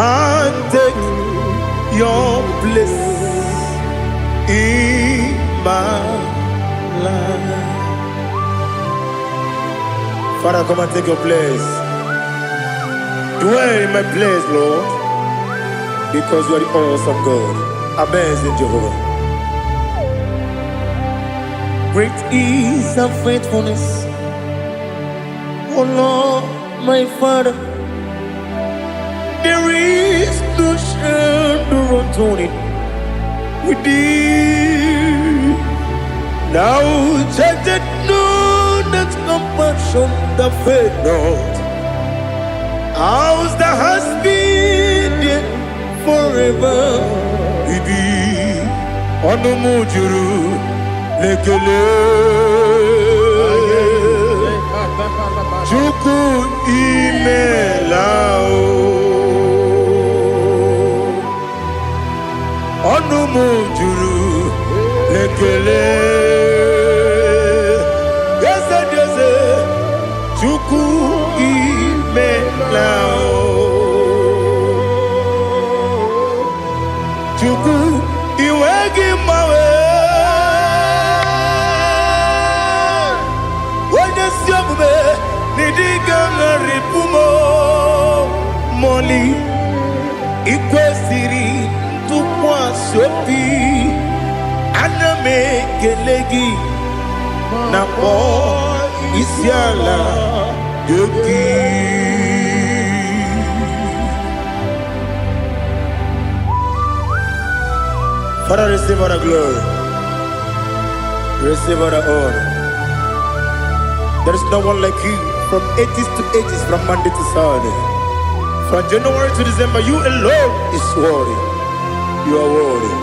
and take your place in my life. Father, come and take your place. Dwell in my place, Lord, because you are the awesome God, amazing Jehovah. Great is thy faithfulness, O Lord, my Father. There is no shadow of turning with thee. Thou changest not thy compassions, they fail not. As thou hast been there forever with thee. Ọnụ m juru n'ekele. Chukwu, imela o. Ọnụ m juru n'ekele. Eze dị eze, Chukwu, imela o. Chukwu, iwe gị mgbanwe. Onye ezi omume n'ịdị ga-agharịpụ m mọli. Ikwesịrị ntụkwasị obi, ana m ekele gị na kpọọ isi ala nye gị. Father, receive all the glory. Receive all the honor. There is no one like you from ages to ages, from Monday to Saturday. From January to December, you alone is worthy. You are worthy.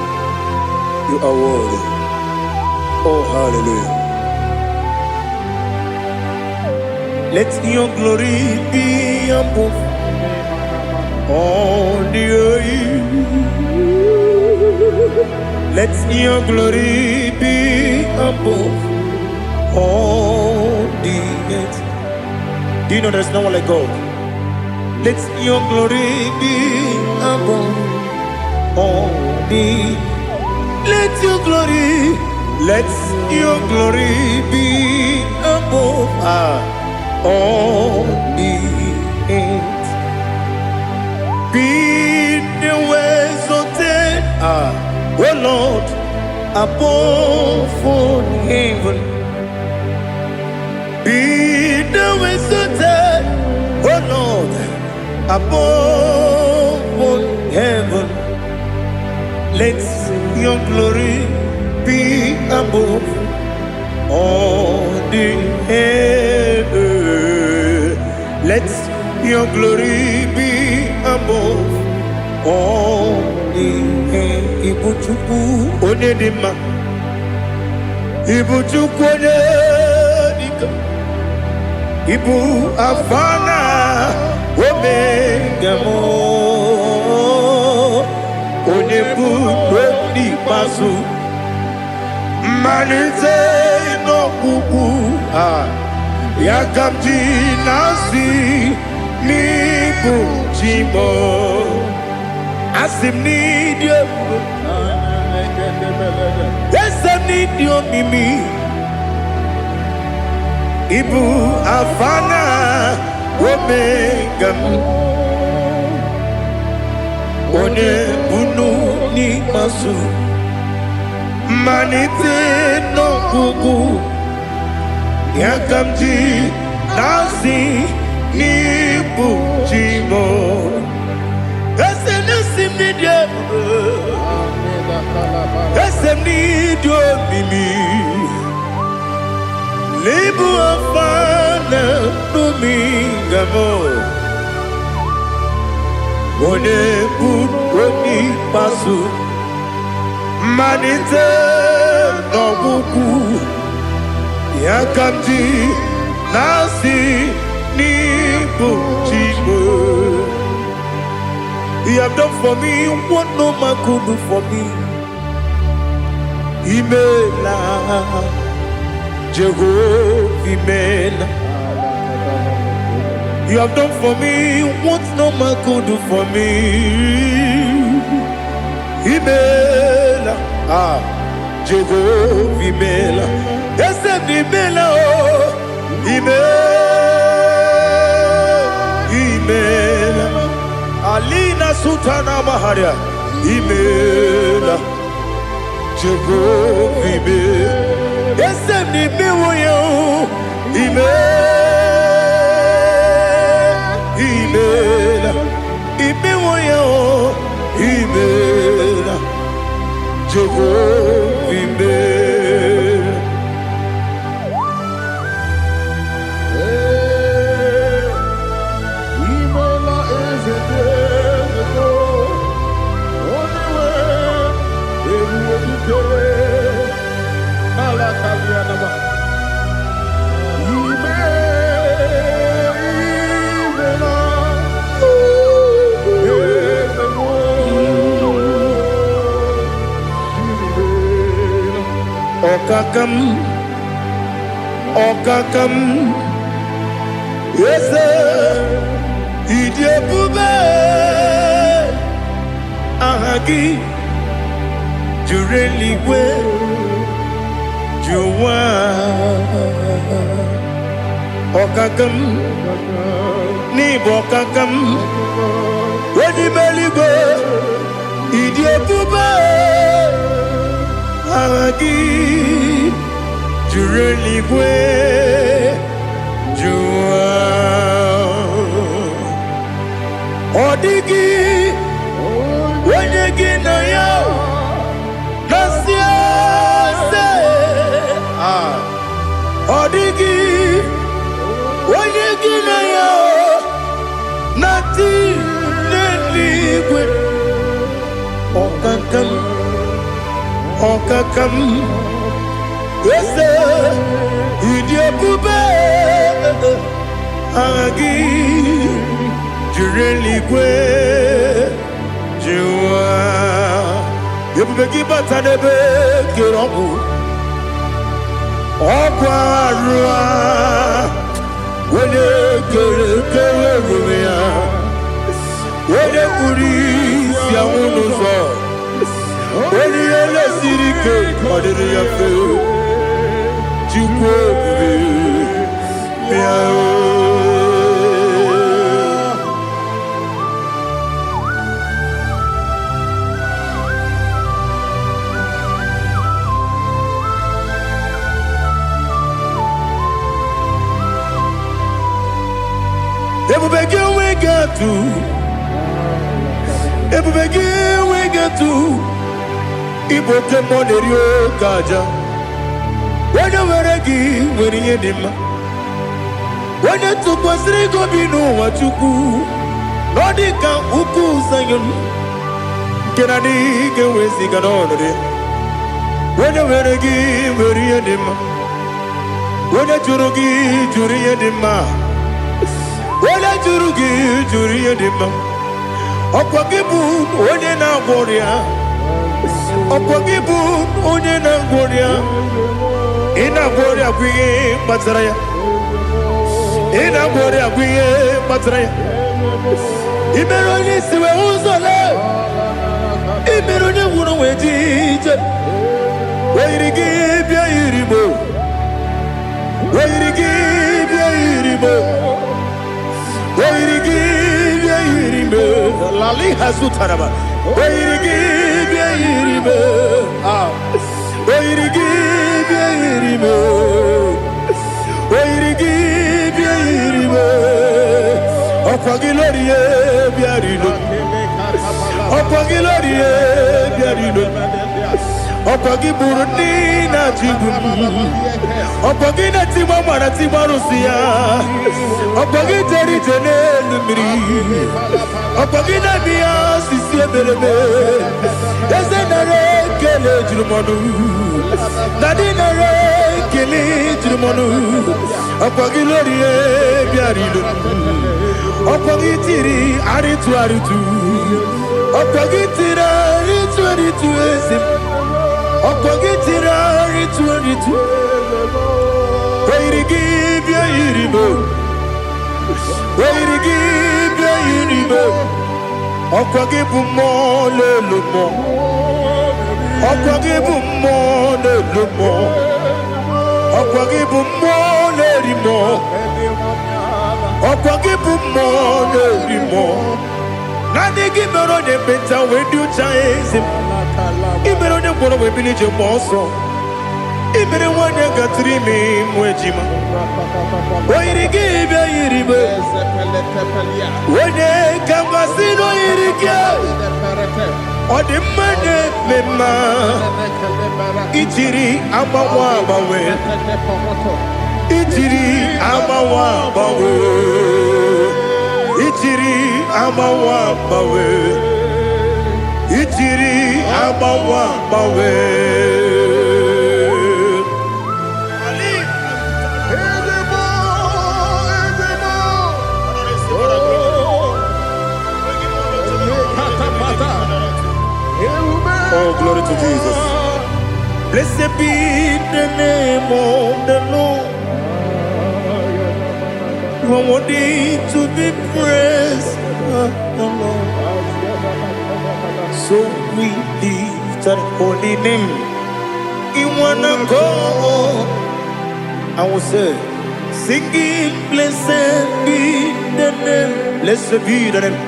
You are worthy. Oh, hallelujah. Let your glory be above all the earth. Let your glory be above all the earth. Do you know there's no one like God? Let your glory be above all the. Let your glory, let your glory be above all the earth. Be thou exalted, O Lord, above all heaven. Be thou exalted, O Lord, above all heaven. Let your glory be above all the earth. Let your glory be above all the earth. Ibu Chukwu onye dị mma, Ibu Chukwu onye dịka, Ibu Alfa na Omega m, onye bụ n'ikpeazụ, mmalite n'ọgwụgwụ a, ya ka m ji na-asị n'ịbụ chi m. Asị m n'ịdị ebube, eze m, n'ịdị omimi. Ịbụ Alfa na Omega m, onye bunu n'ikpeazụ, mmalite n'ọgwụgwụ, ya ka m ji na-asị n'ịbụ chi m. Eze na-esi m n'ịdị ebube, eze m, n'ịdị omimi. N'ịbụ Alfa na Omega m, onye bụ onye ikpeazụ, mmalite n'ọgwụgwụ, ya ka m ji na-asị n'ịbụ chi m. You have done for me what no man could do for me. Imela, Jehovah, Imela. You have done for me what no man could do for me. Imela, ah, Jehovah Imela. Eze m imela o, Imela, Imela. Alina Sultana Maharia, Imela, Jehovah Imela. Eze m imewo ya o, Imela, Imela, imewo ya o, Imela, Jehovah Imela. Imela eze dị eze do, onye nwe ebube dike n'ala kalịanaba. Ime imela eze mụ, imela. Ọkaka m, ọkaka m, eze ịdị ebube, aha gị juru eluigwe ju ụwa. Ọkaka m, n'ịbụ ọkaka m, onye ime eluigwe, ịdị ebube, aha gị juru eluigwe ju ụwa. Ọ dịghị onye gị na ya na-asị eze. Ah, ọ dịghị onye gị na ya na-atị n'eluigwe. Ọkaka m, ọkaka m, eze ịdị ebube, aha gị juru eluigwe ju ụwa. Ebube gị bata n'ebe kere ọgwụ ọgwụ arụ a, onye kere kere ruru ya, onye kpuru isi anwụ n'ụzọ, onye ihe lesiri ike ọ dịrị ya mfe. Chukwu ebube, bịa o. Ebube gị enweghị atụ, ebube gị enweghị atụ, ịbụ oke mmụọ na-eri oke aja. Onye nwere gị nwere ihe dị mma. Onye tụkwasịrị gị obi n'ụwa, Chukwu, na ọ dị ka ukwu Zayọn nke na adịghị ga-eweziga n'ọnọdụ ya. Onye nwere gị nwere ihe dị mma. Onye jụrụ gị jụrụ ihe dị mma. Onye jụrụ gị jụrụ ihe dị mma. Ọkwa gị bụ onye na-agwọ ọrịa. Ọkwa gị bụ onye na-agwọ ọrịa. Ị na-agwọ ọrịa bụ ihe kpatara ya. Ị na-agwọ ọrịa bụ ihe kpatara ya. Ị mere onye isi wee hụ ụzọ lee. Ị mere onye nwụrụ wee ji ije. O yiri gị bịa yiri mo. O yiri gị bịa yiri mo. O yiri gị bịa yiri mo. Lali hazutaraba. O yiri gị bịa yiri mo. Ah. O yiri gị bịa yiri mo. O yiri gị bịa yiri mo. Ọkwa gị lórí e bịa rilo. Ọkwa gị lórí e bịa rilo. Ọkwa gị gburu ndị na-achịgbu m. Ọkwa gị na-etigba mara tigba arụsị ya. Ọkwa gị jere ije n'elu mmiri. Ọkwa gị na-eme ya osisi emereme. Eze nara ekele juru m ọnụ. Dadi nara ekele juru m ọnụ. Ọkwa gị lórí e bịara ilo. Ọkwa gị tiri arịtụ arịtụ. Ọkwa gị tiri arịtụ arịtụ eze m. Ọkwa gị tiri arịtụ arịtụ. O yiri gị bịa yiri m. O yiri gị bịa yiri m. Ọkwa gị bụ mmụọ na-elu mmụọ. Ọkwa gị bụ mmụọ na-elu mmụọ. Ọkwa gị bụ mmụọ na-eri mmụọ. Ọkwa gị bụ mmụọ na-eri mmụọ. Naanị gị mere onye ekpenta wee dị ụcha, eze m. Ị mere onye ngwọrọ wee bili ije mgbe ọsọ. Ị mere nwanyị gatụrụ ime ịmụ ejima. O yiri gị bịa yiri m. Onye ka m gasị na o yiri gị? Ọ dị mma na-eme mma. Ijiri agbanwe agbanwe. Ijiri agbanwe agbanwe. Ijiri agbanwe agbanwe. Ijiri agbanwe agbanwe. Ali. Ezebo, ezebo. Oh, Oh, glory to Jesus. Blessed be the name of the Lord. You are worthy to be praised, the Lord. So we lift that holy name in one accord. I will say, singing, blessed be the name, blessed be the name,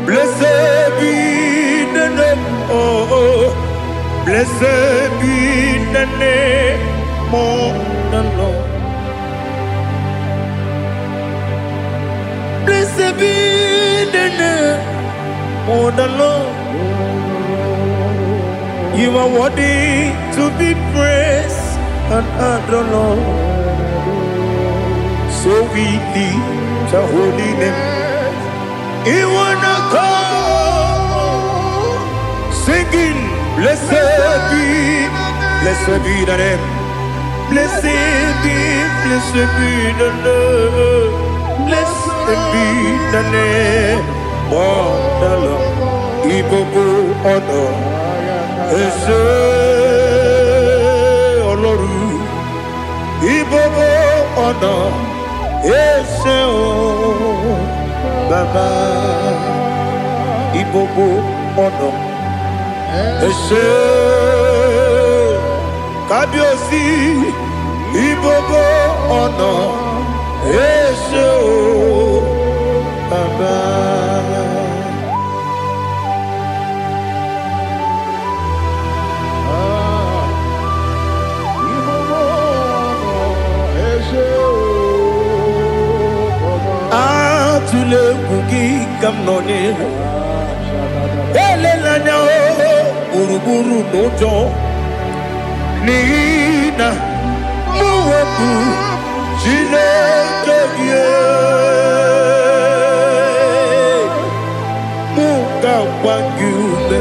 blessed be the name, oh, blessed be the name of the Lord. Blessed be the name of the Lord. You are worthy to be praised and adored, Lord. So we lift the holy name. In one accord, singing, blessed be the name. Blessed be the name. Blessed be the name of the Lord. Ìgbogbo ọ̀nà ẹ ṣé Ọlọ́run. Ìgbogbo ọ̀nà ẹ ṣé o Bàbá. Ìgbogbo ọ̀nà ẹ ṣé Kábíyèsí. Ìgbogbo ọ̀nà ẹ ṣé o Bàbá. Ah, ìgbogbo ọ̀nà ẹ ṣé o, Bàbá. Atụla egwu, gị ka m nọ n'ihu. Elela anya o gburugburu n'ụjọ, n'ihi na mụ wepụ Chineke gị. Mụ ga-agba gị ume,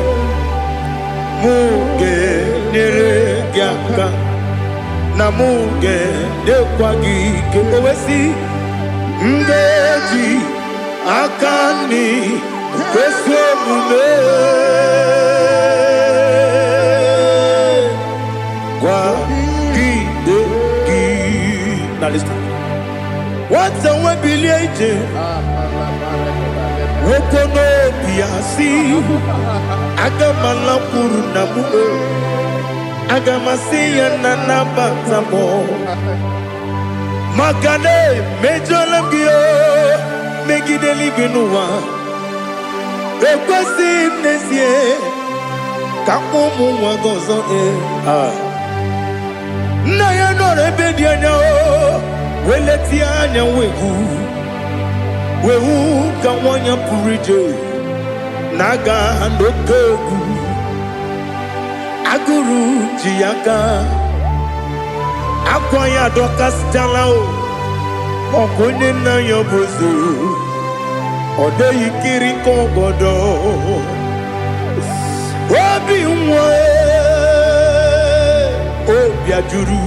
mụ ga-enyere gị aka, na mụ ga-enyekwa gị ike. O wee sị, m ga-eji aka nri kwesị omume kwagide gị. Na listen. Nwata nwe bilie ije, nwoke n'obi ya si, aga m alakwuru nna m o, aga m asị ya na nabata m, maka na emejọla m gị o megide eluigwe n'ụwa. Ekwesịghị m n'ezie ka mkpọ ụmụ nwa gị ọzọ. Ee, ah. Nna ya nọrọ ebe dị anya o wee letie anya wee hụ ka nwa ya pụrụ ije na-aga n'oke egwu. Agụrụ ji ya aka, akwa ya adọkasịchala o. Ọkụ onye nna ya bụ eze, ọ dịghị kiri ka ọgọdọ obi nwa. Obi ajụrụ,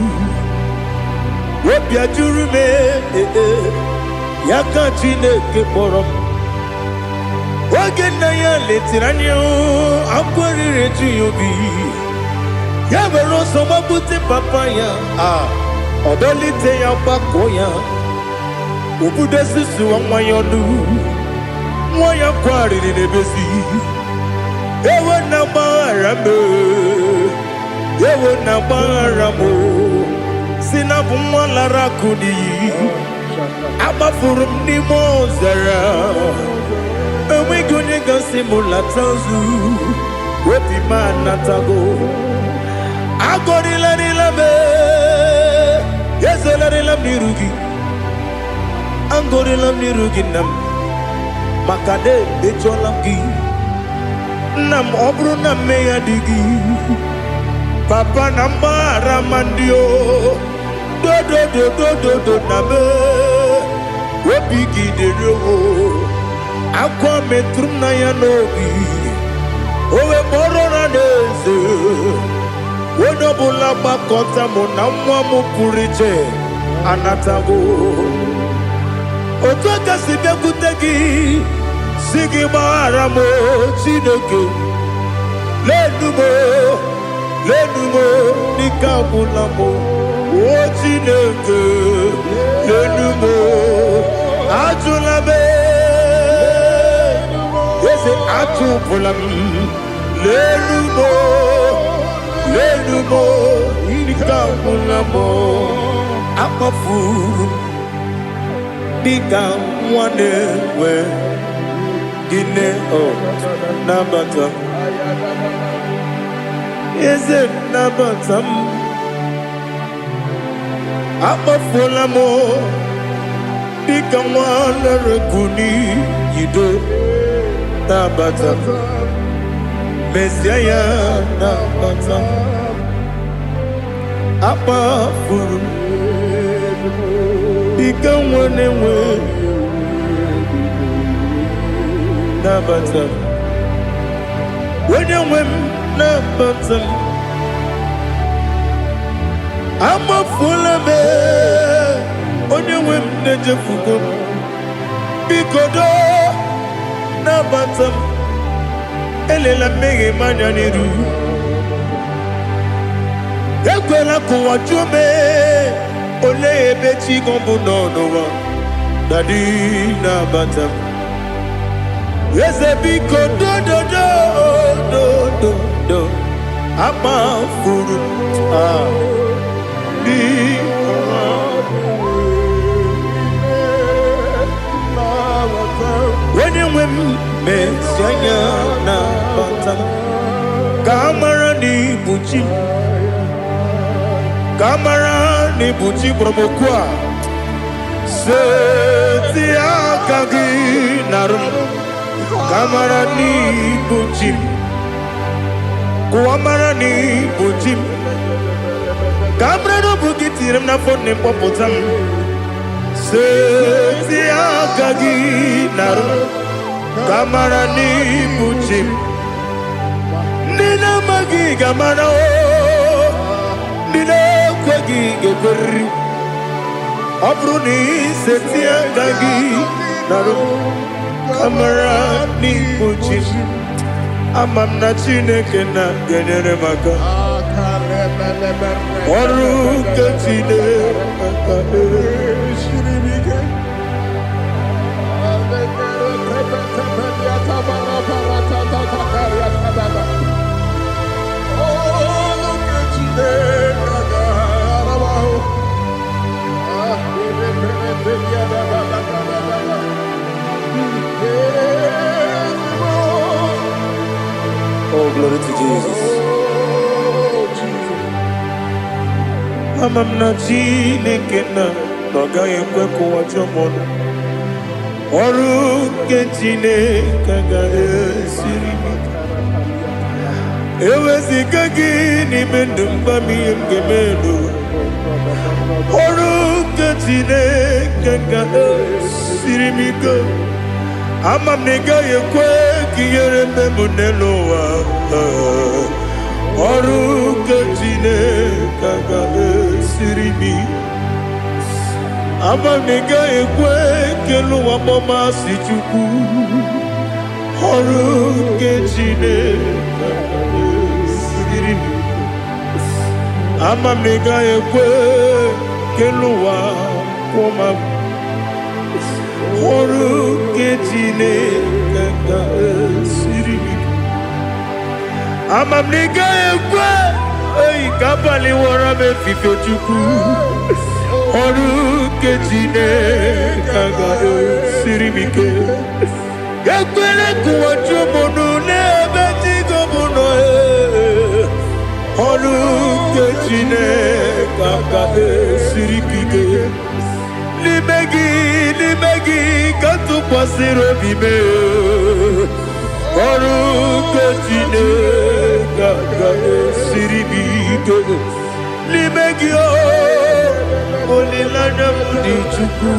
obi ajụrụ m. Ee, ya ka Chineke kpọrọ m. Oge nna ya letiri anya, akwa riri eju ya obi. Ya were ọsọ gbapute papa ya, a ọ dọlite ya, gbakọọ ya. Obodo susuwa nwa ya ọnụ, nwa ya kwarịrị n'ebezi. Ewo na gbaghara m, ewo na gbaghara m, si na bụ nwa lara akụ n'iyi. Agbafuru m n'ime ọzara, enweghị onye gasị m lata ozu. Obi m anatago. Agọrịlarịla m, ezolarịla m n'iru gị. Agọrịla m n'iru gị, nna m, maka na emejọla m gị, nna m. Ọ bụrụ na mmehie dị gị, papa, na mgbaghara ma ndị o dodododododo na m obi gị dịrị o. Akwa metụrụ m na ya n'obi, o wee kpọrọ na n'eze onye ọbụla gbakọta mụ na nwa m pụrụ iche anatago. Otu aka si bịakwute gị, si gị gbaghara m, Chineke. Lenu m, lenu m, n'ike agwụla m o. Chineke, lenu m, ajụla m. Eze, atụpụla m. Lenu m, lenu m, n'ike agwụla m. Akpafuru m dịka nwa na-enwe gịnị o. Nabata m, eze, nabata m. Akpafuola m dịka nwa lere yido. Nabata m, mezie ya, nabata m. Akpafuru m dịka nwa na-enwe, nabata m. Onye nwe m, nabata m. Amafuola m, onye nwe m, na-ejefugo m. Biko doo, nabata m. Elela mmehie m anya n'iru. Ekwela ka ụwa jụọ m, olee ebe chi gị bụ nọ n'ụwa. Daddy, nabata m. Eze, biko, dododo dododo. Amafuru m, ah, biko. Onye nwe m, mezi anya, nabata m, ka a mara na ibu chi m, ka a mara na ibu chi kpọrọ m okwu a. Seti aka gị narụ m, ka a mara na ibu chi m. Kụwa mara na ibu chi m, ka a mara na ọ bụ gị tinyere m n'afọ nne m, kpọpụta m. Seti aka gị narụ m, ka a mara na ibu chi m. Ndị na-amaghị ga-amara o, ndị na-ekweghị ga-ekweriri. Ọ bụrụ na iseti aka gị narụ m, ka mara n'ibu chi m. Ama m na Chineke na ga-enyere m aka. Ọrụ nke Chineke. Oh, glory to Jesus. Ama m na Chineke na ọ gaghị ekwe ka ụwa jụọ m ọnụ. Ọrụ nke Chineke agaghị esiri m ike. Eweziga gị n'ime ndụ m, gwa m ihe m ga-eme n'ụwa. Ọrụ nke Chineke ga-esiri m ike. Ama m na ị gaghị ekwe ka ihere mme m n'elu ụwa. Ọrụ nke Chineke ga-esiri m ike. Ama m na ị gaghị ekwe ka elu ụwa kpọmasị Chukwu. Ọrụ nke Chineke ga-esiri m ike. Ama m na ị gaghị ekwe ka elu ụwa kwụọ m. Ọrụ nke Chineke ga-esiri m ike. Ama m na ị gaghị ekwe eyi ka abalị wọrọ m efifie. Chukwu, ọrụ nke Chineke ga-esiri m ike. Ekwere ka ụwa jụọ m ọnụ n'ebe chi gị bụ nọ. Ee. Ọrụ nke Chineke ga-esiri m ike. N'ime gị, n'ime gị ka m tụkwasịrị obi m. Ọrụ nke Chineke ga-esiri m ike. N'ime gị o, olileanya m dị. Chukwu,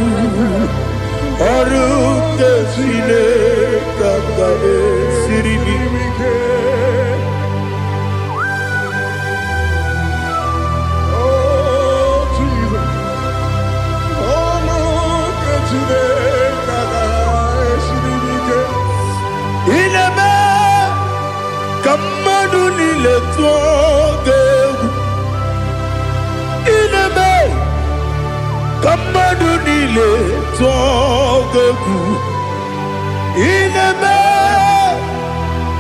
ọrụ nke Chineke ga-esiri m ike. Oh, Jesus. Ọrụ nke Chineke ga-esiri m ike. Ị na-eme ka mmadụ niile tụọ gị egwu. Ị na-eme ka mmadụ niile tụọ gị egwu. Ị na-eme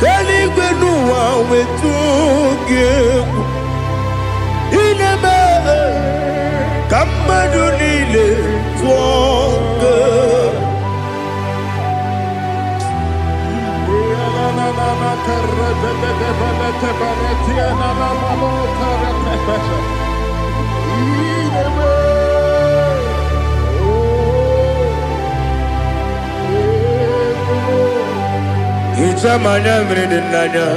ka eluigwe n'ụwa wetụọ gị egwu. Ị na-eme ka mmadụ niile tụọ gị egwu. Hichaa m anya mmiri dị n'anya,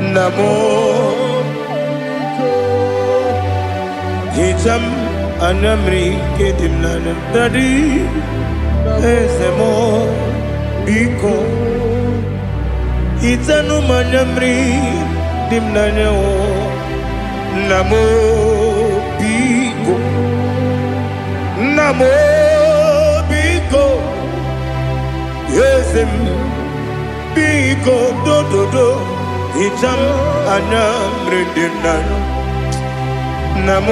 nna m. Hichaa m anya mmiri nke dị m n'anya, Daddy, eze m, biko hichanụ m anya mmiri dị m n'anya o. Nna m, biko. Nna m, biko. Eze m, biko, dododo, hichaa m anya mmiri dị m n'anya. Nna m,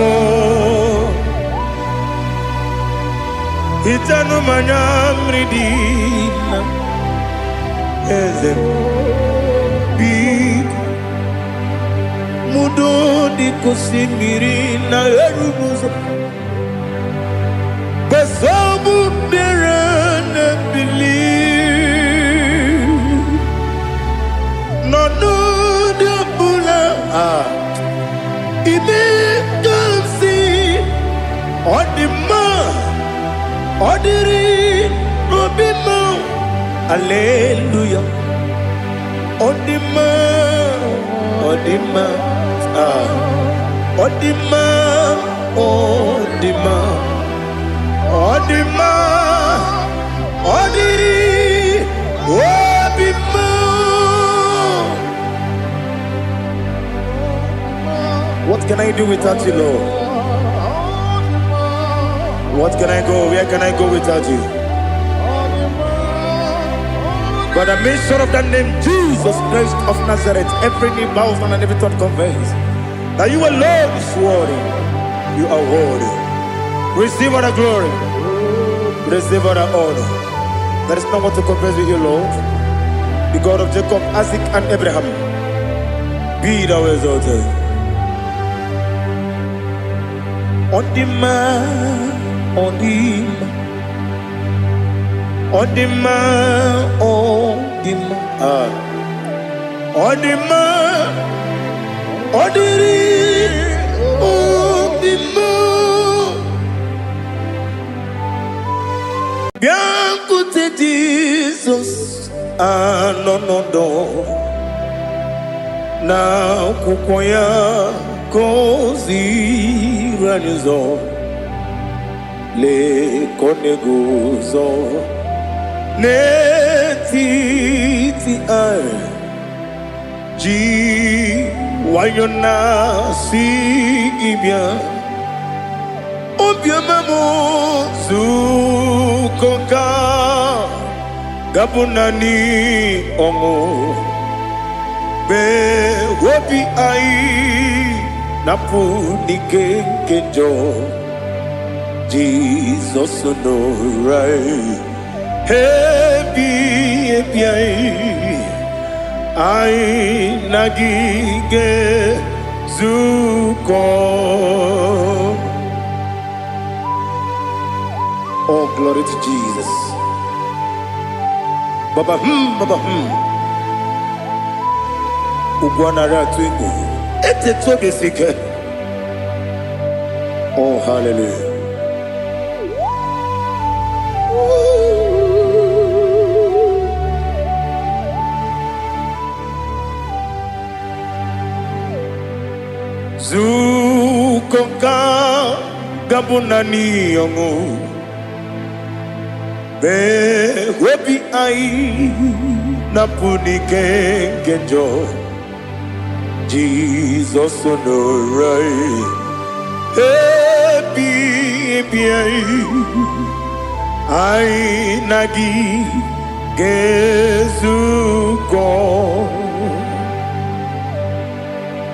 hichanụ m anya mmiri dị na eze m, biko. Mudo dịka osimiri na-eru n'ụzọ gbasọbụ mmiri na-ebili n'ọnọdụ ọbụla. Ah, ime ka m si ọ dị mma, ọ dịrị n'obi m. Aleluya, ọ dị mma, ọ dị mma. Ah, ọ dị mma, ọ dị mma, ọ dị mma, ọ dịrị obi m. What can I do without you, Lord? What can I go? Where can I go without you? By the mention of that name, Jesus Christ of Nazareth, every knee bows and every tongue confess that you alone is worthy. You are worthy. Receive all the glory. Receive all the honor. There is no one to compare with you, Lord. The God of Jacob, Isaac, and Abraham. Be thou exalted. Ọ dị mma, ọ dị mma, ọ dị mma, ọ dị mma. Ah. Ọ dị mma, ọ dịrị obi m. Bịakwute Jizọs anọ n'ọdọ na akwụkwọ ya ka o ziri anyị ụzọ. Lee ka ọ na-eguzo n'etiti anyị ji nwayọ na-asị gị bịa. Obiọma m, zukọ ka gabụ naanị ọṅụ mee obi anyị napụ n'ike nke njọ. Jizọs nọrọ ebi ebi anyị anyị na gị ga-ezukọ. Oh, glory to Jesus. Baba baba. Ugwu anara atụ egwu. Etetu obi esi ike. Oh, hallelujah. Zukọ ka gabụ naanị ọṅụ. Mee obi anyị napụ n'ike nke njọ. Jizọs nọrọ anyị. Ebi ebi anyị. Anyị na gị ga-ezukọ.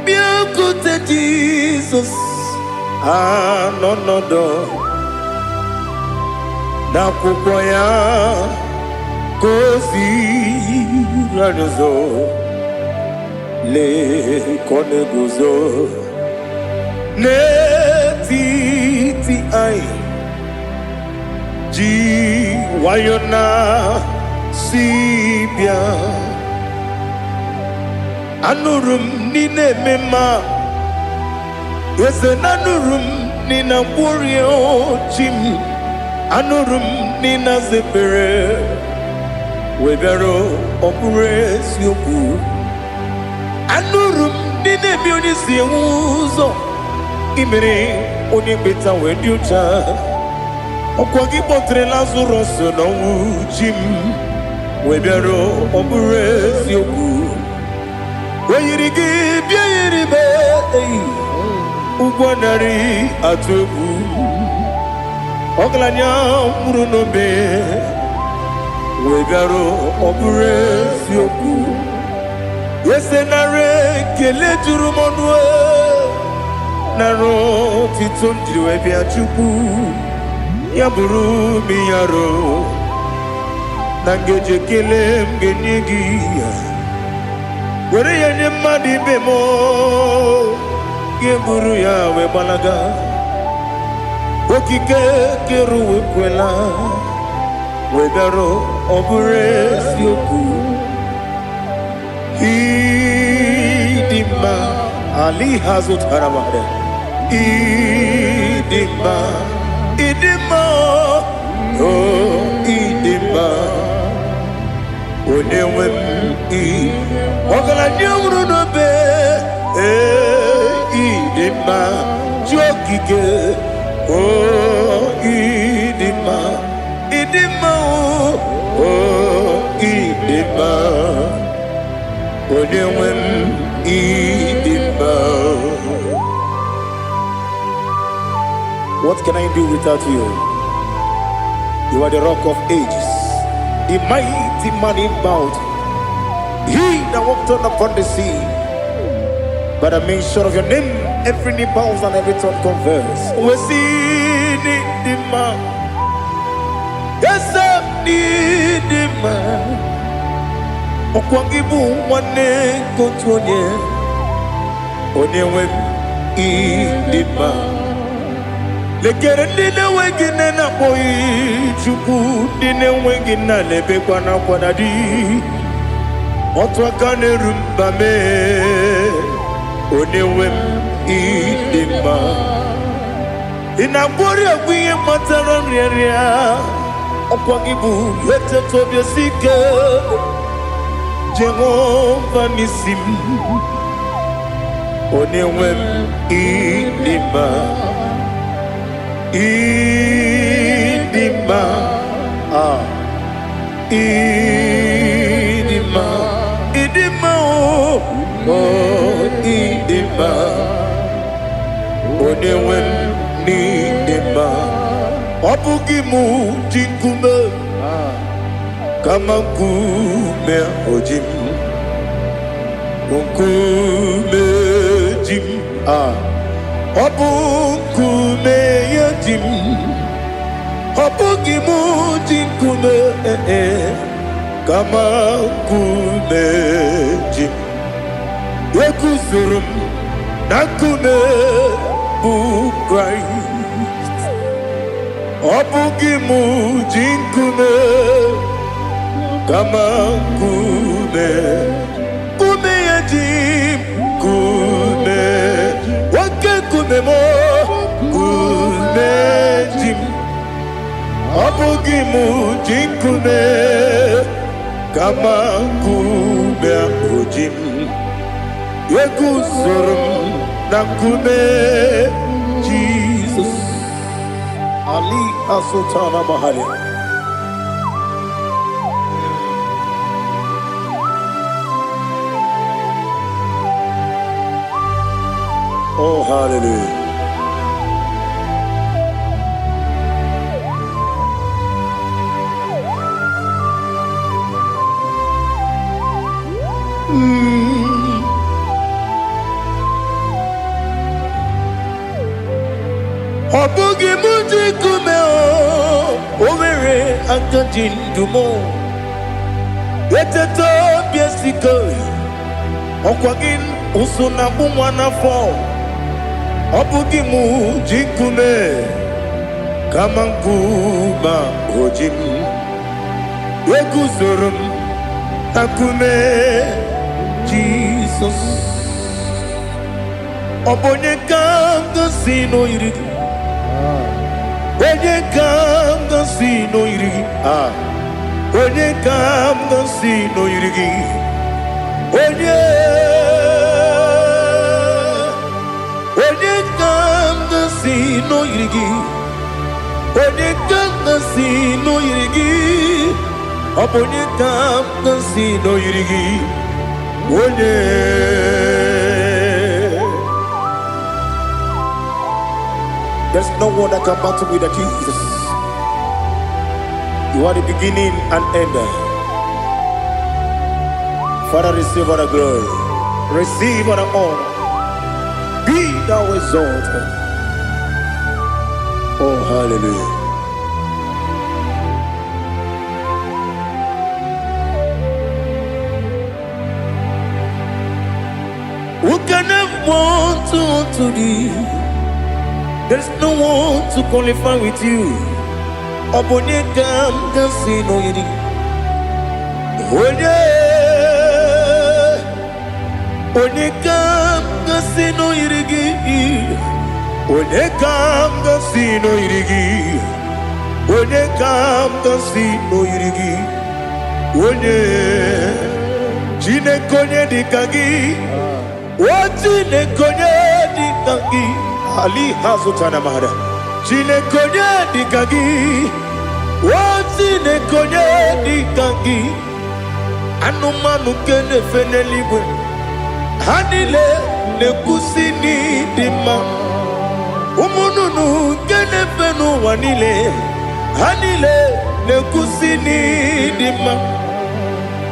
Bịakwute Jizọs anọ nọdụ n'akwụkwọ ya ka o ziri anyị ụzọ. Lee ka ọ na-eguzo n'etiti anyị ji nwayọ na si bịa. Anụrụ m n'ị na-eme mma, eze na anụrụ m n'ị na-agwọrị chi m, anụrụ m n'ị na-azepere wee bịara ọ bụrụ eziokwu. Anụrụ m ndị na-eme onye si enwe ụzọ imere onye mkpeta wee dị ụcha. Ọkwa gị kpọtere Lazarọs n'ọnwụ chi m wee bịara ọ bụrụ eziokwu. O yiri gị bịa yiri m eyi ụgwọ narị atụ egwu. Ọgaranya nwụrụ n'obe wee bịara ọ bụrụ eziokwu. Ese nara ekele juru m ọnụ e, nara otito m jiri wee bịa Chukwu ya bụrụ m yaro na ngeji ekele m ga-enye gị ya were ya nye mmadụ ibe m gị buru ya wee gbalaga. Okike kere ụwa ekwela wee bịara ọ bụrụ eziokwu. Ịdị mma ali hazụtara mmadụ. Ịdị mma, ịdị mma, o ịdị mma, onye nwe m ị ọgaranya nwụrụ n'obe. Ee, ịdị mma chi okike, o ịdị mma, ịdị mma, o ịdị mma, onye nwe m ịdị mma. What can I do without you? You are the rock of ages, the mighty man in battle, he that walked on upon the sea. By the mention of your name, every knee bows and every tongue confess. We see the man. Yes, I need the man. Ọkwa gị bụ nwanne nke otu onye, onye nwe m ịdị mma. Lekere ndị na-enweghị nne na-akpọghị Chukwu, ndị na-enweghị nna na-ebekwa n'akwa na di. Otu aka na-eru mba mee, onye nwe m ịdị mma. Ị na-agwọrị agwụ ihe kpatara nrịanrịa, ọkwa gị bụ eteta obi esi ike. Jehova n'isi m, onye nwe m ịdị mma, ịdị mma, ah, ịdị mma, ịdị mma, o oh, ịdị mma, onye nwe m n'ịdị mma. Ọ bụghị mụ ji nkume, kama nkume oji m, nkume ji m, ah, ọ bụ nkume ya ji m. Ọ bụghị m ji nkume, eh, kama nkume ji m. Eguzoro m na nkume bụ Kraịst. Ọ bụghị m ji nkume, kama nkume, nkume ya ji m. Nkume, oke nkume m, nkume ji m. Ọ bụghị m ji nkume, kama nkume ahụ ji m. Eguzoro m na nkume Jizọs. Ali Asutana Mahali. Oh, hallelujah. Ọ bụghị m ji nkume, o nwere aka ji ndụ m. Eteta obi esike, ọkwa gị ụsụ na agbụ nwa n'afọ. Ọ bụghị m ji nkume, kama nkume o ji m. Eguzoro m na nkume Jizọs. Ọ bụ onye ka m gosi n'oyiri gị? Onye ka m gosi n'oyiri gị? Ah, onye ka m gosi n'oyiri gị? Onye, onye ka m gosi n'oyiri gị? Onye ka m gosi n'oyiri gị? Ọ bụ onye ka m gosi n'oyiri gị? Onye. There's no one that can battle with the Jesus. You are the beginning and end. Father, receive all the glory. Receive all the honor. Be thou exalted. Oh, hallelujah. Who can have one to thee? There's no one to qualify with you. Ọ bụ onye ka m ga-asị n'oyiri? Onye, onye ka m ga-asị n'oyiri gị? Onye ka m ga-asị n'oyiri gị? Onye ka m ga-asị n'oyiri gị? Onye, Chineke, onye dịka gị? O Chineke, onye dịka gị? Ali hazụtana mara. Chineke, onye dịka gị? O Chineke, onye dịka gị? Anụmanụ nke na-efe n'eluigwe, ha niile na-ekwusi n'ịdị mma. Ụmụ nnụnụ nke na-efe n'ụwa niile, ha niile na-ekwusi n'ịdị mma.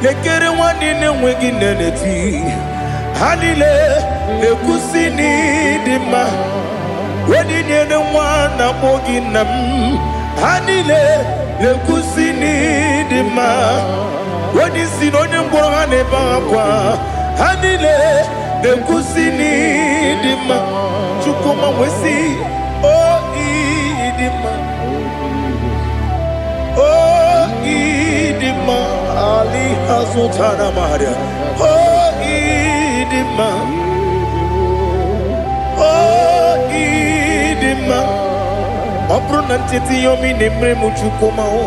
Lekere nwa niile enweghị nne na-eti, ha niile na-ekwusi n'ịdị mma. Onye nyere nwa na-akpọ gị nna m, ha niile na-ekwusi n'ịdị mma. Onye isi na onye ngwọrọ, ha na-ebe akwa, ha niile na-ekwusi n'ịdị mma. Chukwuma wee o ịdị mma, o ịdị mma. Ali azụtara maria. O ịdị mma, o ịdị mma. Ọ bụrụ na ntete ihe omi na-emere m, Chukwuma, o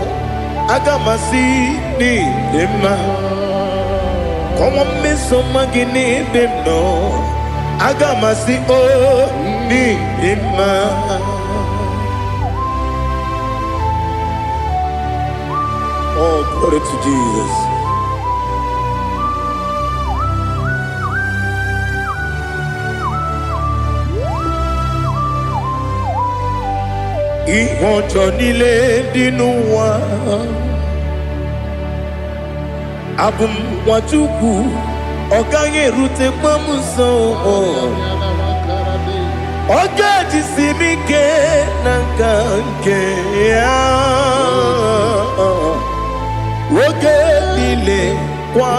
aga m asị n'ịdị mma. Kọnwa mmeso mma gị n'ebe m nọ, aga m asị o n'ịdị mma. Oh, glory to Jesus. Ihe ọjọọ niile dị n'ụwa, abụ m nwa Chukwu, ọ gaghị erutekwa m nso. Ọ ga-ejisi m ike na nka nke ya oge niile, kwa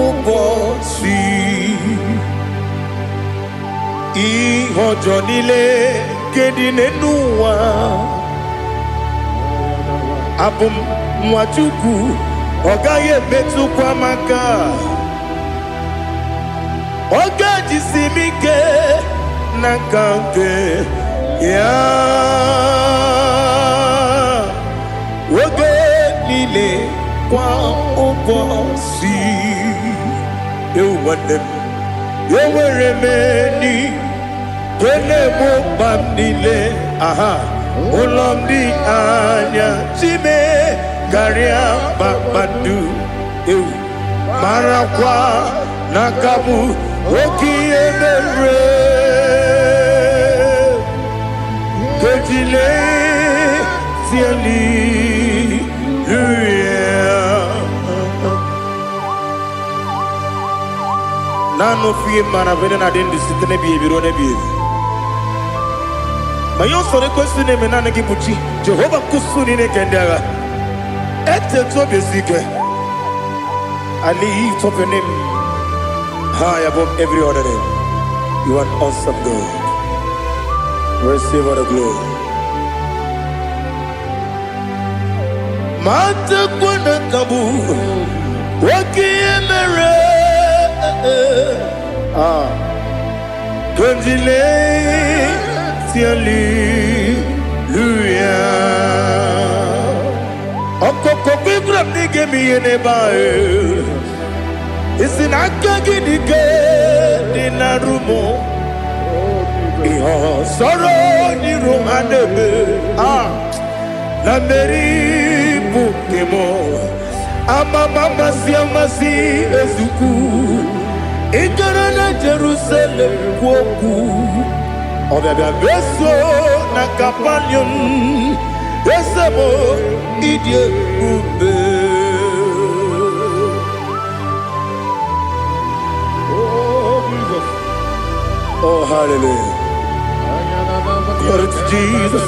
ụbọchị. Ihe ọjọọ niile nke dị n'elu ụwa, abụ m nwa Chukwu, ọ gaghị emetụkwa m aka. Ọ ga-ejisi m ike na nka nke ya oge niile, kwa ụbọchị. Ewu nwanne m, enwere m enyi nke na-egbo mkpa m niile. Aha ụlọ m dị anya chime karịa kpakpando. Ewu, marakwa na aka bụ oke ihe mere kejile hallelujah. Naanị ofu ihe mara bụ na-adị ndụ site n'ebighị ebi ruo n'ebighị ebi. Ma ihe usoro ekwesị na-eme, naanị gị bụ chi Jehova nkusu niile nke ndị agha. Etetu obi esi ike. I lift up your name high above every other name. You are an awesome God. Receive all the glory. Matakwa na kabu oke ihe mere. Ah, Kondile hallelujah. Ọkọkọ gwara m na ị ga-eme ihe n'ebe ahụ. Isi na aka gị dị ike dị na rumo. Ihe ọsọrọ n'iru ha na-eme. Ah, na mmeri bụ nke m. Amama amasị amasị ezukwu. Ị gara na Jerusalem kwuo okwu. Ọbịabịa meso na Kapanium. Eze m, ịdị ebube. Oh, Jesus. Oh, hallelujah. Glory to Jesus.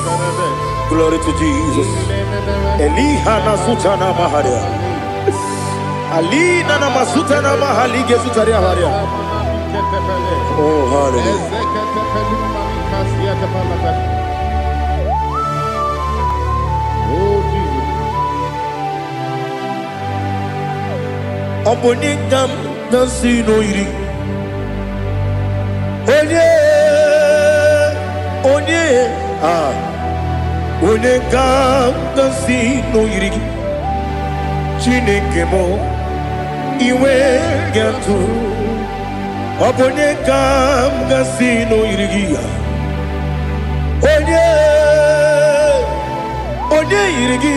Glory to Jesus. Eliha na sutana maharia. Alina na masutana mahalige sutaria haria. Oh, hallelujah. Oh, Jesus. Ọ bụ onye ka m na-asị n'oyiri? Onye, onye, ah, onye ka m na-asị n'oyiri gị? Chineke m, iwe ga-atụ. Ọ bụ onye ka m ga-asị n'oyiri gị ya? Onye, onye yiri gị?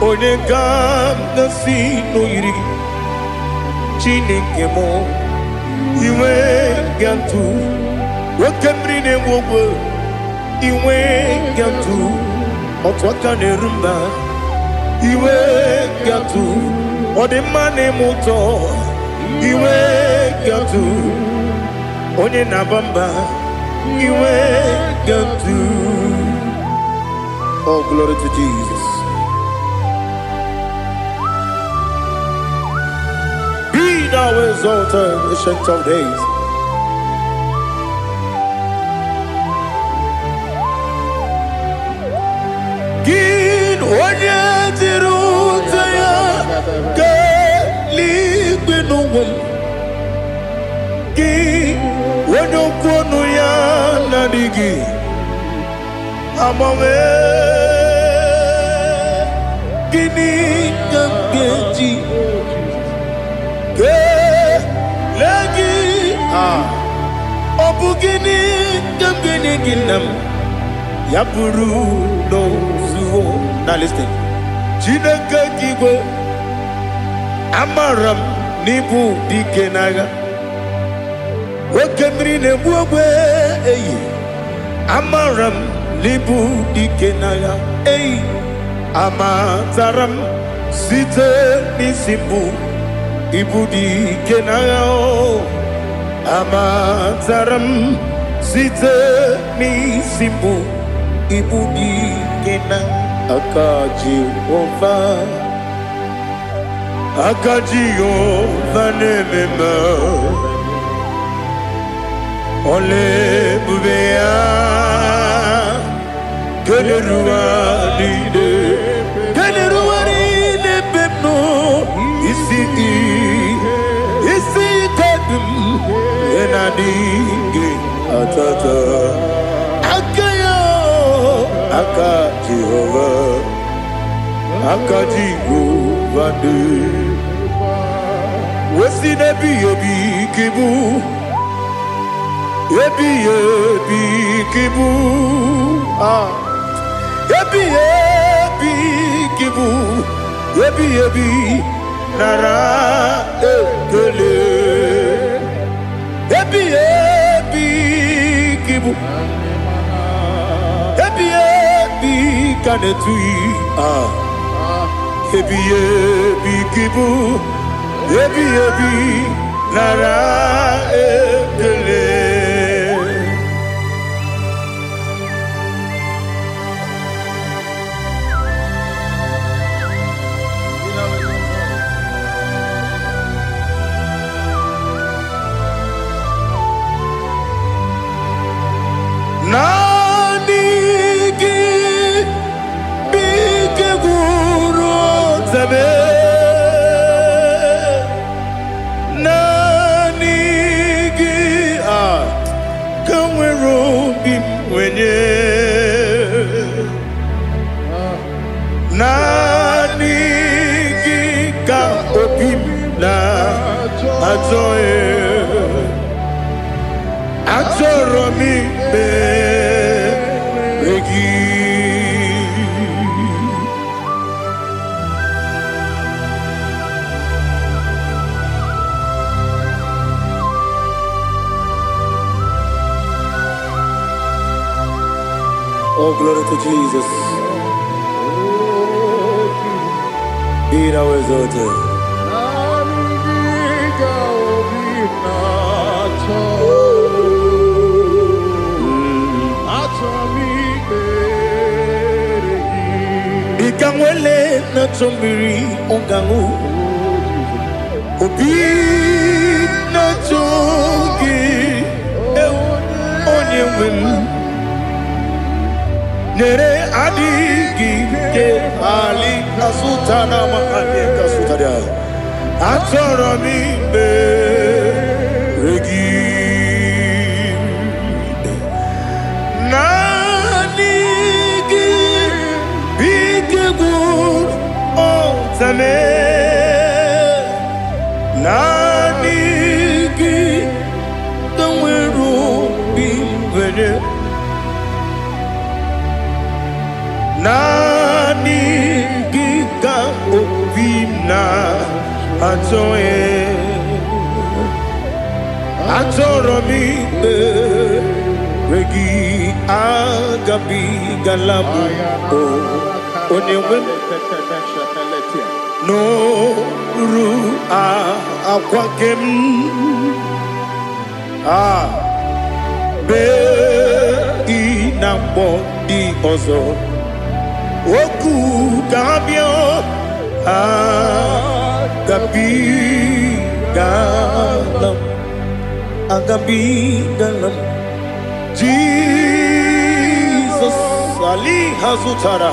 Onye ka m ga-asị n'oyiri gị? Chineke m, iwe ga-atụ. Oke mmiri na-egbu ogwe, iwe ga-atụ. Otu aka na-eru mba, iwe ga-atụ. Ọ dị mma na-eme ụtọ, iwe ga-atụ. Onye na-aba mba, iwe ga-atụ. Oh, glory to Jesus. Be thou exalted, Ancient of Days. Gị onye jiri ute ya kelee n'ụwa m, gị onye okwu ọnụ ya na-adịghị agbanwe, gịnị ka m ga-eji kelee gị? Ah, ọ bụ gịnị ka m ga-enye gị, nna m, ya bụrụ n'ozuo na listen? Chineke gị igwe, amara m n'ịbụ dike n'agha. Oke mmiri na-egbu ogbe eyi, amara m n'ịbụ dike n'agha eyi. Amatara m site n'isi mbụ, ịbụ dike n'agha o. Amatara m. Site n'isi mbụ ibu dị ike na aka Jehova. Aka Jehova na-eme mma. Ọla ebube ya keneruwa niile, keneruwa niile ebe m nọ. Isi isi ike dị m ihe na-adịghị atata aka ya. Aka Jehova, aka Jehova dị wesi n'ebighị ebi ka ịbụ, ebighị ebi ka ịbụ. Ah, ebighị ebi ka ịbụ, ebighị ebi, nara ekele. Ebighị ebi ka ịbụ, ebighị ebi ka na-etughị. Ah, ebighị ebi ka ịbụ, ebighị ebi, nara ekele. Naanị gị bụ ike gwụrụ ọtabe. Naanị gị a ka nwere obi m nwenye. Naanị gị ka obi m na-achọ. Achọrọ m ikpere gị. Oh, glory to Jesus. Be thou exalted. Naanị gị ka obi na-achọ. Achọ m ikpere gị. Dịka nwele na-achọ mmiri ọ ga-aṅụ, obi na-achọ gị, ewu, onye nwe m. Nyere adịghị ike ali kasụta na mahadị kasụtara. Achọrọ m ikpere gị. Naanị gị bụ ike gwụrụ ọtame. Naanị gị ka nwere obi nwere. Naanị gị ka obi m na-achọ. Achọrọ m ikpere gị. Agabigala m o onye nwe m n'oru akwa nke m a bee ị na-akpọ ndị ọzọ okwu ka ha bịa. Agabigala m, agabigala m. Jizọs ali ha zụtara.